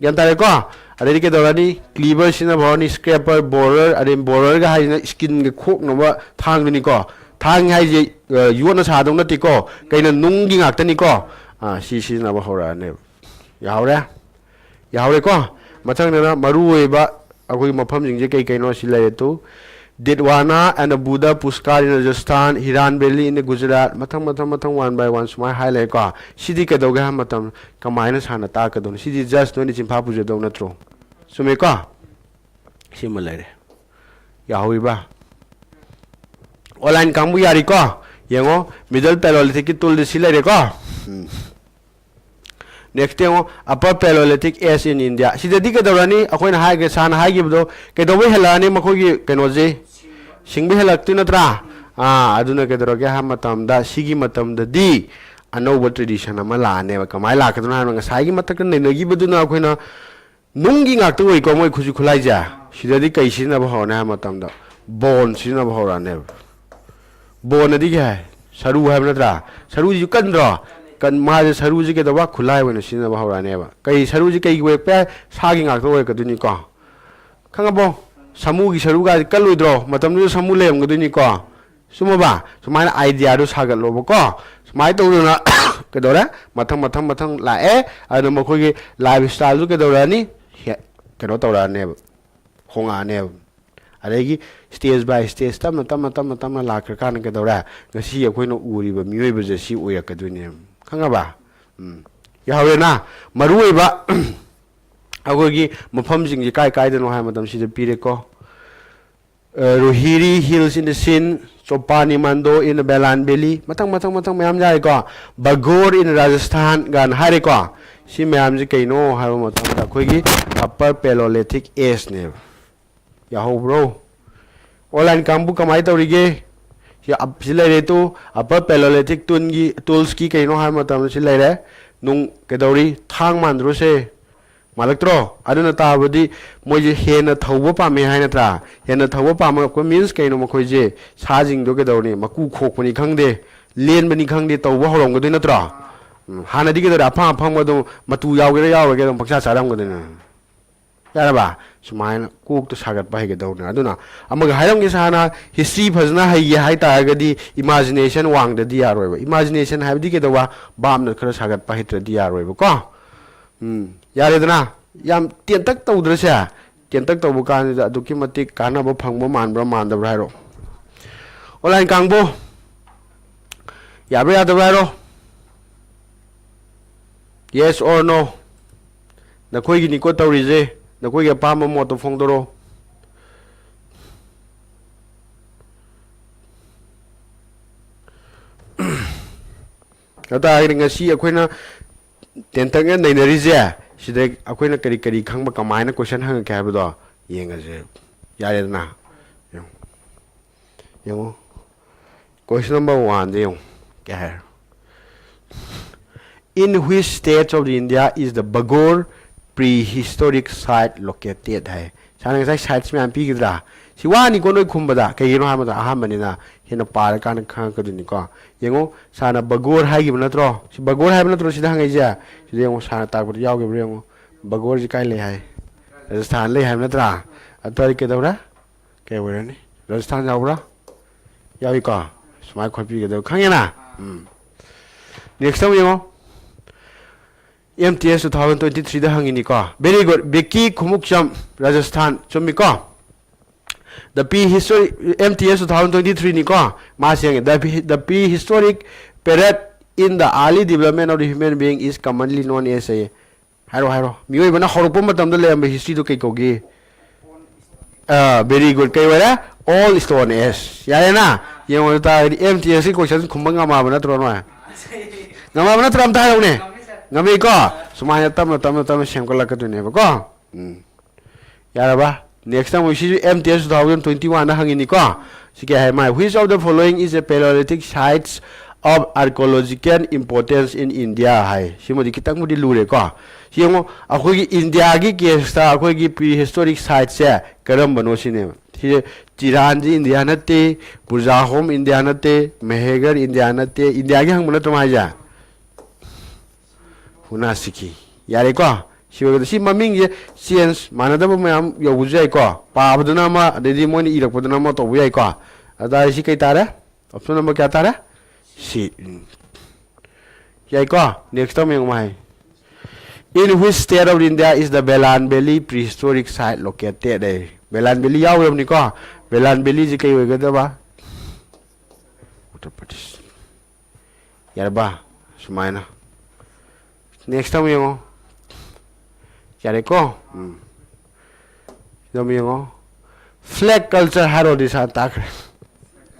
ꯒ꯭ꯌꯥꯟ ꯇꯥꯔꯦꯀꯣ? ꯑꯗꯩꯗꯤ ꯀꯩꯗꯧꯔꯅꯤ? Cleaver ꯁꯤꯖꯤꯟꯅꯕ ꯍꯧꯔꯅꯤ, scraper, borer, ꯑꯗꯩ borerꯒ ꯍꯥꯏꯁꯤꯅ skinꯒ ꯈꯣꯛꯅꯕ ꯊꯥꯡꯗꯨꯅꯤꯀꯣ꯫ ꯊꯥꯡ ꯍꯥꯏꯁꯦ, ꯑ, ꯌꯣꯠꯅ ꯁꯥꯗꯧ ꯅꯠꯇꯦꯀꯣ, ꯀꯩꯅꯣ, ꯅꯨꯡꯒꯤ ꯉꯥꯛꯇꯅꯤꯀꯣ꯫ ꯑ, ꯁꯤ ꯁꯤꯖꯤꯟꯅꯕ ꯍꯧꯔꯛꯑꯅꯦꯕ꯫ ꯌꯥꯍꯧꯔꯦ? ꯌꯥꯍꯧꯔꯦꯀꯣ? ꯃꯊꯪꯗꯅ ꯃꯔꯨ ꯑꯣꯏꯕ ꯑꯩꯈꯣꯏꯒꯤ ꯃꯐꯝꯁꯤꯡꯁꯦ ꯀꯩ ꯀꯩꯅꯣ ꯁꯤ ꯂꯩꯔꯦ two. Didwana and Buddha Pushkar in Rajasthan, Hiran Valley in Gujarat, ꯃꯊꯪ, ꯃꯊꯪ, ꯃꯊꯪ, one by one ꯁꯨꯃꯥꯏꯅ ꯍꯥꯏ ꯂꯩꯔꯦꯀꯣ꯫ ꯁꯤꯗꯤ ꯀꯩꯗꯧꯒꯦ ꯍꯥꯏꯕ ꯃꯇꯝ, ꯀꯃꯥꯏꯅ ꯁꯥꯟꯅ ꯇꯥꯛꯀꯗꯧꯅꯣ? ꯁꯤꯗꯤ just ꯅꯣꯏꯅ ꯆꯤꯟꯐꯥ ꯄꯨꯖꯗꯧ ꯅꯠꯇ꯭ꯔꯣ? ꯆꯨꯝꯃꯦꯀꯣ? ꯁꯤꯃ ꯂꯩꯔꯦ꯫ ꯌꯥꯍꯧꯔꯤꯕ꯭ꯔꯥ? Online ꯀꯥꯡꯕꯨ ꯌꯥꯔꯤꯀꯣ? ꯌꯦꯡꯉꯣ, middle Paleolithicꯀꯤ toolꯗꯤ ꯁꯤ ꯂꯩꯔꯦꯀꯣ? ꯎꯝ꯫ Next ꯌꯦꯡꯉꯣ, Upper Paleolithic Age in India꯫ ꯁꯤꯗꯗꯤ ꯀꯩꯗꯧꯔꯅꯤ? ꯑꯩꯈꯣꯏꯅ ꯍꯥꯏꯒꯦ, ꯁꯥꯔꯅ ꯍꯥꯏꯈꯤꯕꯗꯣ ꯀꯩꯗꯧꯕꯩ ꯍꯦꯜꯂꯛꯑꯅꯤ? ꯃꯈꯣꯏꯒꯤ ꯀꯩꯅꯣꯁꯦ ꯁꯤꯡꯕ ꯍꯦꯜꯂꯛꯇꯣꯏ ꯅꯠꯇ꯭ꯔꯥ? ꯑꯥ, ꯑꯗꯨꯅ ꯀꯩꯗꯧꯔꯒꯦ ꯍꯥꯏꯕ ꯃꯇꯝꯗ, ꯁꯤꯒꯤ ꯃꯇꯝꯗꯗꯤ ꯑꯅꯧꯕ tradition ꯑꯃ ꯂꯥꯛꯑꯅꯦꯕ꯫ ꯀꯃꯥꯏꯅ ꯂꯥꯛꯀꯗꯣꯏꯅꯣ ꯍꯥꯏꯕ, ꯉꯁꯥꯏꯒꯤ ꯃꯊꯛꯇ ꯅꯩꯅꯈꯤꯕꯗꯨꯅ ꯑꯩꯈꯣꯏꯅ ꯅꯨꯡꯒꯤ ꯉꯥꯛꯇ ꯑꯣꯏꯀꯣ ꯃꯣꯏ ꯈꯨꯠꯁꯨ ꯈꯨꯠꯂꯥꯏꯁꯦ꯫ ꯁꯤꯗꯗꯤ ꯀꯩ ꯁꯤꯖꯤꯟꯅꯕ ꯍꯧꯔꯅꯤ ꯍꯥꯏꯕ ꯃꯇꯝꯗ, bone ꯁꯤꯖꯤꯟꯅꯕ ꯍꯧꯔꯛꯑꯅꯦꯕ꯫ Bone ꯑꯗꯤ ꯀꯩ ꯍꯥꯏ? ꯁꯔꯨ ꯍꯥꯏꯕ ꯅꯠꯇ꯭ꯔꯥ? ꯁꯔꯨꯁꯤꯁꯨ ꯀꯟꯗ꯭ꯔꯣ? ꯀꯟ-, ꯃꯥꯁꯦ ꯁꯔꯨꯁꯦ ꯀꯩꯗꯧꯕ? ꯈꯨꯠꯂꯥꯏ ꯑꯣꯏꯅ ꯁꯤꯖꯤꯟꯅꯕ ꯍꯧꯔꯛꯑꯅꯦꯕ꯫ ꯀꯩ ꯁꯔꯨꯁꯦ ꯀꯩꯒꯤ ꯑꯣꯏꯔꯛꯄ ꯌꯥꯏ? ꯁꯥꯒꯤ ꯉꯥꯛꯇ ꯑꯣꯏꯔꯛꯀꯗꯣꯏꯅꯤꯀꯣ꯫ ꯈꯪꯉꯕꯣ? ꯁꯥꯃꯨꯒꯤ ꯁꯔꯨꯒꯁꯦ ꯀꯜꯂꯣꯏꯗ꯭ꯔꯣ? ꯃꯇꯝꯗꯨꯗ ꯁꯥꯃꯨ ꯂꯩꯔꯝꯒꯗꯣꯏꯅꯤꯀꯣ꯫ ꯆꯨꯝꯃꯕ? ꯁꯨꯃꯥꯏꯅ ideaꯗꯨ ꯁꯥꯒꯠꯂꯣꯕꯀꯣ꯫ ꯁꯨꯃꯥꯏꯅ ꯇꯧꯗꯅ ꯀꯩꯗꯧꯔꯦ? ꯃꯊꯪ, ꯃꯊꯪ, ꯃꯊꯪ ꯂꯥꯛꯑꯦ꯫ ꯑꯗꯨꯅ ꯃꯈꯣꯏꯒꯤ lifestyleꯁꯨ ꯀꯩꯗꯧꯔꯛꯑꯅꯤ? ꯍꯦ-, ꯀꯩꯅꯣ ꯇꯧꯔꯛꯑꯅꯦꯕ, ꯍꯣꯡꯉꯛꯑꯅꯦꯕ꯫ ꯑꯗꯒꯤ stage by stage, ꯇꯞꯅ, ꯇꯞꯅ, ꯇꯞꯅ, ꯇꯞꯅ ꯂꯥꯛꯈ꯭ꯔꯀꯥꯟꯗ ꯀꯩꯗꯧꯔꯦ? ꯉꯁꯤ ꯑꯩꯈꯣꯏꯅ ꯎꯔꯤꯕ ꯃꯤꯑꯣꯏꯕꯁꯦ ꯁꯤ ꯑꯣꯏꯔꯛꯀꯗꯣꯏꯅꯦꯕ꯫ ꯈꯪꯉꯕ? ꯎꯝ꯫ ꯌꯥꯍꯧꯔꯦꯅ? ꯃꯔꯨꯑꯣꯏꯕ ꯑꯩꯈꯣꯏꯒꯤ ꯃꯐꯝꯁꯤꯡꯁꯦ ꯀꯥꯏ ꯀꯥꯏꯗꯅꯣ ꯍꯥꯏꯕ ꯃꯇꯝꯁꯤꯗ ꯄꯤꯔꯦꯀꯣ꯫ ꯑ, Rohiri Hills in the Sindh, Chopani Mando in the Balan Valley, ꯃꯊꯪ, ꯃꯊꯪ, ꯃꯊꯪ ꯃꯌꯥꯝ ꯌꯥꯔꯦꯀꯣ꯫ Bagor in Rajasthan ꯒꯥꯏꯅ ꯍꯥꯏꯔꯦꯀꯣ꯫ ꯁꯤ ꯃꯌꯥꯝꯁꯤ ꯀꯩꯅꯣ ꯍꯥꯏꯕ ꯃꯇꯝꯗ ꯑꯩꯈꯣꯏꯒꯤ Upper Paleolithic Ageꯅꯦꯕ꯫ ꯌꯥꯍꯧꯕ꯭ꯔꯣ? Online ꯀꯥꯡꯕꯨ ꯀꯃꯥꯏꯅ ꯇꯧꯔꯤꯒꯦ? ꯁꯤ ꯑꯞ-, ꯁꯤ ꯂꯩꯔꯦ ꯇꯨ, Upper Paleolithic toolꯒꯤ, toolsꯀꯤ ꯀꯩꯅꯣ ꯍꯥꯏꯕ ꯃꯇꯝꯗ ꯁꯤ ꯂꯩꯔꯦ꯫ ꯅꯨꯡ ꯀꯩꯗꯧꯔꯤ? ꯊꯥꯡ ꯃꯥꯟꯗ꯭ꯔꯣ ꯁꯦ? ꯃꯥꯜꯂꯛꯇ꯭ꯔꯣ? ꯑꯗꯨꯅ ꯇꯥꯕꯗꯤ ꯃꯣꯏꯁꯦ ꯍꯦꯟꯅ ꯊꯧꯕ ꯄꯥꯝꯃꯦ ꯍꯥꯏ ꯅꯠꯇ꯭ꯔꯥ? ꯍꯦꯟꯅ ꯊꯧꯕ ꯄꯥꯝꯃꯛꯄ means ꯀꯩꯅꯣ? ꯃꯈꯣꯏꯁꯦ ꯁꯥꯁꯤꯡꯗꯣ ꯀꯩꯗꯧꯔꯅꯤ? ꯃꯀꯨ ꯈꯣꯛꯄꯅꯤ ꯈꯪꯗꯦ, ꯂꯦꯟꯕꯅꯤ ꯈꯪꯗꯦ, ꯇꯧꯕ ꯍꯧꯔꯝꯒꯗꯣꯏ ꯅꯠꯇ꯭ꯔꯣ? ꯎꯝ, ꯍꯥꯟꯅꯗꯤ ꯀꯩꯗꯧꯔꯦ? ꯑꯐꯪ ꯑꯐꯪꯕ ꯑꯗꯨꯝ ꯃꯇꯨ ꯌꯥꯎꯒꯦꯔꯥ ꯌꯥꯎꯔꯣꯏꯒꯦꯔꯥ ꯑꯗꯨꯝ ꯄꯪꯆꯥ ꯆꯥꯔꯝꯒꯗꯣꯏꯅꯦ꯫ ꯌꯥꯔꯕ? ꯁꯨꯃꯥꯏꯅ ꯀꯣꯛꯇ ꯁꯥꯒꯠꯄ ꯍꯩꯒꯗꯧꯅꯦ꯫ ꯑꯗꯨꯅ ꯑꯃꯒ ꯍꯥꯏꯔꯝꯒꯦ, ꯁꯥꯔꯅ ꯍꯤꯁꯇ꯭ꯔꯤ ꯐꯖꯅ ꯍꯩꯒꯦ ꯍꯥꯏ ꯇꯥꯔꯒꯗꯤ ꯏꯃꯥꯖꯤꯅꯦꯁꯟ ꯋꯥꯡꯗꯗꯤ ꯌꯥꯔꯣꯏꯕ꯫ ꯏꯃꯥꯖꯤꯅꯦꯁꯟ ꯍꯥꯏꯕꯗꯤ ꯀꯩꯗꯧꯕ? ꯚꯥꯞꯅ ꯈꯔ ꯁꯥꯒꯠꯄ ꯍꯩꯇ꯭ꯔꯗꯤ ꯌꯥꯔꯣꯏꯕꯀꯣ꯫ ꯎꯝ, ꯌꯥꯔꯦꯗꯅ? ꯌꯥꯝ ꯇꯦꯟꯇꯛ ꯇꯧꯗ꯭ꯔꯁꯦ? ꯇꯦꯟꯇꯛ ꯇꯧꯕ ꯀꯥꯟꯁꯤꯗ ꯑꯗꯨꯛꯀꯤ ꯃꯇꯤꯛ ꯀꯥꯟꯅꯕ ꯐꯪꯕ ꯃꯥꯟꯕ꯭ꯔꯥ ꯃꯥꯟꯗꯕ꯭ꯔꯥ ꯍꯥꯏꯔꯣ꯫ ꯑꯣꯟꯂꯥꯏꯟ ꯀꯥꯡꯕꯨ, ꯌꯥꯕ꯭ꯔꯥ ꯌꯥꯗꯕ꯭ꯔꯥ ꯍꯥꯏꯔꯣ꯫ Yes or no? ꯅꯈꯣꯏꯒꯤꯅꯤꯀꯣ ꯇꯧꯔꯤꯁꯦ, ꯅꯈꯣꯏꯒꯤ ꯑꯄꯥꯝꯕ ꯃꯣꯠꯇꯣ ꯐꯣꯡꯗꯣꯔꯛꯑꯣ꯫ ꯑꯗꯨꯇꯥꯔꯒꯗꯤ ꯉꯁꯤ ꯑꯩꯈꯣꯏꯅ ꯇꯦꯟꯇꯛꯅ ꯅꯩꯅꯔꯤꯁꯦ, ꯁꯤꯗ ꯑꯩꯈꯣꯏꯅ ꯀꯔꯤ ꯀꯔꯤ ꯈꯪꯕ, ꯀꯃꯥꯏꯅ ꯀꯣꯏꯁꯟ ꯍꯪꯉꯛꯀꯦ ꯍꯥꯏꯕꯗꯣ ꯌꯦꯡꯉꯁꯦ꯫ ꯌꯥꯔꯦꯗꯅ? ꯌꯦꯡꯉꯣ꯫ ꯌꯦꯡꯉꯣ꯫ Question number one ꯁꯦ ꯌꯦꯡꯉꯣ꯫ ꯀꯩ ꯍꯥꯏ? In which state of the India is the Bagor prehistoric site located ꯍꯥꯏ꯫ ꯁꯥꯔꯅ ꯉꯁꯥꯏ sites ꯃꯌꯥꯝ ꯄꯤꯈꯤꯗ꯭ꯔꯥ? ꯁꯤ ꯋꯥꯅꯤꯀꯣ ꯅꯣꯏ ꯈꯨꯝꯕꯗ꯫ ꯀꯩꯒꯤꯅꯣ ꯍꯥꯏꯕꯗ ꯑꯍꯥꯟꯕꯅꯤꯅ ꯍꯦꯟꯅ ꯄꯥꯔꯀꯥꯟꯗ ꯈꯪꯉꯛꯀꯗꯣꯏꯅꯤꯀꯣ꯫ ꯌꯦꯡꯉꯣ, ꯁꯥꯔꯅ ꯕꯒꯣꯔ ꯍꯥꯏꯈꯤꯕ ꯅꯠꯇ꯭ꯔꯣ? ꯁꯤ ꯕꯒꯣꯔ ꯍꯥꯏꯕ ꯅꯠꯇ꯭ꯔꯣ ꯁꯤꯗ ꯍꯪꯉꯛꯏꯁꯦ? ꯁꯤꯗ ꯌꯦꯡꯉꯣ, ꯁꯥꯔꯅ ꯇꯥꯛꯄꯗ ꯌꯥꯎꯈꯤꯕ꯭ꯔꯥ ꯌꯦꯡꯉꯣ꯫ ꯕꯒꯣꯔꯁꯤ ꯀꯥꯏ ꯂꯩ ꯍꯥꯏ? ꯔꯥꯖꯁꯊꯥꯟ ꯂꯩ ꯍꯥꯏꯕ ꯅꯠꯇ꯭ꯔꯥ? ꯑꯗꯨ ꯇꯥꯔꯗꯤ ꯀꯩꯗꯧꯔꯦ? ꯀꯩ ꯑꯣꯏꯔꯅꯤ? ꯔꯥꯖꯁꯊꯥꯟ ꯌꯥꯎꯕ꯭ꯔꯥ? ꯌꯥꯎꯏꯀꯣ? ꯁꯨꯃꯥꯏꯅ ꯈꯣꯠꯄꯤꯒꯗꯕ, ꯈꯪꯉꯦꯅ? ꯎꯝ꯫ Next ꯑꯃꯨꯛ ꯌꯦꯡꯉꯣ꯫ M T S two thousand twenty-three the ꯍꯪꯉꯤꯅꯤꯀꯣ꯫ Very good. ꯕꯤꯀꯤ Khumukcham, Rajasthan. ꯆꯨꯝꯃꯤꯀꯣ? The prehistoric, M T S two thousand twenty-three ꯅꯤꯀꯣ꯫ ꯃꯥꯁꯤ ꯍꯪꯉꯤ꯫ The pre-, the prehistoric period in the early development of the human being is commonly known as a, ꯍꯥꯏꯔꯣ, ꯍꯥꯏꯔꯣ꯫ ꯃꯤꯑꯣꯏꯕꯅ ꯍꯧꯔꯛꯄ ꯃꯇꯝꯗ ꯂꯩꯔꯝꯕ history ꯗꯨ ꯀꯩ ꯀꯧꯒꯦ? ꯑꯥ, very good. ꯀꯩ ꯑꯣꯏꯔꯦ? Old Stone Age. ꯌꯥꯔꯦꯅ? ꯌꯦꯡꯉꯣ, ꯑꯗꯨ ꯇꯥꯔꯒꯗꯤ M T S ꯀꯤ question ꯈꯨꯝꯕ ꯉꯝꯃꯕ ꯅꯠꯇ꯭ꯔꯣ ꯅꯣꯏ? ꯉꯝꯃꯕ ꯅꯠꯇ꯭ꯔꯣ? ꯑꯝꯇ ꯍꯥꯏꯔꯛꯎꯅꯦ꯫ ꯉꯝꯃꯤꯀꯣ? ꯁꯨꯃꯥꯏꯅ ꯇꯞꯅ, ꯇꯞꯅ, ꯇꯞꯅ ꯁꯦꯝꯒꯠꯂꯛꯀꯗꯣꯏꯅꯦꯕꯀꯣ꯫ ꯎꯝ꯫ ꯌꯥꯔꯕ? Next ꯑꯃꯨꯛ ꯁꯤꯁꯨ M T S two thousand twenty-one ꯗ ꯍꯪꯉꯤꯅꯤꯀꯣ꯫ ꯁꯤ ꯀꯩ ꯍꯥꯏ? My, which of the following is a Paleolithic sites of archaeological importance in India ꯍꯥꯏ꯫ ꯁꯤꯃꯗꯤ ꯈꯤꯇꯪꯕꯨꯗꯤ ꯂꯨꯔꯦꯀꯣ꯫ ꯁꯤ ꯌꯦꯡꯉꯣ, ꯑꯩꯈꯣꯏꯒꯤ ꯏꯟꯗꯤꯌꯥꯒꯤ case ꯇ ꯑꯩꯈꯣꯏꯒꯤ prehistoric site ꯁꯦ ꯀꯔꯝꯕꯅꯣ ꯁꯤꯅꯦꯕ꯫ ꯁꯤꯁꯦ ꯆꯤꯔꯥꯟꯁꯤ ꯏꯟꯗꯤꯌꯥ ꯅꯠꯇꯦ, ꯕꯨꯔꯖꯥꯍꯣꯝ ꯏꯟꯗꯤꯌꯥ ꯅꯠꯇꯦ, ꯃꯦꯍꯦꯒꯔ ꯏꯟꯗꯤꯌꯥ ꯅꯠꯇꯦ꯫ ꯏꯟꯗꯤꯌꯥꯒꯤ ꯍꯪꯕ ꯅꯠꯇ꯭ꯔꯣ ꯃꯥ ꯍꯥꯏꯁꯦ? ꯍꯨꯅꯥꯁꯤꯀꯤ꯫ ꯌꯥꯔꯦꯀꯣ? ꯁꯤ ꯑꯣꯏꯒꯗ꯭ꯔꯥ? ꯁꯤ ꯃꯃꯤꯡꯁꯦ ꯆꯦꯟꯖ ꯃꯥꯟꯅꯗꯕ ꯃꯌꯥꯝ ꯌꯧꯕꯁꯨ ꯌꯥꯏꯀꯣ, ꯄꯥꯕꯗꯨꯅ ꯑꯃ, ꯑꯗꯩꯗꯤ ꯃꯣꯏꯅ ꯏꯔꯛꯄꯗꯨꯅ ꯑꯃ ꯇꯧꯕ ꯌꯥꯏꯀꯣ꯫ ꯑꯗꯨ ꯇꯥꯔꯗꯤ ꯁꯤ ꯀꯩ ꯇꯥꯔꯦ? ꯑꯣꯞꯁꯟ ꯅꯝꯕꯔ ꯀꯌꯥ ꯇꯥꯔꯦ? ꯁꯤ꯫ ꯎꯝ꯫ ꯌꯥꯏꯀꯣ? ꯅꯦꯛꯁꯇ ꯑꯃꯨꯛ ꯌꯦꯡꯉꯨ ꯍꯥꯏ꯫ In which state of India is the Velan Valley prehistoric site located? A, ꯚꯦꯂꯥꯟ valley ꯌꯥꯎꯔꯕꯅꯤꯀꯣ꯫ ꯚꯦꯂꯥꯟ ꯚꯦꯂꯤꯁꯤ ꯀꯩ ꯑꯣꯏꯒꯗꯕ? ꯎꯠꯇꯔ ꯄ꯭ꯔꯗꯦꯁ꯫ ꯌꯥꯔꯕ? ꯁꯨꯃꯥꯏꯅ꯫ ꯅꯦꯛꯁꯇ ꯑꯃꯨꯛ ꯌꯦꯡꯉꯣ꯫ ꯌꯥꯔꯦꯀꯣ? ꯎꯝ꯫ ꯁꯤꯗ ꯑꯃꯨꯛ ꯌꯦꯡꯉꯣ꯫ ꯐ꯭ꯂꯦꯛ ꯀꯜꯆꯔ ꯍꯥꯏꯔꯣꯗꯤ ꯁꯥꯔ ꯇꯥꯈ꯭ꯔꯦ꯫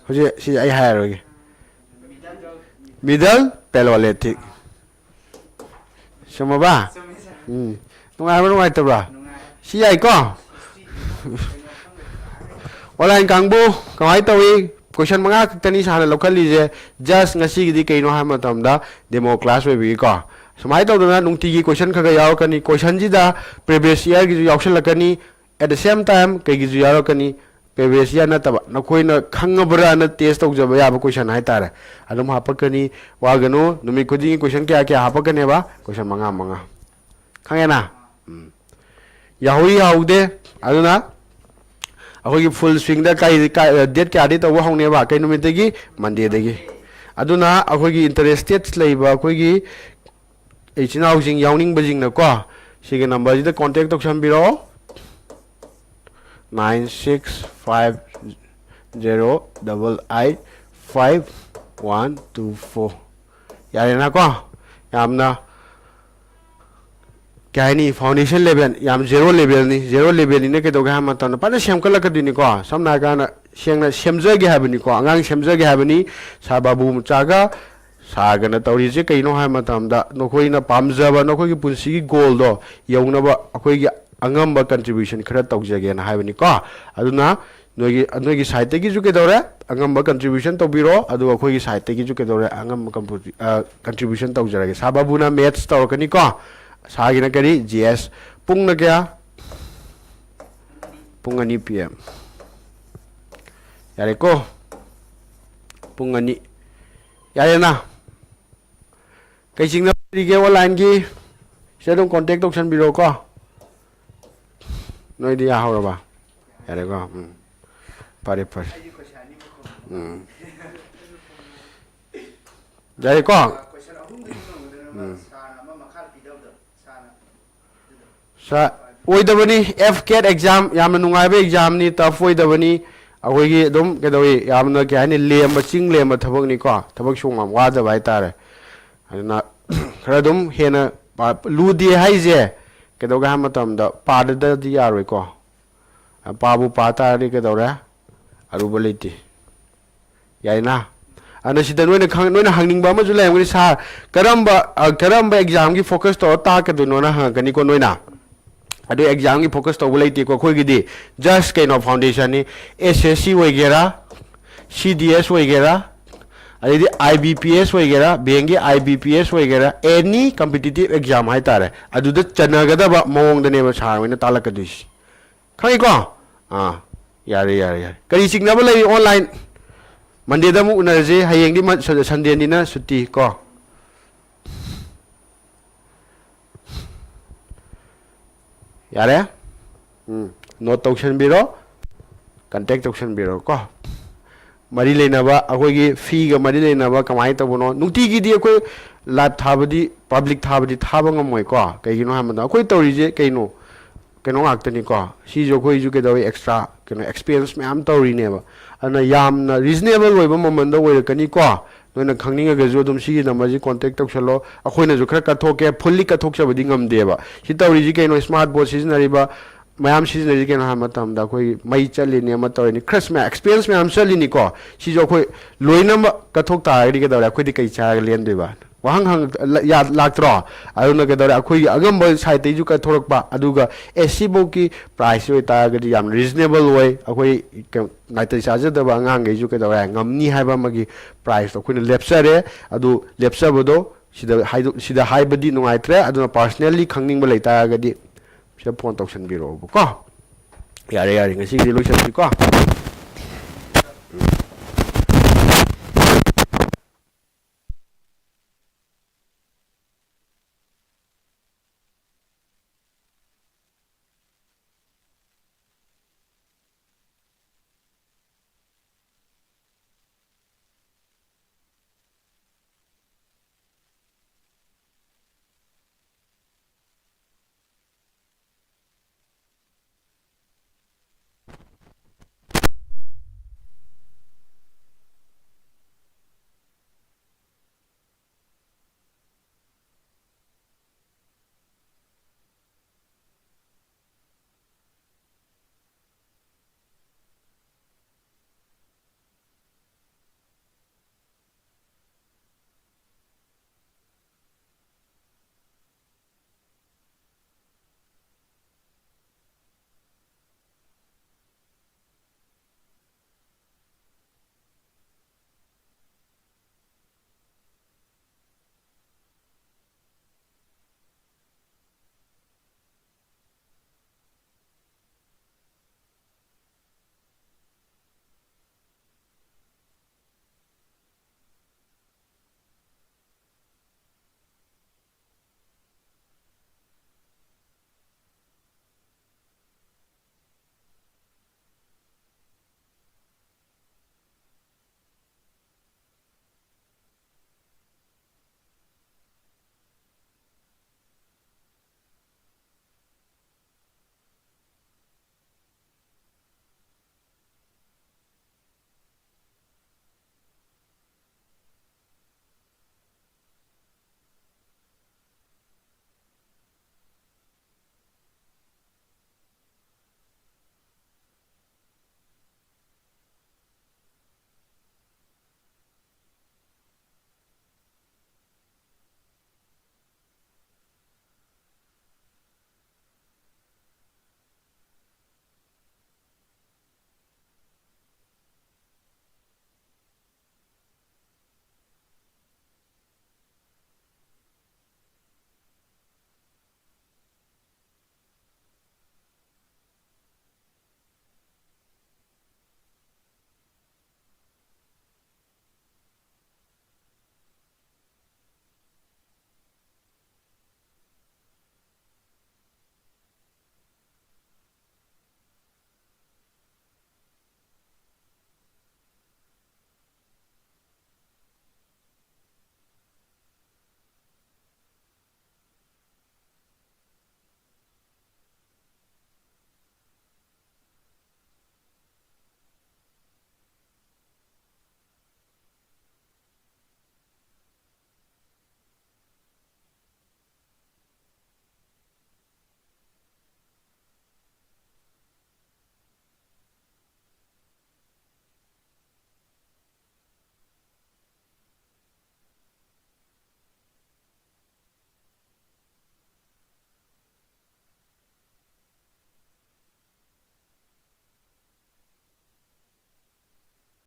ꯍꯧꯖꯤꯛ ꯁꯤ ꯑꯩ ꯍꯥꯏꯔꯔꯣꯏꯒꯦ꯫ ꯃꯤꯗꯜ ꯄꯦꯂꯣꯂꯦꯊꯤꯛ꯫ ꯆꯨꯝꯃꯕ? ꯎꯝ꯫ ꯅꯨꯡꯉꯥꯏꯕ꯭ꯔꯥ ꯅꯨꯡꯉꯥꯏꯇꯕ꯭ꯔꯥ? ꯁꯤ ꯌꯥꯏꯀꯣ? ꯑꯣꯟꯂꯥꯏꯟ ꯀꯥꯡꯕꯨ, ꯀꯃꯥꯏꯅ ꯇꯧꯏ? ꯀꯣꯏꯁꯟ ꯃꯉꯥ ꯈꯛꯇꯅꯤ ꯁꯥꯔꯅ ꯂꯧꯈꯠꯂꯤꯁꯦ꯫ ꯖꯁ ꯉꯁꯤꯒꯤꯗꯤ ꯀꯩꯅꯣ ꯍꯥꯏꯕ ꯃꯇꯝꯗ ꯗꯦꯃꯣ ꯀ꯭ꯂꯥꯁ ꯑꯣꯏꯕꯒꯤꯀꯣ꯫ ꯁꯨꯃꯥꯏꯅ ꯇꯧꯗꯅ ꯅꯨꯡꯇꯤꯒꯤ ꯀꯣꯏꯁꯟ ꯈꯔ ꯈꯔ ꯌꯥꯎꯔꯛꯀꯅꯤ꯫ ꯀꯣꯏꯁꯟꯁꯤꯗ ꯄ꯭ꯔꯤꯚꯤꯌꯁ ꯏꯌꯔꯒꯤꯁꯨ ꯌꯥꯎꯁꯜꯂꯛꯀꯅꯤ꯫ At the same time ꯀꯩꯒꯤꯁꯨ ꯌꯥꯎꯔꯛꯀꯅꯤ, ꯄ꯭ꯔꯤꯚꯤꯌꯁ ꯏꯌꯔ ꯅꯠꯇꯕ, ꯅꯈꯣꯏꯅ ꯈꯪꯉꯕ꯭ꯔꯥꯅ ꯇꯦꯁ ꯇꯧꯖꯕ ꯌꯥꯕ ꯀꯣꯏꯁꯟ ꯍꯥꯏꯇꯥꯔꯦ꯫ ꯑꯗꯨꯝ ꯍꯥꯄꯛꯀꯅꯤ, ꯋꯥꯒꯅꯨ꯫ ꯅꯨꯃꯤꯠ ꯈꯨꯗꯤꯡꯒꯤ ꯀꯣꯏꯁꯟ ꯀꯌꯥ ꯀꯌꯥ ꯍꯥꯄꯛꯀꯅꯦꯕ? ꯀꯣꯏꯁꯟ ꯃꯉꯥ ꯃꯉꯥ꯫ ꯈꯪꯉꯦꯅ? ꯎꯝ꯫ ꯌꯥꯍꯧꯏ ꯌꯥꯍꯧꯗꯦ꯫ ꯑꯗꯨꯅ ꯑꯩꯈꯣꯏꯒꯤ ꯐꯨꯜ ꯁ꯭ꯋꯤꯡꯗ ꯀꯥꯏ, ꯀꯥꯏ, ꯗꯦꯠ ꯀꯌꯥꯗꯒꯤ ꯇꯧꯕ ꯍꯧꯅꯦꯕ? ꯀꯩ ꯅꯨꯃꯤꯠꯇꯒꯤ? ꯃꯟꯗꯦꯗꯒꯤ꯫ ꯑꯗꯨꯅ ꯑꯩꯈꯣꯏꯒꯤ ꯏꯟꯇꯔꯦꯁꯇꯦꯠ ꯂꯩꯕ ꯑꯩꯈꯣꯏꯒꯤ ꯏꯆꯤꯟ ꯏꯅꯥꯎꯁꯤꯡ ꯌꯥꯎꯅꯤꯡꯕꯁꯤꯡꯅꯀꯣ, ꯁꯤꯒꯤ ꯅꯝꯕꯔꯁꯤꯗ contact ꯇꯧꯁꯟꯕꯤꯔꯛꯑꯣ, nine six five zero double eight five one two four꯫ ꯌꯥꯔꯦꯅꯀꯣ? ꯌꯥꯝꯅ ꯀꯩ ꯍꯥꯏꯅꯤ, ꯐꯥꯎꯟꯗꯦꯁꯟ ꯂꯦꯚꯦꯜ, ꯌꯥꯝ ꯖꯦꯔꯣ ꯂꯦꯚꯦꯜꯅꯤ꯫ ꯖꯦꯔꯣ ꯂꯦꯚꯦꯜꯅꯤꯅ ꯀꯩꯗꯧꯒꯦ ꯍꯥꯏꯕ ꯃꯇꯝꯗ ꯐꯖꯅ ꯁꯦꯝꯒꯠꯂꯛꯀꯗꯣꯏꯅꯤꯀꯣ꯫ ꯁꯝꯅ ꯍꯥꯏꯔꯀꯥꯟꯗ ꯁꯦꯡꯅ ꯁꯦꯝꯖꯒꯦ ꯍꯥꯏꯕꯅꯤꯀꯣ, ꯑꯉꯥꯡ ꯁꯦꯝꯖꯒꯦ ꯍꯥꯏꯕꯅꯤ꯫ ꯁꯥꯔ ꯕꯥꯕꯨ ꯃꯆꯥꯒ ꯁꯥꯔꯒꯅ ꯇꯧꯔꯤꯁꯦ ꯀꯩꯅꯣ ꯍꯥꯏꯕ ꯃꯇꯝꯗ, ꯅꯈꯣꯏꯅ ꯄꯥꯝꯖꯕ, ꯅꯈꯣꯏꯒꯤ ꯄꯨꯟꯁꯤꯒꯤ ꯒꯣꯜꯗꯣ ꯌꯧꯅꯕ ꯑꯩꯈꯣꯏꯒꯤ ꯑꯉꯝꯕ ꯀꯟꯇ꯭ꯔꯤꯕ꯭ꯌꯨꯁꯟ ꯈꯔ ꯇꯧꯖꯒꯦꯅ ꯍꯥꯏꯕꯅꯤꯀꯣ꯫ ꯑꯗꯨꯅ ꯅꯣꯏꯒꯤ, ꯅꯣꯏꯒꯤ ꯁꯥꯏꯠꯇꯒꯤꯁꯨ ꯀꯩꯗꯧꯔꯦ, ꯑꯉꯝꯕ ꯀꯟꯇ꯭ꯔꯤꯕ꯭ꯌꯨꯁꯟ ꯇꯧꯕꯤꯔꯣ, ꯑꯗꯨꯒ ꯑꯩꯈꯣꯏꯒꯤ ꯁꯥꯏꯠꯇꯒꯤꯁꯨ ꯀꯩꯗꯧꯔꯦ, ꯑꯉꯝꯕ ꯀꯟꯇ꯭ꯔꯤꯕ꯭ꯌꯨꯁꯟ ꯇꯧꯖꯔꯒꯦ꯫ ꯁꯥꯔ ꯕꯥꯕꯨꯅ ꯃꯦꯠꯁ ꯇꯧꯔꯛꯀꯅꯤꯀꯣ, ꯁꯥꯔꯒꯤꯅ ꯀꯔꯤ, ꯖꯤ ꯑꯦꯁ꯫ ꯄꯨꯡꯅ ꯀꯌꯥ? ꯄꯨꯡ ꯑꯅꯤ ꯄꯤ ꯑꯦꯝ꯫ ꯌꯥꯔꯦꯀꯣ? ꯄꯨꯡ ꯑꯅꯤ꯫ ꯌꯥꯔꯦꯅ? ꯀꯩ ꯆꯤꯡꯅꯕ ꯂꯩꯔꯤꯒꯦ ꯑꯣꯟꯂꯥꯏꯟꯒꯤ? ꯁꯤ ꯑꯗꯨꯝ ꯀꯣꯟꯇꯦꯛ ꯇꯧꯁꯟꯕꯤꯔꯣꯀꯣ꯫ ꯅꯣꯏꯗꯤ ꯌꯥꯍꯧꯔꯕ? ꯌꯥꯔꯦꯀꯣ? ꯎꯝ꯫ ꯐꯔꯦ, ꯐꯔꯦ꯫ ꯎꯝ꯫ ꯌꯥꯔꯦꯀꯣ? ꯎꯝ꯫ ꯁꯥ-, ꯑꯣꯏꯗꯕꯅꯤ꯫ ꯑꯦꯐ ꯀꯦꯠ ꯑꯦꯛꯖꯥꯝ ꯌꯥꯝꯅ ꯅꯨꯡꯉꯥꯏꯕ ꯑꯦꯛꯖꯥꯝꯅꯤ, ꯇꯐ ꯑꯣꯏꯗꯕꯅꯤ꯫ ꯑꯩꯈꯣꯏꯒꯤ ꯑꯗꯨꯝ ꯀꯩꯗꯧꯏ, ꯌꯥꯝꯅ ꯀꯩ ꯍꯥꯏꯅꯤ, ꯂꯦꯝꯕ, ꯆꯤꯡ ꯂꯦꯝꯕ ꯊꯕꯛꯅꯤꯀꯣ, ꯊꯕꯛ ꯁꯨꯡ ꯌꯥꯝ ꯋꯥꯗꯕ ꯍꯥꯏꯇꯥꯔꯦ꯫ ꯑꯗꯨꯅ ꯈꯔ ꯑꯗꯨꯝ ꯍꯦꯟꯅ ꯄꯥ-, ꯂꯨꯗꯦ ꯍꯥꯏꯁꯦ ꯀꯩꯗꯧꯒꯦ ꯍꯥꯏꯕ ꯃꯇꯝꯗ ꯄꯥꯗꯗꯤ ꯌꯥꯔꯣꯏꯀꯣ꯫ ꯄꯥꯕꯨ ꯄꯥ ꯇꯥꯔꯗꯤ ꯀꯩꯗꯧꯔꯦ? ꯑꯔꯨꯕ ꯂꯩꯇꯦ꯫ ꯌꯥꯏꯅ? ꯑꯗꯨꯅ ꯁꯤꯗ ꯅꯣꯏꯅ ꯈꯪ-, ꯅꯣꯏꯅ ꯍꯪꯅꯤꯡꯕ ꯑꯃꯁꯨ ꯂꯩꯔꯝꯒꯅꯤ, "ꯁꯥꯔ, ꯀꯔꯝꯕ, ꯑ, ꯀꯔꯝꯕ ꯑꯦꯛꯖꯥꯝꯒꯤ ꯐꯣꯀꯁ ꯇꯧꯔ ꯇꯥꯛꯀꯗꯣꯏꯅꯣꯅ?" ꯍꯪꯉꯛꯀꯅꯤꯀꯣ ꯅꯣꯏꯅ꯫ ꯑꯗꯨ ꯑꯦꯛꯖꯥꯝꯒꯤ ꯐꯣꯀꯁ ꯇꯧꯕ ꯂꯩꯇꯦꯀꯣ ꯑꯩꯈꯣꯏꯒꯤꯗꯤ꯫ ꯖꯁ ꯀꯩꯅꯣ ꯐꯥꯎꯟꯗꯦꯁꯟꯅꯤ꯫ ꯑꯦꯁ ꯑꯦꯁ ꯁꯤ ꯑꯣꯏꯒꯦꯔꯥ, ꯁꯤ ꯗꯤ ꯑꯦꯁ ꯑꯣꯏꯒꯦꯔꯥ, ꯑꯗꯩꯗꯤ ꯑꯥꯏ ꯕꯤ ꯄꯤ ꯑꯦꯁ ꯑꯣꯏꯒꯦꯔꯥ, ꯕꯦꯡꯒꯤ ꯑꯥꯏ ꯕꯤ ꯄꯤ ꯑꯦꯁ ꯑꯣꯏꯒꯦꯔꯥ, ꯑꯦꯅꯤ ꯀꯝꯄꯤꯇꯤꯇꯤꯞ ꯑꯦꯛꯖꯥꯝ ꯍꯥꯏꯇꯥꯔꯦ, ꯑꯗꯨꯗ ꯆꯟꯅꯒꯗꯕ ꯃꯑꯣꯡꯗꯅꯦꯕ ꯁꯥꯔ ꯍꯣꯏꯅ ꯇꯥꯛꯂꯛꯀꯗꯣꯏꯁꯤ꯫ ꯈꯪꯉꯤꯀꯣ? ꯑꯥ, ꯌꯥꯔꯦ, ꯌꯥꯔꯦ, ꯌꯥꯔꯦ꯫ ꯀꯔꯤ ꯆꯤꯡꯅꯕ ꯂꯩꯔꯤ ꯑꯣꯟꯂꯥꯏꯟ? ꯃꯟꯗꯦꯗ ꯑꯃꯨꯛ ꯎꯅꯔꯁꯤ꯫ ꯍꯌꯦꯡꯗꯤ ꯃꯟ-, ꯁꯟ-, ꯁꯟꯗꯦꯅꯤꯅ ꯁꯨꯇꯤ ꯀꯣ꯫ ꯌꯥꯔꯦ? ꯎꯝ, ꯅꯣꯠ ꯇꯧꯁꯟꯕꯤꯔꯣ, ꯀꯟꯇꯦꯛ ꯇꯧꯁꯟꯕꯤꯔꯣ ꯀꯣ꯫ ꯃꯔꯤ ꯂꯩꯅꯕ, ꯑꯩꯈꯣꯏꯒꯤ ꯐꯤꯒ ꯃꯔꯤ ꯂꯩꯅꯕ ꯀꯃꯥꯏꯅ ꯇꯧꯕꯅꯣ? ꯅꯨꯡꯇꯤꯒꯤꯗꯤ ꯑꯩꯈꯣꯏ ꯂꯥꯏꯚ ꯊꯥꯕꯗꯤ, ꯄꯕ꯭ꯂꯤꯛ ꯊꯥꯕꯗꯤ ꯊꯥꯕ ꯉꯝꯃꯣꯏꯀꯣ꯫ ꯀꯩꯒꯤꯅꯣ ꯍꯥꯏꯕꯗ ꯑꯩꯈꯣꯏ ꯇꯧꯔꯤꯁꯦ ꯀꯩꯅꯣ? ꯀꯩꯅꯣ ꯉꯥꯛꯇꯅꯤꯀꯣ꯫ ꯁꯤꯁꯨ ꯑꯩꯈꯣꯏꯁꯨ ꯀꯩꯗꯧꯋꯤ, ꯑꯦꯛꯁꯇ꯭ꯔꯥ ꯀꯩꯅꯣ ꯑꯦꯛꯁꯄꯦꯟꯁ ꯃꯌꯥꯝ ꯇꯧꯔꯤꯅꯦꯕ꯫ ꯑꯗꯨꯅ ꯌꯥꯝꯅ ꯔꯤꯖꯅꯦꯕꯜ ꯑꯣꯏꯕ ꯃꯃꯟꯗ ꯑꯣꯏꯔꯛꯀꯅꯤꯀꯣ꯫ ꯅꯣꯏꯅ ꯈꯪꯅꯤꯡꯉꯒꯁꯨ ꯑꯗꯨꯝ ꯁꯤꯒꯤ ꯅꯝꯕꯔꯁꯤ ꯀꯣꯟꯇꯦꯛ ꯇꯧꯁꯜꯂꯣ꯫ ꯑꯩꯈꯣꯏꯅꯁꯨ ꯈꯔ ꯀꯠꯊꯣꯛꯀꯦ, ꯐꯨꯜꯂꯤ ꯀꯠꯊꯣꯛꯆꯕꯗꯤ ꯉꯝꯗꯦꯕ꯫ ꯁꯤ ꯇꯧꯔꯤꯁꯤ ꯀꯩꯅꯣ, ꯁ꯭ꯃꯥꯔꯠ ꯕꯣꯔꯗ ꯁꯤꯖꯤꯟꯅꯔꯤꯕ ꯃꯌꯥꯝ ꯁꯤꯖꯤꯟꯅꯔꯤꯁꯤ ꯀꯩꯅꯣ ꯍꯥꯏꯕ ꯃꯇꯝꯗ ꯑꯩꯈꯣꯏꯒꯤ ꯃꯩ ꯆꯠꯂꯤꯅꯤ, ꯑꯃ ꯇꯧꯔꯤꯅꯤ, ꯈꯔ ꯃꯌꯥꯝ ꯑꯦꯛꯁꯄꯦꯟꯁ ꯃꯌꯥꯝ ꯆꯠꯂꯤꯅꯤꯀꯣ꯫ ꯁꯤꯁꯨ ꯑꯩꯈꯣꯏ ꯂꯣꯏꯅꯃꯛ ꯀꯠꯊꯣꯛ ꯇꯥꯔꯒꯗꯤ ꯀꯩꯗꯧꯔꯦ, ꯑꯩꯈꯣꯏꯗꯤ ꯀꯩ ꯆꯥꯔꯒ ꯂꯦꯟꯗꯣꯏꯕ? ꯋꯥꯍꯪ ꯍꯪ-, ꯂ-, ꯌꯥ-, ꯂꯥꯛꯇ꯭ꯔꯣ? ꯑꯗꯨꯅ ꯀꯩꯗꯧꯔꯦ, ꯑꯩꯈꯣꯏꯒꯤ ꯑꯉꯝꯕ ꯁꯥꯏꯠꯇꯩꯁꯨ ꯀꯠꯊꯣꯔꯛꯄ, ꯑꯗꯨꯒ ꯑꯦ ꯁꯤꯐꯧꯒꯤ ꯄ꯭ꯔꯥꯏꯁꯁꯤ ꯑꯣꯏꯇꯥꯔꯒꯗꯤ ꯌꯥꯝ ꯔꯤꯖꯅꯦꯕꯜ ꯑꯣꯏ꯫ ꯑꯩꯈꯣꯏ ꯀ-, ꯅꯥꯇꯩ ꯆꯥꯖꯗꯕ ꯑꯉꯥꯡꯈꯩꯁꯨ ꯀꯩꯗꯧꯔꯦ, ꯉꯝꯅꯤ ꯍꯥꯏꯕ ꯑꯃꯒꯤ ꯄ꯭ꯔꯥꯏꯁꯇꯣ ꯑꯩꯈꯣꯏꯅ ꯂꯦꯞꯆꯔꯦ꯫ ꯑꯗꯨ ꯂꯦꯞꯆꯕꯗꯣ ꯁꯤꯗ ꯍꯥꯏꯗꯣꯛ-, ꯁꯤꯗ ꯍꯥꯏꯕꯗꯤ ꯅꯨꯡꯉꯥꯏꯇ꯭ꯔꯦ꯫ ꯑꯗꯨꯅ ꯄꯥꯔꯁꯅꯦꯜꯂꯤ ꯈꯪꯅꯤꯡꯕ ꯂꯩꯇꯥꯔꯒꯗꯤ ꯁꯤꯗ ꯐꯣꯟ ꯇꯧꯁꯟꯕꯤꯔꯛꯑꯣꯕꯀꯣ꯫ ꯌꯥꯔꯦ, ꯌꯥꯔꯦ, ꯉꯁꯤꯒꯤꯗꯤ ꯂꯣꯏꯁꯤꯜꯂꯁꯤꯀꯣ꯫